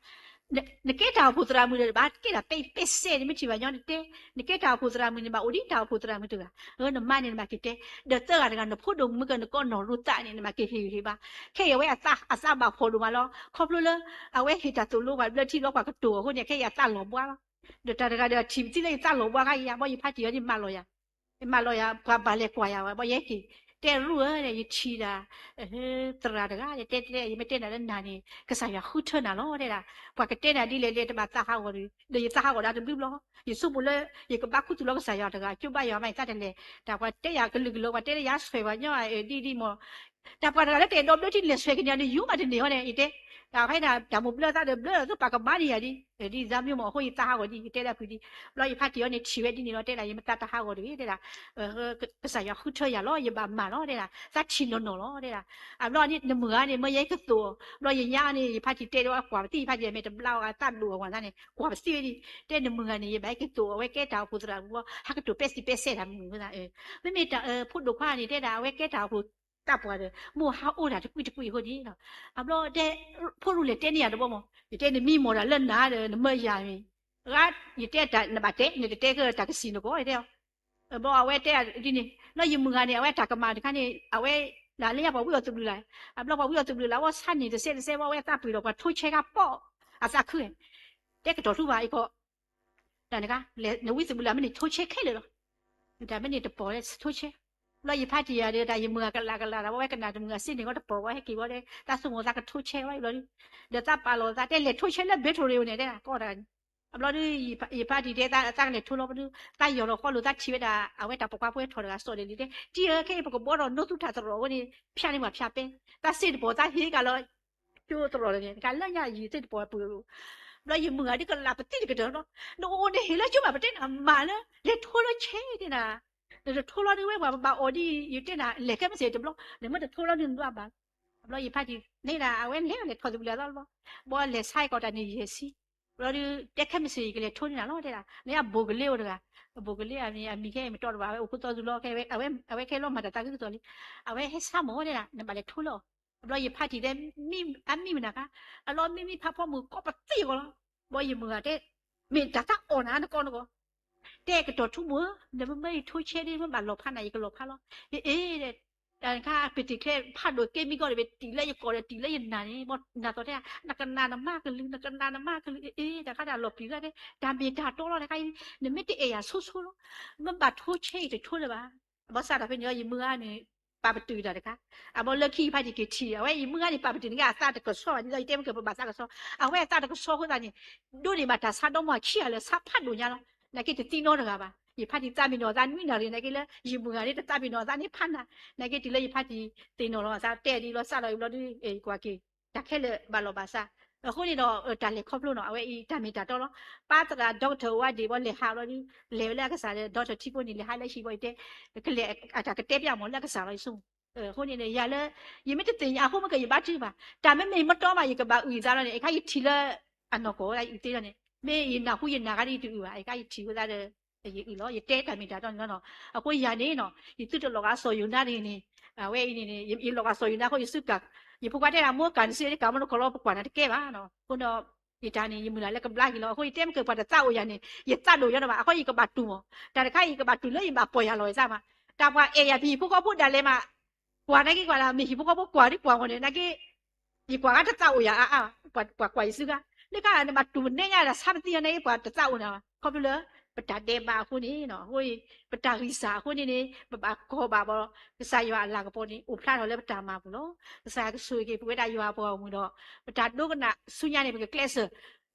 နကဲတၢ်အိၣ်ဖှိၣ်သရၣ်မုၣ်ဒီး ဘၣ်ကဲတၢ်ပဲပဲစဲန့ၣ် မ့ၢ်ထံၣ်ဘၣ်ညီနတဲ, နကဲတၢ်အိၣ်ဖှိၣ်သရၣ်မုၣ်န့ၣ် ဘၣ်အိၣ်ဒ်တၢ်အိၣ်ဖှိၣ်သရၣ်မုၣ်တဂၤ, နမါန့ၣ်နဘၣ်က့ၤတဲ, ဒီးသၢဂၤတဂၤ နဖိဒိၣ်မုၣ်ကနကိးနီၢ်ရူသးန့ၣ် နဘၣ်က့ၤဟ့ၣ်ဂံၢ်ဟ့ၣ်ဘါ, ခဲအံၤအဝဲအသးဘၣ်ဖှီၣ်ဒိၣ်မးလီၤ, ခီဖျိလၢ အဝဲဟ့ၣ်တၢ်သိၣ်လိပှၤဘျၢထံဘျီပှၤကတိၤအဃိန့ၣ် ခဲအံၤအသးလီၤဘှါလီၤ, ဒီးတၢ်တဂၤဒီးထံၣ်ပသံလၢ ယသးလီၤဘှါခါအံၤ ဘီယဖါတံၢ်အီၤန့ၣ် မၤလီၤယၤ မၤလီၤယၤ ပှၤဘၣ်လဲၤကွၢ်ယၤဝဲ ဘီယဟဲက့ၤ, တဲရူၢ်ဧၢ ယထံၣ်ဒၣ် သရၣ်တဂၤ တဲတဲ ယမ့ၢ်တဲနၤလၢနၤန့ၣ် ကစၢ်ယွၤဃုထၢနၤလီၤတဲဒၣ်, ပှၤကတဲနၤဒ်လဲၣ်လဲၣ် တဘၣ်သးဟးဂီၤတဂ့ၤ, ဒီးယသးဟးဂီၤဒၣ်တဘျုးဘျီ, ယဆိကမိၣ်လၢ ယကဘၣ်ခူသူၣ်လီၤကစၢ်ယွၤတဂၤ ကၠိဘါယွၤမး ယသးတလဲၤ, တၢ်ပှၤတဲယၤကလုာ်ကလုာ် ပှၤတဲလၢယၤဆွဲပှၤညီဒ်ဒ်မး တၢ်ပှၤတဂၤလၢတအဲၣ်ဒိးဘျၢထံလဲၤဆွဲကန့ၢ်န့ၣ် ယိၤမးတန့ၢ်ဟီန့ၣ် ယတဲ, တၢ်ဖဲဒၣ်တၢ်မိၢ်ဘျၢသးဒီးဘျၢသးပာ်ကမၤန့ၢ်ယၤဒ်, ဒ်သးမံမး အဃိယသးဟးဂီၤဒ် ယတဲလၢအဖုဒ်, ဘျီယဖါတံၢ်အီၤန့ၣ် ထံၣ်ဝဲဒ်န့ၣ်လီၤ တဲဒၣ် ယမ့ၢ်သးတဟးဂီၤတဂ့ၤ တဲဒၣ် ကစၢ်ယွၤဃုထၢယၤလီၤ ယဘၣ်မၤလီၤ တဲဒၣ် သးထံၣ်နီၢ်နီၢ်လီၤ တဲဒၣ်, အဘျီန့ၣ် နမုၢ်ဂၤန့ၣ် မ့ၢ်ယဲကသိး, ဘျီယညါန့ၣ် ယဖါတံၢ်တဲဒၣ်ဝဲ ကွၢ်ပသံ ယဖါတံၢ်မ့ၢ်တဘျါအီၤ သးဒိၣ်အဝၤသးန့ၣ် ကွၢ်ပသံဝဲဒ်, တဲနမုၢ်ဂၤန့ၣ် ယဘၣ်ဟဲက့ၤသိး အဝဲကဲတၢ်အိၣ်ဖှိၣ်သရၣ်မုၣ်ဘီ ဟးကတိၤပဲစံးပဲစဲတၢ်မုၢ်ဝဲသး, မ့မ့ၢ်တၢ် ဖိဒိၣ်ခွါန့ၣ် တဲဒၣ် အဝဲကဲတၢ်အိၣ်ဖှိၣ်သးပှၢ်ဒီး မိၢ်ဟးအိၣ်တၢ်တကွံတကွံအဃိန့ၣ်, အဘျီတဲ ဖိရူလဲၤတဲန့ၢ်ယၤတဘီမး, ယတဲနမံမီၢ်တၢ်လၢနၤဒီး နမၢယၤမ့ၢ် ဂၤ ယတဲတၢ်နဘၣ်တဲ နတတဲကတၢ်ကစံၣ်နကီး ယတဲအီၤ, ဘျီအဝဲတဲဒ်န့ၣ် လၢယမုၢ်ဂၤန့ၣ် အဝဲတၢ်ကမၣ်တခါန့ၣ် အဝဲ လၢညါပှၤဝံအီၤသဘျုးလၢ်, အဘျီပှၤဝံအီၤသဘျုးလၢ် အဝဲဆါန့ၢ်တစဲးတစဲး အဝဲသးပှ့ၤဒီးပှၤထိဆဲခါပီၢ် အသးခု, တဲကတီၤထူဘၣ်အံၤကီး တၢ်နကါ နဝံသဘျုးလၢ်မ့ၢ်န့ၣ်ထိဆဲခဲလၢာ်လီၤ, တၢ်မ့ၢ်န့ၣ်တပီၢ်လၢထိဆဲ, ဘျီယဖါတံၢ်ယၤဒီး တၢ်ယမုၢ်ဂၤကလးကလးဒီး ဝဲကနၣ်တမုၢ်ဂၤစ့န့ၣ် ဝဲတပီၢ်ဝဲဟဲက့ၤဝဲဒီး သးဆိကမိၣ်သးကထိဆဲဝဲဘျီဒုး, ဒီးသးပာ်လီၤသးတဲလဲၤထိဆဲလၢဘဲထရိၤန့ၣ်တဲဒၣ် ကီတဂၤန့ၣ်, အဘျီဒုး ယဖါတံၢ်တဲသး သးကလဲၤထိလီၤပဒုး, သးယီၤလီၤဃီလိာ်သးထံၣ်ဝဲဒၣ် အဝဲတၢ်ပိာ်ခွါဖိထီၣ်တဂၤစီၤဒဲးလံတဲ တံၢ်ဧၢ ခဲအံၤပကဘှီထီၣ်နိသူတၢ်သရိာ်အဃိန့ၣ် ဖၠါန့ၢ်ပှၤဖၠါပဲ, သးစ့တပီၢ်သးဟ့ၣ်ကလီၤ ကၠိသရိာ်လၢန့ၣ် တကးလၢညါယံာ်သ့ၣ်တပီၢ်ပှ့ၤ, ဘျီယမုၢ်ဂၤဒ်ကလးပသံတကတၢၢ်လီၤ, နအိၣ်နဟ့ၣ်လၢကၠိဘၣ်ပတဲနၤမၤလၢ လဲၤထိလီၤဆဲတဲနၤ, နတထိလီၤဒုးဝဲပှၤဘၣ်အီၣ်ဒ် ယတဲနၤ လဲၤခဲမုၢ်ဆ့ၣ်တဘျီ, နမ့ၢ်တထိလီၤဒုးနဒွးဘၣ်, ဘျီယဖါတံၢ်န့ၣ်ဒၣ် အဝဲလဲၤလဲၤထီၣ်သဘျုးလၢ်သီတဘျီ, ဘီလဲၤဆါကီးတၢ်န့ၣ်ယဲၢ်ဆံ, ဘျီဒုး တဲခဲမုၢ်ဆ့ၣ်ယကလဲၤထိန့ၢ်နၤလီၤတဲဒၣ်, နယဘိၣ်ကလ့အိၣ်တဂၤ, ဘိၣ်ကလ့အမံၤခဲအံၤမတီၤတဘၣ် အဝဲအိၣ်ခိးသီသုလီၤ အဝဲခဲလီၤမၤတၢ်သးခုကစီၣ်လံ, အဝဲဟဲဆါမၢ်တဲဒၣ် နဘၣ်လဲၤထိလီၤ ဘျီယဖါတံၢ်တဲ အမံမနၤခါ, အလီၢ်မံမံဖးဖီမုၢ်ကီးပသံအဂီၢ်လီၤ, ဘျီယမုၢ်ဂၤတဲ မ့ၢ်တၢ်သးအီၣ်နၤနကီနကီ, တဲကတီၤထူမိၢ်ဧၢ, နမ့ၢ်မၢယထိဆဲဒ်မ့ၢ်ဘၣ်လီၤဖးနၤ ယကလီၤဖးလီၤ, အ့အ့ တၢ်နခါပတံၢ်ချဲဖးဒိၣ်က့မံကီၢ်န့ၣ် ပတံၢ်လၢယကိာ်ဒီးတံၢ်လၢယနၢ်န့ၣ် ဘီနၢ်သီၣ်တဲ နကနၣ်နမါကလုၢ် နကနၣ်နမါကလုၢ် အ့အ့ တၢ်ခါတၢ်လီၤပျံၤဂၤတဲ တၢ်မ့ၢ်တၢ်တီလီၤတခါအံၤ နမ့ၢ်တအဲၣ်ယၤဆိဆိလီၤ, မ့ၢ်ဘၣ်ထိဆဲအံၤတထိလၢၤဘၣ် အဘီစးထီၣ်ဖဲန့ၣ် ယမုၢ်ဂၤန့ၣ် ပာ်ပတုာ်တၢ်တခါ, အဘီလၢခံယဖါတံၢ်က့ၤထံၣ် အဝဲယမုၢ်ဂၤန့ၣ် ပာ်ပတုာ်န့ၣ်က့ အသးတကဆှီဘၣ် ဒ်သိးယတဲမ့ၢ်ကပဘၣ်သးကဆှီ, အဝဲအသးတကဆှီအဃိသတးန့ၣ် ဒိးန့ၢ်ဘၣ်တၢ်ဆါဒီမါခံဂၤလၢဆါဖးဒိၣ်ညါလီၤ, နာ်က့တသံနီတဂၤဘၣ်, ယဖါတံၢ်သးမံနီၤသးနွံနၣ်ရံၣ် နာ်က့လၢ ယမုၢ်ဂၤန့ၣ် တသးမံနီၤသးန့ၣ်ဖးနၤ, နာ်က့တုၤလၢယဖါတံၢ်သ့ၣ်နီၣ်လီၤအသးတဲဒ်လီၤစးလီၤအံၤဘျီဒုး ကွၢ်က့ၤ တၢ်ခဲလၢာ်ဘၣ်လီၤဘၣ်စး, အဃိန့ၣ်ဒီး တၢ်လဲၤခီဖျိနီၤ အဝဲအံၤတၢ်မ့ၢ်တၢ်တီလီၤ, ပၢ်သရၣ် doctor အိၣ်ဝဲဒံးဘီလဲၤဟးဘျီဒုး လဲၤဝဲလၢအကစၢ်ဒီး doctor ထံဖိန့ၣ် လဲၤဟးလၢဟံၣ်ဘီယတဲ, ကလဲၤအတၢ်ကတဲပျၢ်မးလၢအကစၢ်လီၤယဆိကမိၣ်, အဃိန့ၣ် ယၤလၢ ယမ့ၢ်တသ့ၣ်ညါအဃိမ့ၢ်ကယဘၣ်ထုကဖၣ်, တၢ်မ့မ့ၢ်မတီမး ယကဘၣ်အုၣ်ယသးလီၤန့ၣ် အခါယထံၣ်လၢ အနီၢ်ကီၢ်ဝဲဒၣ်ယအုၣ်သ့လီၤန့ၣ် မ့ၢ်ယနၢ်ဟူယနာ်ဂၤဒီးယတအုၣ်ဘၣ်, အခါယထံၣ်ဝဲဒၣ်ဒီး ယအုၣ်လီၤ ယတဲတၢ်မ့ၢ်တၢ်တီန့ၣ်လီၤနီၤ, အဃိယၤန့ၣ်နီၤ ယသုတလီၤဂာ်စီၤယိၤနါတဂ့ၤန့ၣ်, အဝဲအံၤန့ၣ် ယလီၤဂာ်စီၤယိၤနါအဃိ ယစုကၤ, ယဖိခွါတဲဒၣ် မိၢ်ကၤနစုကၤမ့ၢ်နခီၣ်လီၤ ပကွၢ်နၤတကဲဘၣ်နီၤ, အဃိဒီး ယတၢ်န့ၣ် ယမုၢ်လၢ်လၢကဘျါက့ၤလီၤ, အဃိယတဲမ့ၢ်ကပှၤတသးအိၣ်ယၤန့ၣ် ယသးဒိၣ်ယီၤနီၤဘၣ်, အဃိယကဘၣ်တူၢ်မး, တၢ်တခါအံၤယကဘၣ်တူၢ်လၢယဘၣ်ပီၢ်ယၤလီၤယသးမး, တၢ်ပှၤအဲၣ်ယၤဖံးဟံၣ်ဖိဃီဖိဒၣ်လဲာ်မး, ကွၢ်နာ်က့ကွၢ်လၢ မ့ၢ်ဟံၣ်ဖိဃီဖိကွၢ်ဒ်ကွၢ်မးန့ၣ် နာ်က့ ယကွၢ်ဂၤတသးအိၣ်ယၤအါအါ, ပှၤကွၢ်ယစုကၤ, လၢကါနဘၣ်တူၢ်နဲညါဒီးဆါပသံအီၤနာ်က့ ပှၤတသးအိၣ်နၤဘၣ်, ခီဖျိလၢ ပတၢ်ဒဲးဘးအဃိန့ၣ်, အဃိ ပတၢ်ဂံၢ်စၢ်အဃိန့ၣ်န့ၣ် ပဘၣ်ကီၢ်ဘၣ်ဘၣ် ကစၢ်ယွၤအလၤကပီၤန့ၣ် အိၣ်ဖျါထီၣ်လၢပတၢ်မၤပူၤလီၤ. ကစၢ်ယွၤကဆိၣ်ဂ့ၤက့ၤပဝဲဒၣ်ယွၤအပှၤဂီၢ်မုၢ်ဒီး ပတၢ်ဒိကနၣ်ဆူညါန့ၣ် ပကကျဲးစၢး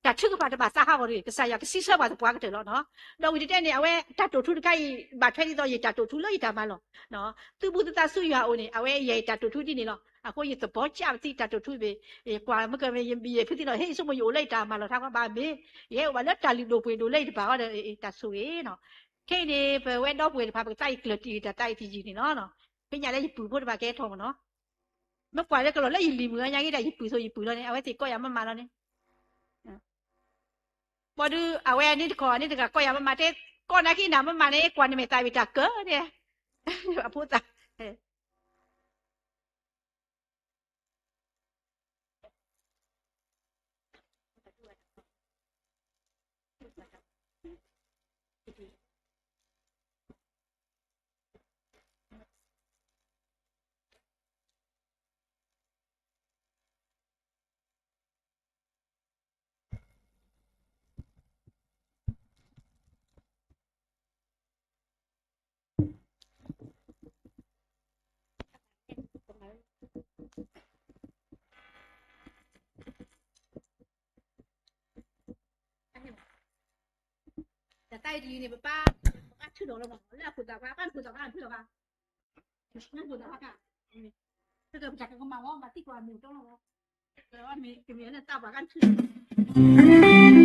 တၢ်ထုကဖၣ်တဘၣ်သးဟးဂီၤတဂ့ၤ, ကစၢ်ယွၤကစံးဆၢပှၤသပှၢ်ကတၢၢ်လီၤ. ဒီးဝံၤတတဲန့ၣ် အဝဲတၢ်တိာ်ထူတခါအံၤ ဘၣ်ထွဲဒ်သိးယတၢ်တိာ်ထူလၢယတၢ်မၤလီၢ်, သုးဘူးသုသးဆူယွၤအအိၣ်န့ၣ် အဝဲယဲယတၢ်တိာ်ထူဒ်န့ၣ်လီၤ. အဃိယသဘီကၢ်ပသံတၢ်တိာ်ထူဘ့ၣ်, ယကွၢ်မ့ၢ်ကမ့ၢ်ယဖုသံလီၤ ဟ့ၣ်ယဆိကမိၣ်ယအိၣ်လၢယတၢ်မၤလီၢ်ထါဘၣ်မ့ၢ်, ယဟဲအိၣ်ဘၣ်လၢတၢ်လုၢ်ဒိၣ်ပှ့ၤဒိၣ်လၢယတဘၣ်ဃီဒီး တၢ်ဆိၣ်ဂ့ၤနီၤ. ခဲအံၤန့ၣ် ပဝဲဒီပုၢ်ဝဲၢ်တဖၣ် ပကသးအံၤကျၢၢ်တံၢ်တၢ်သးအံၤတယုၢ်န့ၣ်လီၤ. ဖဲညါလၢယပုၢ်ဖိတဖၣ်ကဲထီၣ်မ့ၢ်နီၤ မ့ၢ်ကွၢ်လၢကလီၤလၢယလံၤမုၢ်အါညါဂ့ၤဒီး ယပုၢ်သိးယပုၢ်လီၤန့ၣ် အဝဲသ့ၣ်ကိးယၤမ့ၢ်မးလီၤန့ၣ်, ဘၣ်ဒီး အဝဲအန့ၣ်တခီ အန့ၣ်တဂၤကိးယၤမ့ၢ်မး တဲ ကိးနၤက့ၤနၤမ့ၢ်မးန့ၣ် ကွၢ်နမဲာ်သးဝံၤတၢ်ကၢၢ်န့ၣ်, အဖိသၣ် တၢ်သးအံၤတယုၢ်န့ၣ် ပပၢ် ပှၤထုးထီၣ်လီၤမး လၢအခိၣ်သးပှၢ် ပှၤထုးထီၣ်ပှၢ်ထုးထီၣ်ဘၣ် လၢအခိၣ်သးပှၢ်ကါ ပကပတၢ်ကမၣ်ဝဲ ဘၣ်သံကွၢ်မုၢ်တီလီၤဝဲ ကမ့ၢ်လၢသးပှၢ်ကါထုးထီၣ်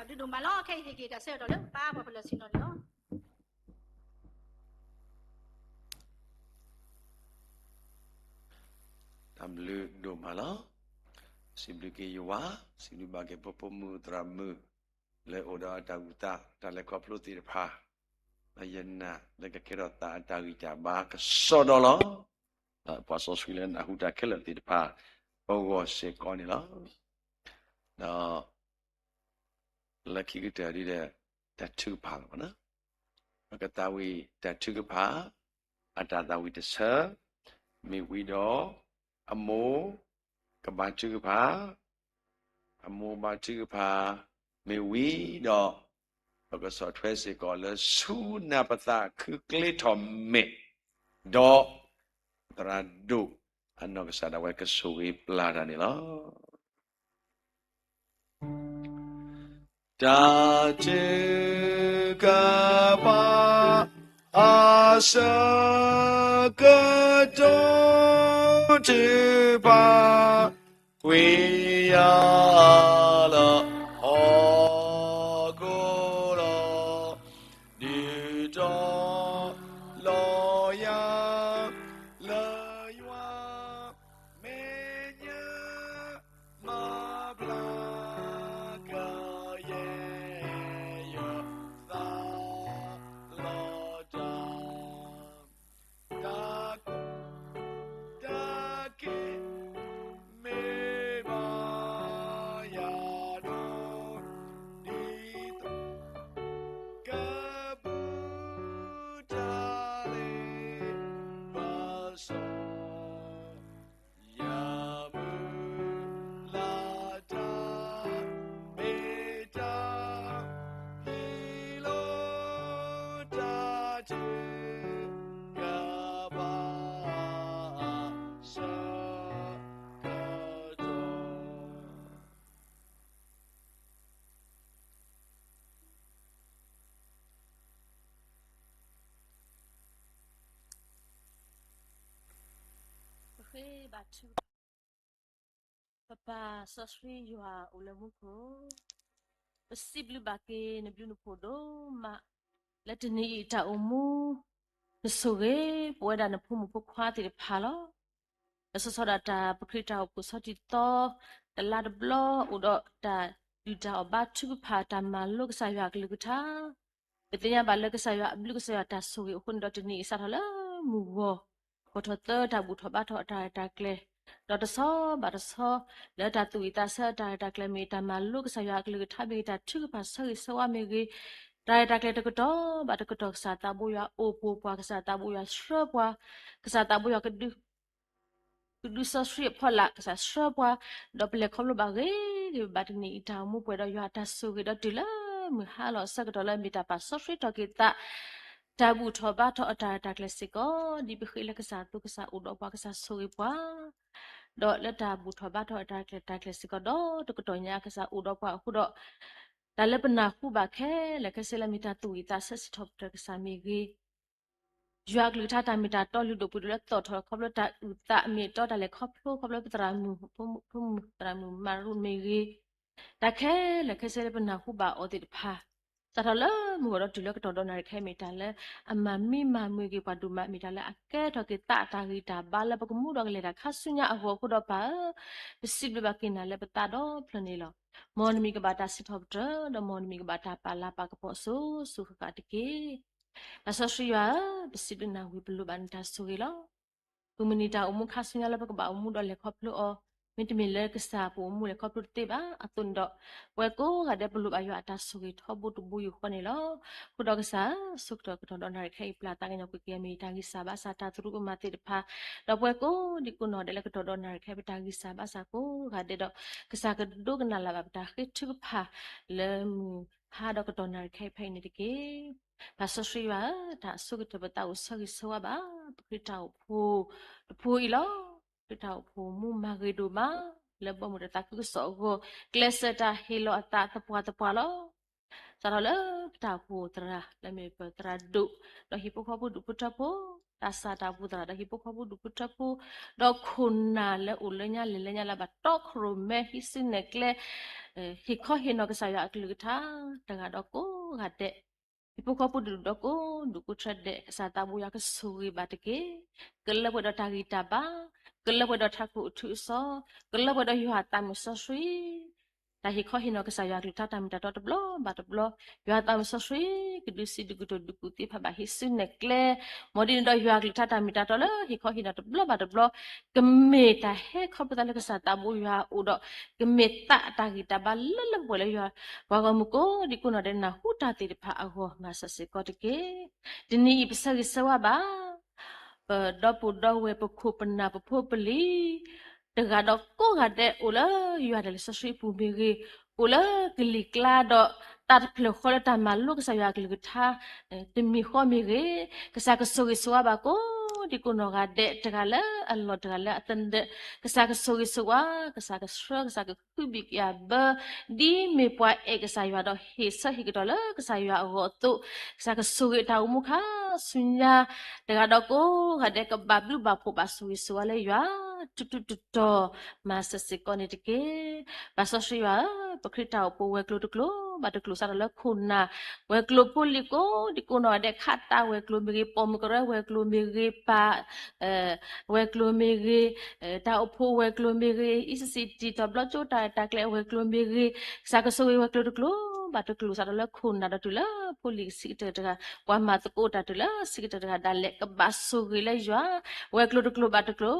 တၢ်ဘျုးဒိၣ်မးလီၤ. ခဲအံၤဟ့ၣ်က့ၤတၢ်ဆၢကတီၢ်လၢပၢ်ပှၤပလီၢ်ဆ့ၣ်နီၤန့ၣ်လီၤ. တၢ်ဘျုးဒိၣ်မးလီၤ. စံးဘျုးက့ၤယွၤ, စံးဘျုးဘၣ်က့ၤဖိဖိမုၣ်သရၣ်မုၣ် လၢအိၣ်ဒီးတၢ်အုၣ်သး တၢ်လဲၤခီဖျိသ့ၣ်တဖၣ်, လၢယနာ်လၢကကဲထီၣ်သးအတၢ်ဂံၢ်တၢ်ဘါကစီဒီလီၤ. ဒီးပှၤစီဆှံလၢနၢ်ဟူတၢ်ခဲလၢာ်သ့ၣ်တဖၣ် အဂီၢ်စ့ၢ်ကီးန့ၣ်လီၤ. ဒီး လၢခံကတၢၢ်ဒ်ဒီး တၢ်ထုကဖၣ်လီၤ. ပကသးဝံၣ်တၢ်ထုကဖၣ် အတၢ်သးဝံၣ်တဆၢ, မ့ၢ်ဝံၤဒီး အမိၢ်ကဘါထုကဖၣ်, အမိၢ်ဘါထုကဖၣ်, မ့ၢ်ဝံၤဒီး ပကဆီၣ်ထွဲစ့ၢ်ကီးလၢ ဆူနၢ်ပသးခုကျ့ထီၣ်မဲာ်, ဒီး သရၣ်ဒိၣ်အနီၢ်ကစၢ်ဒၣ်ဝဲကဆိၣ်ဂ့ၤပျၢ်တၢ်န့ၣ်လီၤ. တၢ်ထုကဖၣ် အဆၢကတီၢ်ထုကဖၣ် ကွံာ်ယၤလၢဟီၣ်ခိၣ်လီၤ. ဒုးတီလီၤယၤ လၢယွၤမဲာ်ညါ မၤဘျါကယဲၢ် ယသးလီၤတၢ် တၢ်ကီတၢ်ခဲ မ့ၢ်ဘၣ်ယၤဒီး ဒ်သိး ကဘူၣ်တၢ်လဲၤ ဘၣ်ဆၣ် ယမုၢ်လၢ်တၢ် မ့ၢ်တၢ်ဟ့ၣ်လီၤ တၢ်ထုကဖၣ် အဆၢကတီၢ် ပဃ့ဘါထုကဖၣ်, ပပၢ်စီဆှံယွၤအိၣ်လၢမူခိၣ်, ပစံးဘျုးဘၣ်က့ၤနဘျုးနဖှိၣ်ဒိၣ်မး, လၢတနံၤအံၤတၢ်အိၣ်မူ နဆိၣ်ဂ့ၤပဝဲဒၣ်နဖိမုၣ်ဖိခွါသ့ၣ်တဖၣ်လီၤ. လၢစီၤစီၤဒၣ်တၢ်ပခရံာ်တၢ်အိၣ်ဖှိၣ်ဆီထံၣ်သီ တလါတဘျီ အိၣ်ဒီးတၢ်ဒုၣ်တၢ်အီၣ်ဘါထုကဖၣ် တၢ်မၤလိကစၢ်ယွၤအကလုၢ်ကထါ, ပသ့ၣ်ညါဘၣ်လၢကစၢ်ယွၤအဘျုးကစၢ်ယွၤတၢ်ဆိၣ်ဂ့ၤအဃိန့ၣ်ဒီး တနံၤအံၤစးထီၣ်လၢမုၢ်ဂီၤ ဃိးထီၣ်သၢတၢ်ဘူၣ်ထီၣ်ဘါထီၣ်အတၢ်ရဲၣ်တၢ်ကျဲၤ, ဒီးတဆီဘၣ်တဆီ လၢတၢ်သူၣ်ဝံၣ်သးဆၢအတၢ်ရဲၣ်တၢ်ကျဲၤမ့ၢ်ဂ့ၤ တၢ်မၤလိကစၢ်ယွၤအကလုၢ်ကထါမ့ၢ်ဂ့ၤ တၢ်ထုကဖၣ်ဆၢဂ့ၤဆၢဝါမ့ၢ်ဂ့ၤ, တၢ်ရဲၣ်တၢ်ကျဲၤတကတီၢ်ဘၣ်တကတီၢ် ကစၢ်သးဘိယွၤအိၣ်ပှိၤပှၤ, ကစၢ်သးဘိယွၤဆှၢပှၤ, ကစၢ်သးဘိယွၤ ကဒုးစီဆှံအဖီလာ် ကစၢ်ဆှၢပှၤ, ဒီးပလဲၤခီဖျိဘၣ်ဂ့ၤဂ့ၤဘၣ်တနံၤအံၤ တၢ်အိၣ်မူပှဲၤဒီးယွၤအတၢ်ဆိၣ်ဂ့ၤဒီးတုၤလၢမုၢ်ဟါလီၤအဆၢကတီၢ်လၢမ့ၢ်တၢ်ပာ်စီဆှံထီၣ်က့ၤသး တၢ်ဘူၣ်ထီၣ်ဘါထီၣ်အတၢ်ရဲၣ်တၢ်ကျဲၤစ့ၢ်ကီး ဒ်ပဃ့လၢကစၢ်အသိး ကစၢ်အိၣ်ဒီးပှၤ ကစၢ်ဆိၣ်ဂ့ၤပှၤ ဒီးလၢတၢ်ဘူၣ်ထီၣ်ဘါထီၣ်အတၢ်ရဲၣ်တၢ်ကျဲၤစ့ၢ်ကီးဒီးတကတီၢ်ညါ ကစၢ်အိၣ်ဒီးပှၤအဃိဒီး တၢ်လၢပနၢ်ဟူဘၣ်ခဲလၢာ်ခဲဆ့လၢမ့ၢ်တၢ်သူၣ်ဝံၣ်သးဆၢစံးထီၣ်ပတြၢၤကစၢ်မ့ၢ်ဂ့ၤ ယွၤအကလုၢ်ကထါတၢ်မ့ၢ်တၢ်တီလုၢ်ဒိၣ်ပှ့ၤဒိၣ်လၢသီၣ်ထီၣ်ခီဖျိတၢ်အုၣ်သးမ့ၢ်တီ တၢ်လဲၤခီဖျိခီဖျိပသရၣ်မုၣ် ဖိမုၣ်သရၣ်မုၣ်မၤရူမ့ၢ်ဂ့ၤ တၢ်ခဲလၢာ်ခဲဆ့လၢပနၢ်ဟူဘၣ်အီၤသ့ၣ်တဖၣ် စးထီၣ်လၢမုၢ်ဂီၤဒီးတုၤလၢကတီၢ်ဒီးနၣ်ရံၣ်ခဲအံၤ မ့ၢ်တၢ်လၢအမၤမံမၤမုာ်က့ၤပှၤဒိၣ်မး မ့ၢ်တၢ်လၢအကဲထီၣ်က့ၤသးအတၢ်ဂံၢ်တၢ်ဘါလၢပကမူဒီးကလဲၤတၢ်ခါဆူညါအဂီၢ်အဃိဒီးပၢ်ဧၢ, ပစံးဘျုးဘၣ်က့ၤနၤလၢပသးဒီဖျၢၣ်န့ၣ်လီၤ. မ်နမံၤကဘၣ်တၢ်စံးထီၣ်ပတြၢၤ ဒီးမ်နမံၤကဘၣ်တၢ်ပာ်လၤပာ်ကပီၤအစိၤစိၤဃၣ်ဃၣ်တက့ၢ်. ပၢ်စီဆှံယွၤဧၢ, ပစံးဘျုးနၤဝံၤ ပလိၣ်ဘၣ်နတၢ်ဆိၣ်ဂ့ၤလီၤ. ပမုၢ်နံၤတၢ်အိၣ်မူခါဆူညါလၢပကဘၣ်အိၣ်မူဒီးလဲၤခီဖျိအီၤ, မ့တမ့ၢ်လၢကစၢ်ပအိၣ်မူလဲၤခီဖျိတသ့ဘၣ်. အသိးန့ၣ်ဒီး ပဝဲကိးဂၤဒဲးပလိၣ်ဘၣ်ယွၤအတၢ်ဆိၣ်ဂ့ၤထီဘိတဘိယူၢ်ဃီန့ၣ်လီၤ. အဃိဒီးကစၢ်ဧၢ, ဆၢကတီၢ်ကတီၢ်ဒီးနၣ်ရံၣ်ခဲအံၤ ပျၢ်သးကညီၤကွံာ်က့ၤအမ့ၢ်တၢ်ဂံၢ်စၢ်ဘါစၢ်တၢ်သရူးကမၣ်သ့ၣ်တဖၣ်, ဒီးပဝဲကိးဒံကိးနီၢ်ဒဲးလၢကတီၢ်ဒီးနၣ်ရံၣ်ခဲအံၤ ပတၢ်ဂံၢ်စၢ်ဘါစၢ်ကိးဂၤဒဲးဒီး ကစၢ်ကဒိကနၣ်လၢ်ဘၣ်ပတၢ်ဃ့ထုကဖၣ် လၢမုၢ်ဟါဒီးကတီၢ်နၣ်ရံၣ်ခဲအံၤဖဲအံၤန့ၣ်တက့ၢ်. ပၢ်စီဆှံယွၤဧၢ, တၢ်အဆိကတၢၢ်ပသးအိၣ်ဆၢဂ့ၤဆၢဝါဘၣ် ပခရံာ်တၢ်အိၣ်ဖှိၣ်တဖိအံၤလီၤ. ပခရံာ်တၢ်အိၣ်ဖှိၣ်မူမၤဂ့ၤဒိၣ်မး လၢဘီမုၢ်တၢ်သးခုကစီၣ်အဂီၢ် ကျဲးစၢးတၢ်ဟ့ၣ်လီၤအသးသပှၢ်သပှၢ်လီၤ. စးထီၣ်လၢပတၢ်အိၣ်ဖှိၣ်သရၣ် လၢမ့ၢ်ပသရၣ်ဒိၣ် ဒီးဟံၣ်ဖိဃီဖိဒူၣ်ဖိထၢဖိ သးစၢ်တၢ်အိၣ်ဖှိၣ်သရၣ်ဒီးဟံၣ်ဖိဃီဖိဒူၣ်ဖိထၢဖိ, ဒီးခိၣ်နၢ်လၢအိၣ်လၢညါလဲၤလၢညါလၢဘၣ်တီခိၣ်ရိၣ်မဲဟံးစုနဲၣ်ကျဲ ဟ့ၣ်ခီဟ့ၣ်နီၤကစၢ်ယွၤအကလုၢ်ကထါ တဂၤဒီးကိးဂၤဒဲး, ဟံၣ်ဖိဃီဖိဒူၣ်ဒီးကိးဒူၣ်ကိးထၢဒဲး ကစၢ်သးဘိယွၤကဆိၣ်ဂ့ၤဘၣ်တက့ၢ်. ကလၢပှဲၤဒီးတၢ်ဂံၢ်တၢ်ဘါ, ကလၢပှဲၤဒီးထးခိၣ်အထူအစီၤ, ကလၢပှဲၤဒီးယွၤအသးမုာ်စီဆှံ တၢ်ဟ့ၣ်ခီဟ့ၣ်နီၤကစၢ်ယွၤအကလုၢ်ကထါတၢ်မ့ၢ်တၢ်တီတဘျီဘၣ်တဘျီ, ယွၤအသးမုာ်စီဆှံ ကဒုးစံးဒုးကတိၤဒုးကူၣ်သ့ဖးဘၣ်ဟံးစုနဲၣ်ကျဲ, မ်ဒ်န့ၣ်ဒီးယွၤအကလုၢ်ကထါတၢ်မ့ၢ်တၢ်တီလၢဟ့ၣ်ခီဟ့ၣ်နီၤတဘျီဘၣ်တဘျီ, ကမ့ၢ်တၢ်ဟဲခီဖျိသးလၢကစၢ်သးဘိယွၤအအိၣ်ဒီး ကမ့ၢ်သးအတၢ်ဂံၢ်တၢ်ဘါလၢလၢပှဲၤပှဲၤလၢယွၤ ပှၤဂီၢ်မုၢ်ကိးဒံကိးနီၢ်ဒဲးနၢ်ဟူတၢ်သ့ၣ်တဖၣ်အဂီၢ် မၤစၢၤစ့ၢ်ကီးတက့ၢ်. တနံၤအံၤပဆၢဂ့ၤဆၢဝါဘၣ် ပဒီပုၢ်ဒီဝဲၢ်ပခိၣ်ပနၢ်ပဖိပလံၤ တဂၤဒီးကိးဂၤဒဲး အိၣ်လၢယွၤတၢ်လံာ်စီဆှံအပူၤမ့ၢ်ဂ့ၤ, အိၣ်လၢကလံၤကျါဒီး တၢ်တဖျၢၣ်ဃီလၢတၢ်မၤလိကစၢ်ယွၤအကလုၢ်ကထါ တမံၤဃီမ့ၢ်ဂ့ၤ, ကစၢ်ကဆိၣ်ဂ့ၤဆိၣ်ဝါဘၣ်ကိးဒံကိးနီၢ်ဂၤဒဲး တဂၤလၢအလီၢ်တဂၤလၢအသနၢၣ်, ကစၢ်ကဆိၣ်ဂ့ၤဆိၣ်ဝါ, ကစၢ်ကဆှၢ, ကစၢ်ကဃုဘံၣ်ကယၤဘၢ, ဒ်မ့ၢ်ပှၤအဲၣ်ကစၢ်ယွၤဒီးဟ့ၣ်ဆၢဟ့ၣ်ကတီၢ်လၢကစၢ်ယွၤအဂီၢ်အသိး, ကစၢ်ကဆိၣ်ဂ့ၤတၢ်အိၣ်မူခါဆူညါ တဂၤဒီးကိးဂၤဒဲး ကဘၣ်ဘျုးဘၣ်ဖှိၣ်ဘၣ်ဆိၣ်ဂ့ၤဆိၣ်ဝါလၢယွၤ ထူထူတီတီ မၤစၢၤစ့ၢ်ကီးန့ၣ်တက့ၢ်. ပၢ်စီဆှံယွၤဧၢ, ပချံတၢ်အိၣ်ဖှိၣ်ဝဲၤကျိၤတကျိၤဘၣ်တကျိၤ စးထီၣ်လၢခိၣ်နၢ်ဝဲၤကျိၤဖိလံၤကိးဒံကိးနီၢ်ဂၤဒဲး ခးတၢ်ဝဲၤကျိၤမ့ၢ်ဂ့ၤ, ပိာ်မုၣ်ကရၢဝဲၤကျိၤမ့ၢ်ဂ့ၤ, ပၢ်ဝဲၤကျိၤမ့ၢ်ဂ့ၤ, တၢ်အိၣ်ဖှိၣ်ဝဲၤကျိၤမ့ၢ်ဂ့ၤ, အံၣ်စစံးတံၢ် တၢ်ဘျီကၠိတၢ်ရဲၣ်တၢ်ကျဲၤဝဲၤကျိၤမ့ၢ်ဂ့ၤ, ကစၢ်ကဆိၣ်ဂ့ၤဝဲၤကျိၤတကျိၤဘၣ်တကျိၤ စးထီၣ်လၢခိၣ်နၢ်ဒီးတုၤလၢဖိလံၤဆံးကတၢၢ်တဂၤ, ပှၤမၤသကိးတၢ်တုၤလၢဆံးကတၢၢ်တဂၤဒၣ်လဲာ် ကဘၣ်ဆိၣ်ဂ့ၤလၢယွၤ ဝဲၤကျိၤတကျိၤဘၣ်တကျိၤ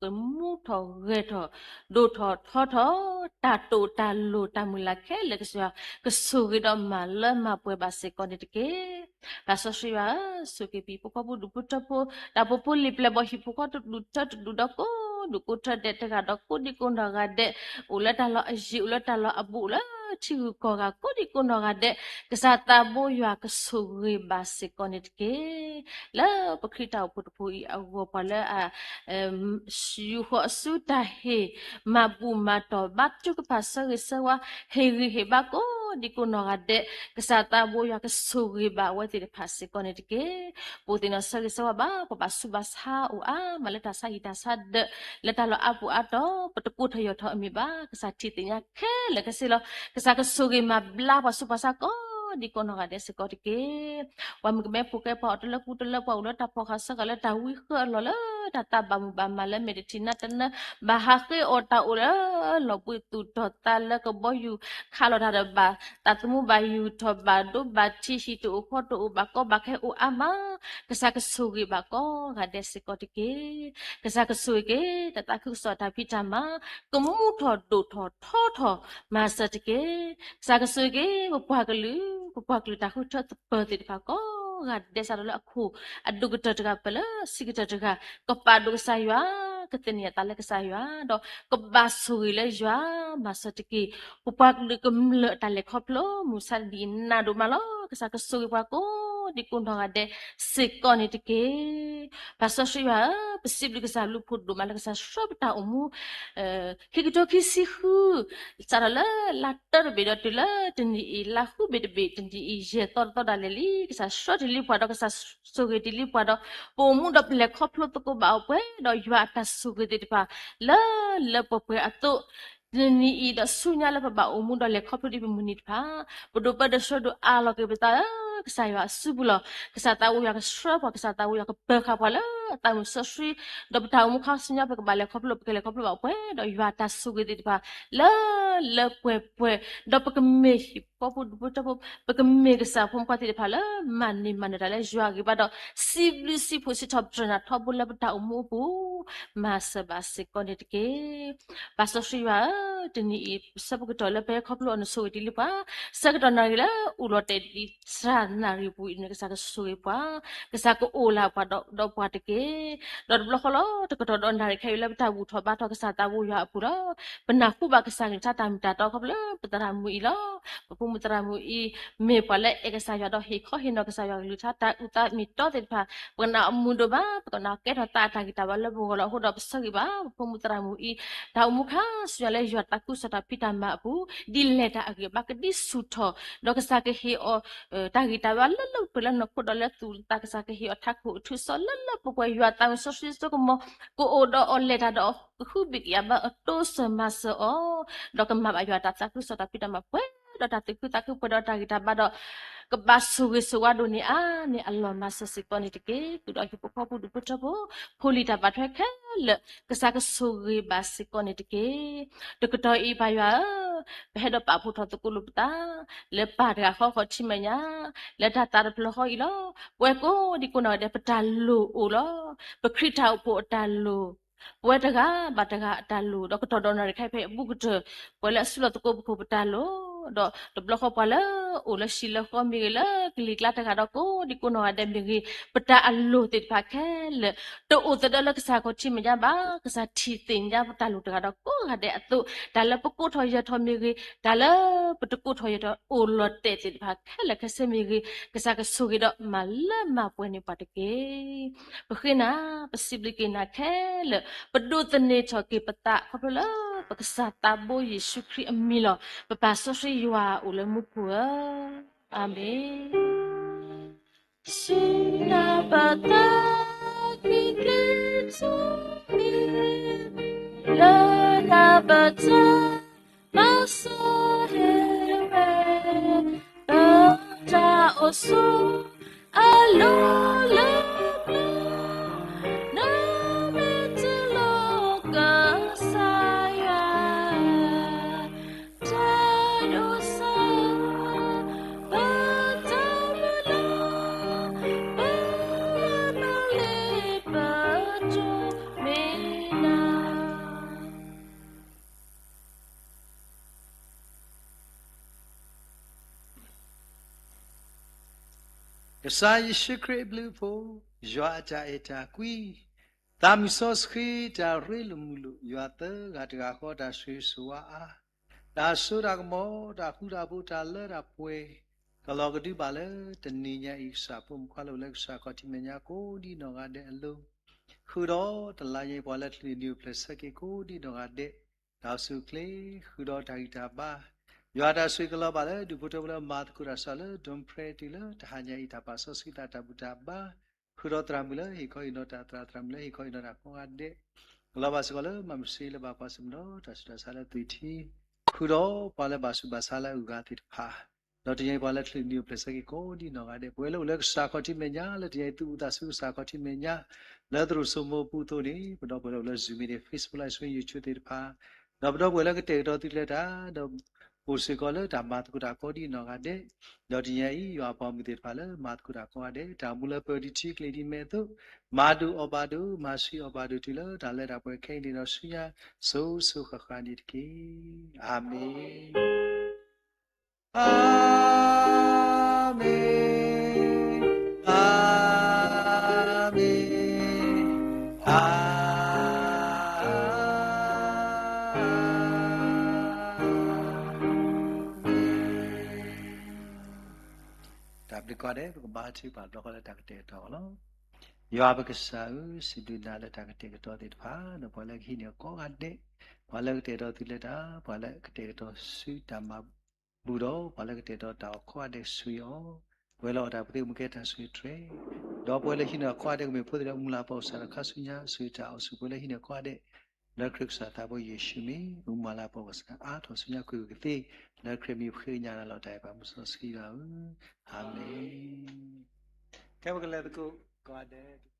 ကမူထီၣ်ဂဲၤထီၣ် ဒိၣ်ထီၣ်ထီထီၣ် တၢ်တိာ်တၢ်လိၤတၢ်မုၢ်လၢ်ခဲလၢာ် ကစၢ်ယွၤကဆိၣ်ဂ့ၤဒီးမၤလၢမၤပှဲၤဘၣ်စ့ၢ်ကီးန့ၣ်တက့ၢ်. ပၢ်စီဆှံယွၤဧၢ, ဆိၣ်ဂ့ၤပဟံၣ်ဖိဃီဖိဒူၣ်ဖိထၢဖိ, တၢ်အိၣ်ဖှိၣ်ဖိလံၤပျဲၢ်ဘီၣ်ဟံၣ်ဖိဃီတဒူၣ်ထၢတဒူၣ်ဒီးကိးဒူၣ်ကိးထၢဒဲး တဂၤဒီးကိးဒံကိးနီၢ်ဂၤဒဲး အိၣ်လၢတၢ်လီၢ်အယံၤ အိၣ်လၢတၢ်လီၢ်အဘူး အိၣ်လၢထံဂုၤကီၢ်ဂၤကိးဒံကိးနီၢ်ဂၤဒဲး ကစၢ်သးဘိယွၤကဆိၣ်ဂ့ၤဘၣ်စ့ၢ်ကီးန့ၣ်တက့ၢ်. လၢပချံတၢ်အိၣ်ဖှိၣ်တဖှိၣ်အံၤအဂီၢ် ပှၤလၢအ ယူာ်ဃီၤအစုတၢ်ဟ့ၣ် မၤဘူၣ်မၤတီၢ် ဘါထုကဖၣ် ဆၢဂ့ၤဆၢဝါ ဟ့ၣ်ဂံၢ်ဟ့ၣ်ဘါကိးဒံကိးနီၢ်ဂၤဒဲး ကစၢ်သးဘိယွၤကဆိၣ်ဂ့ၤဘၣ်အဝဲသ့ၣ်တဖၣ်စ့ၢ်ကီးန့ၣ်တက့ၢ်. ပအိၣ်သ့ၣ်နီၣ်ဆၢဂ့ၤဆၢဝါဘၣ် ပဘၣ်ဆူးဘၣ်ဆါအိၣ်အါမးလၢတၢ်ဆါဟံၣ်တၢ်ဆါဒၢး လၢတၢ်လီၢ်အါပူၤအါတီၤ ပတကိးထီၣ်ယီၢ်ထီၣ်အမံၤဘၣ် ကစၢ်ထံၣ်သ့ၣ်ညါခဲလၢာ်ခဲဆ့လီၤ. ကစၢ်ကဆိၣ်ဂ့ၤမၤဘျါပှၤဆူးပှၤဆါကိးဒံကိးနီၢ်ဂၤဒဲးစ့ၢ်ကီးတက့ၢ်. ပှၤမုၣ်ကမဲဖိဃဲ ပှၤအိၣ်တလၢပူၤတလၢ ပှၤအိၣ်လၢတၢ်ဖီၣ်ဃာ်ဆၢဃာ်လၢတၢ်ဝံဃၢအလီၢ်လၢ တၢ်သးဘၣ်မုာ်ဘၣ်မၤလၢမဲာ်တထံၣ်နါတနၢ ဘၣ်ဟးဃ့အီၣ်တၢ်အိၣ်လၢလီၢ်ဘှံးသူၣ်တီၤသးလၢကဘီယူၤခးလီၤတၢ်ဒီးဘၣ် သးသမူဘၣ်ယူၢ်ထီၣ်ဘၣ်ဒိဘၣ်ထံး ဟံၣ်တအိၣ်ဃီတအိၣ် ဘၣ်ကီဘၣ်ခဲအိၣ်အါမး ကစၢ်ကဆိၣ်ဂ့ၤဘၣ်ကိးဂၤဒဲးစ့ၢ်ကီးတက့ၢ်. ကစၢ်ကဆိၣ်ဂ့ၤက့ၤ တၢ်သးခုကစီၣ်တၢ်ဖံးတၢ်မၤ ကမူထီၣ်ဒိၣ်ထီၣ်ထီထီၣ်မၤစၢၤတက့ၢ်. ကစၢ်ကဆိၣ်ဂ့ၤက့ၤ ပပှၤကလုာ် ပပှၤကလုာ်တၢ်ဃုထၢသပၢၤသ့ၣ်တဖၣ်ကိးဂၤဒဲး စးထီၣ်လၢအခိၣ်အဒိၣ်ကတၢၢ်တဂၤ ပၢၢ်လၢဆံးကတၢၢ်တဂၤ ကပာ်ဒိၣ်ကစၢ်ယွၤ ကသန့ၤအသးလၢကစၢ်ယွၤ ဒီးကဘၣ်ဆိၣ်ဂ့ၤလၢယွၤ မၤစၢၤတက့ၢ်. ပပှၤကလုာ်ကမျၢၢ်အတၢ်လဲၤခီဖျိ မုၢ်ဆါဒ်အံၤနးဒိၣ်မးလီၤ. ကစၢ်ကဆိၣ်ဂ့ၤပှၤကိးဒံကိးနီၢ်ဂၤဒဲးစ့ၢ်ကီးန့ၣ်တက့ၢ်. ပၢ်စီဆှံယွၤဧၢ, ပစံးဘျုးကစၢ်ဘျုးဖှိၣ်ဒိၣ်မးလၢကစၢ်ဆှၢပတၢ်အိၣ်မူ ခံကထိခံဆံဃု စးထီၣ်လၢလါတၢတဘ့ၣ်ဒီးတုၤလၢတနံၤအံၤ လါဃုဘ့ၣ်တဘ့ၣ် တနံၤအံၤ ယဲၢ်သီတသီဒၣ်လဲာ်လံ. ကစၢ်ဆှၢတ့ၢ်လံပှၤဒီး ကစၢ်ဆိၣ်ဂ့ၤတ့ၢ်လံပှၤဒီး ပအိၣ်မူဒီးပလဲၤခီဖျိသကိးဘၣ်အီၤပှဲၤဒီးယွၤအတၢ်ဆိၣ်ဂ့ၤသ့ၣ်တဖၣ် လၢလၢပှဲၤပှဲၤအသိး တနံၤအံၤဒီးဆူညါလၢပဘၣ်အိၣ်မူဒီးလဲၤခီဖျိဒ်ပမုၢ်နံၤတဖၣ် ပဒိးပၢဒိးဆှၢဒိးအးလီၤက့ၤပသးလၢကစၢ်ယွၤအစုပူၤလီၤ. ကစၢ်သးဘိယွၤကဆှၢပှၤ, ကစၢ်သးဘိယွၤကပၢၤဃာ်ပှၤလၢအသးမုာ်စီဆှံ ဒီးပတၢ်အိၣ်မူခါဆူညါ ပကဘၣ်လဲၤခီဖျိ ပကလဲၤခီဖျိဘၣ်ပှဲၤဒီးယွၤအတၢ်ဆိၣ်ဂ့ၤသ့ၣ်တဖၣ် လၢလၢပှဲၤပှဲၤ ဒီးပကမ့ၢ်ဟံၣ်ဖိဃီဖိဒူၣ်ဖိထၢဖိ ပကမ့ၢ်ကစၢ်ဖိမုၣ်ဖိခွါသ့ၣ်တဖၣ်လၢ မၤန့ၢ်မၤနၢၤတၢ်လၢယွၤအဂံၢ်ဘါဒီး စံးဘျုးစံးဖှိၣ်စံးထီၣ်ပတြၢၤနၤထီဘိလၢပတၢ်အိၣ်မူအပူၤ မၤစၢၤဘၣ်စ့ၢ်ကီးန့ၣ်တက့ၢ်. ပၢ်စီဆှံယွၤဧၢ, တနံၤအံၤ ဆၢကတီၢ်လၢပဟဲခီဖျိအီၤနဆိၣ်ဂ့ၤတ့ၢ်လံပှၤ, ဆၢကတီၢ်နၣ်ရံၣ်လၢအိၣ်လီၤတဲာ်ဒံးစှၤနၣ်ရံၣ်ပူၤအံၤန့ၣ် ကစၢ်ကဆိၣ်ဂ့ၤပှၤ, ကစၢ်ကအိၣ်လၢပှၤဒီးပှၤတက့ၢ်. ဒီးတဘျီဃီလီၤ တကတီၢ်ဒီးနၣ်ရံၣ်ခဲအံၤလၢပတၢ်ဘူၣ်ထီၣ်ဘါထီၣ်ကစၢ်သးဘိယွၤအပူၤလီၤ. ပနၢ်ဟူဘၣ်ကစၢ်ကလုၢ်ကထါတၢ်မ့ၢ်တၢ်တီခီဖျိလၢပသရၣ်မုၣ်အံၤလီၤ. ပဖိမုၣ်သရၣ်မုၣ်အံၤ မ့ၢ်ပှၤလၢအဲၣ်ကစၢ်ယွၤဒီးဟ့ၣ်ခီဟ့ၣ်နီၤကစၢ်ယွၤကလုၢ်ကထါတၢ်အုၣ်သးမ့ၢ်တီသ့ၣ်တဖၣ်, ပကနၣ်အမုာ်ဒိၣ်ဘၣ်, ပကနၣ်ကဲထီၣ်သးအတၢ်ဂံၢ်တၢ်ဘါလၢပဂီၢ်လီၤ. အဃိဒီးပဆၢဂ့ၤဘၣ် ပဖိမုၣ်သရၣ်မုၣ်အံၤ တၢ်အိၣ်မူခါဆူညါလၢယွၤတၢ်သးခုကစီၣ်တၢ်ဖံးတၢ်မၤအပူၤ ဒ်လဲၣ်တၢ်အဂံၢ်အဘါကဒံဆူၣ်ထီၣ်, ဒီးကစၢ်ကဟ့ၣ်အီၤ တၢ်ဂံၢ်တၢ်ဘါလၢလၢပှဲၤပှဲၤလၢနီၢ်ခိဒီးလၢသူၣ်လၢသး, ကစၢ်ကဟ့ၣ်အီၤထးခိၣ်အထူအစီၤလၢလၢပှဲၤပှဲၤ, ယွၤသးမုၢ်စီဆှံစိကမီၤ ကအိၣ်ဒီးအီၤလဲၤတၢ်ဒီးအီၤ ကဟုဘံၣ်ကယာ်ဘါအီၤ တိစၢၤမၤစၢၤအီၤ, ဒီးကမၤဘၣ်ယွၤတၢ်သးခုကစီၣ်တၢ်ဖံးတၢ်မၤပှဲၤဒီးတၢ်ဂံၢ်တၢ်ဘါဒီး ကဘၣ်ဆိၣ်ဂ့ၤဆိၣ်ဝါဒိၣ်န့ၢ်အါန့ၢ်အလီၢ်မၤစၢၤစ့ၢ်ကီးန့ၣ်တက့ၢ်. ဃုာ်ဒီးဟံၣ်ဖိဃီဖိဒူၣ်ဖိထၢဖိ ဖိလံၤတၢ်ဘၣ်ထွဲခဲလၢာ် ကစၢ်ကဆိၣ်ဂ့ၤဘၣ်စ့ၢ်ကီးန့ၣ်တက့ၢ်. တကတီၢ်အံၤပၢ်ယွၤဧၢ, ပဟဲဒီးပာ်ဖှိၣ်ထီၣ်သကိးလိာ်ပသး လၢပၢ်တဂၤဃီဃီထံမဲာ်ညါ လၢတၢ်သးတဖျၢၣ်ဃီအံၤလီၤ. ပဝဲကိးဒံကိးနီၢ်ဂၤဒဲး ပတၢ်လိၣ်အိၣ်လီၤ. ပခရံာ်တၢ်အိၣ်ဖှိၣ်အတၢ်လိၣ်, ပဝဲတဂၤဘၣ်တဂၤအတၢ်လိၣ်, ဒီးကတီၢ်ဒီးနီၢ်တခါအံၤဖဲအဘူးကတၢၢ် ပှၤလၢအစုလီၢ်သကိးပခိၣ်ပတၢ်လိၣ်, ဒီးတဘျီဃီပှၤလၢအိၣ်လၢဟံၣ်လၢဃီမ့ၢ်ဂ့ၤ, လၢကလံၤကျါတဂၤဒီးကိးဒံကိးနီၢ်ဂၤဒဲးမ့ၢ်ဂ့ၤ, ပတၢ်အလိၣ်သ့ၣ်တဖၣ်ခဲလၢာ် တအိၣ်သဒၢလၢကစၢ်ခီၣ်ထံမဲာ်ညါဘၣ်. ကစၢ်ထံၣ်သ့ၣ်ညါပတၢ်လိၣ်တဂၤဒီးကိးဂၤဒဲးအသိး, တၢ်လၢပကိးထီၣ်ယၢၤထီၣ်မ့ၢ်ဂ့ၤ, တၢ်လၢပတကိးထီၣ်ယၢၤထီၣ်အိၣ်လီၤတဲာ်သ့ၣ်တဖၣ်ခဲလၢာ်ခဲဆ့မ့ၢ်ဂ့ၤ, ကစၢ်ကဆိၣ်ဂ့ၤဒီးမၤလၢမၤပှဲၤန့ၢ်ပှၤတက့ၢ်. ပဃ့နၤ, ပစံးဘျုးက့ၤနၤခဲလၢာ်, ပဒိးသန့ၤထီၣ်က့ၤပသးခီဖျိလၢ ပကစၢ်သးဘိယ့ၣ်ၡူးခရံာ်အမံၤလီၤ. ပပၢ်စီဆှံယွၤအိၣ်လၢမူခိၣ်ဧၢ, အၤမ့ၣ်. ဆူနၤဘၣ်သးကွံက့ၤထီၣ်မံၤ, လၢနၤဘၣ်တၢ်မၤစၢၤဟ့ၣ်ဝဲ ပတၢ်အိၣ်ဆူအလိၤလၢပျၢၤ, နမ့ၢ်တူၢ်လိာ်ကစၢ်ယွၤ တၢ်ဒိၣ်စၢ် ပတၢ်မုၢ်လၢ်, ပလၢပလ့ပတိမ့ၢ်နၤ. ကစၢ်ယ့ၣ်ၡူးခရံာ်အဘျုးအဖှိၣ်, ယွၤအတၢ်အဲၣ်တၢ်ကွံ, သးမုၢ်စီဆှံတၢ်ရ့လိာ်မုာ်လိာ်, ယွၤသၢဂၤတဂၤဃီတၢ်ဆိၣ်ဂ့ၤဆိၣ်ဝါအါ, တၢ်စိတၢ်ကမီၤ, တၢ်ဃူတၢ်ဖိး, တၢ်လၢတၢ်ပှဲၤ, ကလီၤကဒုဘၣ်လၢတနံၤညါအံၤ ကစၢ်ဖိမုၣ်ခွါလၢအိၣ်လၢကစၢ်ခီၣ်ထံးမဲာ်ညါကိးဒံးနီၢ်ဂၤဒဲးအလိၤ, ဃုာ်ဒီးတလါညါအံၤ ပှၤလၢချုးန့ၢ်နံၣ်အိၣ်ဖျဲၣ်ဆၢက့ၤကိးဒံးနီၢ်ဂၤဒဲး, တၢ်အိၣ်ဆူၣ်အိၣ်ချ့, ဃုာ်ဒီးတၢ်ဂံၢ်တၢ်ဘါ, ယွၤတၢ်ဆိၣ်ဂ့ၤကလီၤဘၣ်လၢဒူၣ်ဖိထၢဖိလၢမၤသကိးတၢ်စးလၢ ဒိၣ်ဖရဲတံၢ်လၢတဟါညါအံၤ တၢ်ပာ်စီဆှံသးတၢ်ဘူၣ်တၢ်ဘါ, ဃုာ်ဒီးသရၣ်မုၣ်လၢဟ့ၣ်ခီဟ့ၣ်နီၤတၢ်သရၣ် သရၣ်မုၣ်လၢဟ့ၣ်ခီဟ့ၣ်နီၤတၢ်ကိးဂၤဒဲး, ကလီၤဘၣ်စ့ၢ်ကီးလၢမၤမုၢ်ဆ့လၢဘၣ်ကွၢ်ဆၢၣ်မဲာ်ဒီးတၢ်ဆူးတၢ်ဆါလၢသွံၣ်ထံ, ဃုာ်ဒီးပှၤလၢဘၣ်ဆူးဘၣ်ဆါလၢအဂၤသ့ၣ်တဖၣ်, ဒီးတနံၤအံၤပှၤလၢချုးန့ၢ်အိၣ်ဖျဲၣ်ဆၢက့ၤကိးဒံးနီၢ်ဂၤဒဲး, ပဝဲလၢအိၣ်လၢကစၢ်ခီၣ်ထံးမဲာ်ညါ လၢတနံၤအံၤသူၣ်အုးသးဆူကစၢ်ခီၣ်ထံးမဲာ်ညါ, လၢသရိာ်စိမိၤအပူၤအသိးန့ၣ်, ပဒီပုၢ်ဝဲၢ်လၢအိၣ်လၢ Zoom မ့ၢ်ဂ့ၤ Facebook Live Stream YouTube သ့ၣ်တဖၣ်, ဒီးပဒီပုၢ်ဝဲၢ်လၢကတဲာ်ကတီၤသုတၢ်လၢတၢ်, ဒီးအိၣ်စ့ၢ်ကီးလၢတၢ်မၤသကိးတၢ်ကိးဒံးနီၢ်ဂၤဒဲး, ဒီးတနံၤအံၤ ယွၤအပှၤမုၣ်သ့ၣ်တဖၣ်လၢမၤသကိးတၢ်ကိးဂၤဒဲး, တၢ်အိၣ်မူလၢပၢၤဒံးထံကျဲၤဒံးမဲာ်အသိး, မၤဒိၣ်အီၣ်ဘၣ်ဒိၣ်, မၤဆှံအီၣ်ဘၣ်ဒိၣ်တုၤလၢတၢ်လၢတၢ်ပှဲၤခဲအံၤန့ၣ်ဒီးဆူညါ, စိၤစိၤဃၣ်ဃၣ်န့ၣ်တက့ၢ်. အၤမ့ၣ်. အၤမ့ၣ်, အၤမ့ၣ်, အၤမ့ၣ်. တၢ်ဘျုးကိးဂၤဒဲး, ပကဘါထုကဖၣ်တဘျီဃီလၢတၢ်ကတဲာ်ကတီၤအဂီၢ်လီၤ. ယွၤပကစၢ်ဧၢ, စံးဘျုးနၤလၢတၢ်ကတဲာ်ကတီၤသ့ၣ်တဖၣ်, ဒီးပှၤလၢကဟံးန့ၢ်အီၤကိးဂၤဒဲး, ပှၤလၢကတဲာ်ကတီၤသုလၢတၢ်, ပှၤလၢကတဲာ်ကတီၤဆူတၢ်မၤဘူၣ်ဒီး ပှၤလၢကတဲာ်ကတီၤတၢ်အီၤကိးဂၤဒဲးဆိၣ်ဂ့ၤအီၤ, ပှၤလၢအီၣ်တၢ်ပှ့ၤသ့ၣ်မ့ၢ်ကဲတၢ်ဆိၣ်ဂ့ၤတြဲၤ, ဒီးပှၤလၢဟံးန့ၢ်အီၤကိးဂၤဒဲးကမ့ၢ်ဖိသ့ၣ်လၢမုၢ်လၢ်ပှၤအိၣ်စးဒီးခါဆူညါ, ဆိၣ်ဂ့ၤတၢ်အီၣ်ဆူၣ်ပှၤလၢဟံးန့ၢ်အီၤကိးဂၤဒဲး, လၢခရံာ်ကစၢ်သးဘိယ့ၣ်ၡူးမံၤ, မုၢ်လၢ်ပှၤအိၣ်စးအါထီၣ်ဆူညါကွ့ၢ်ကွ့ၢ်ကသ့, လၢခရံာ်မံၤပဃ့ကညးနၤလီၤတၢ်အဲၣ်ပှၤမုၢ်စီဆှံယွၤဧၢ, အၤမ့ၣ်. ခဲပကလဲၤသကိးကိးဂၤဒဲး.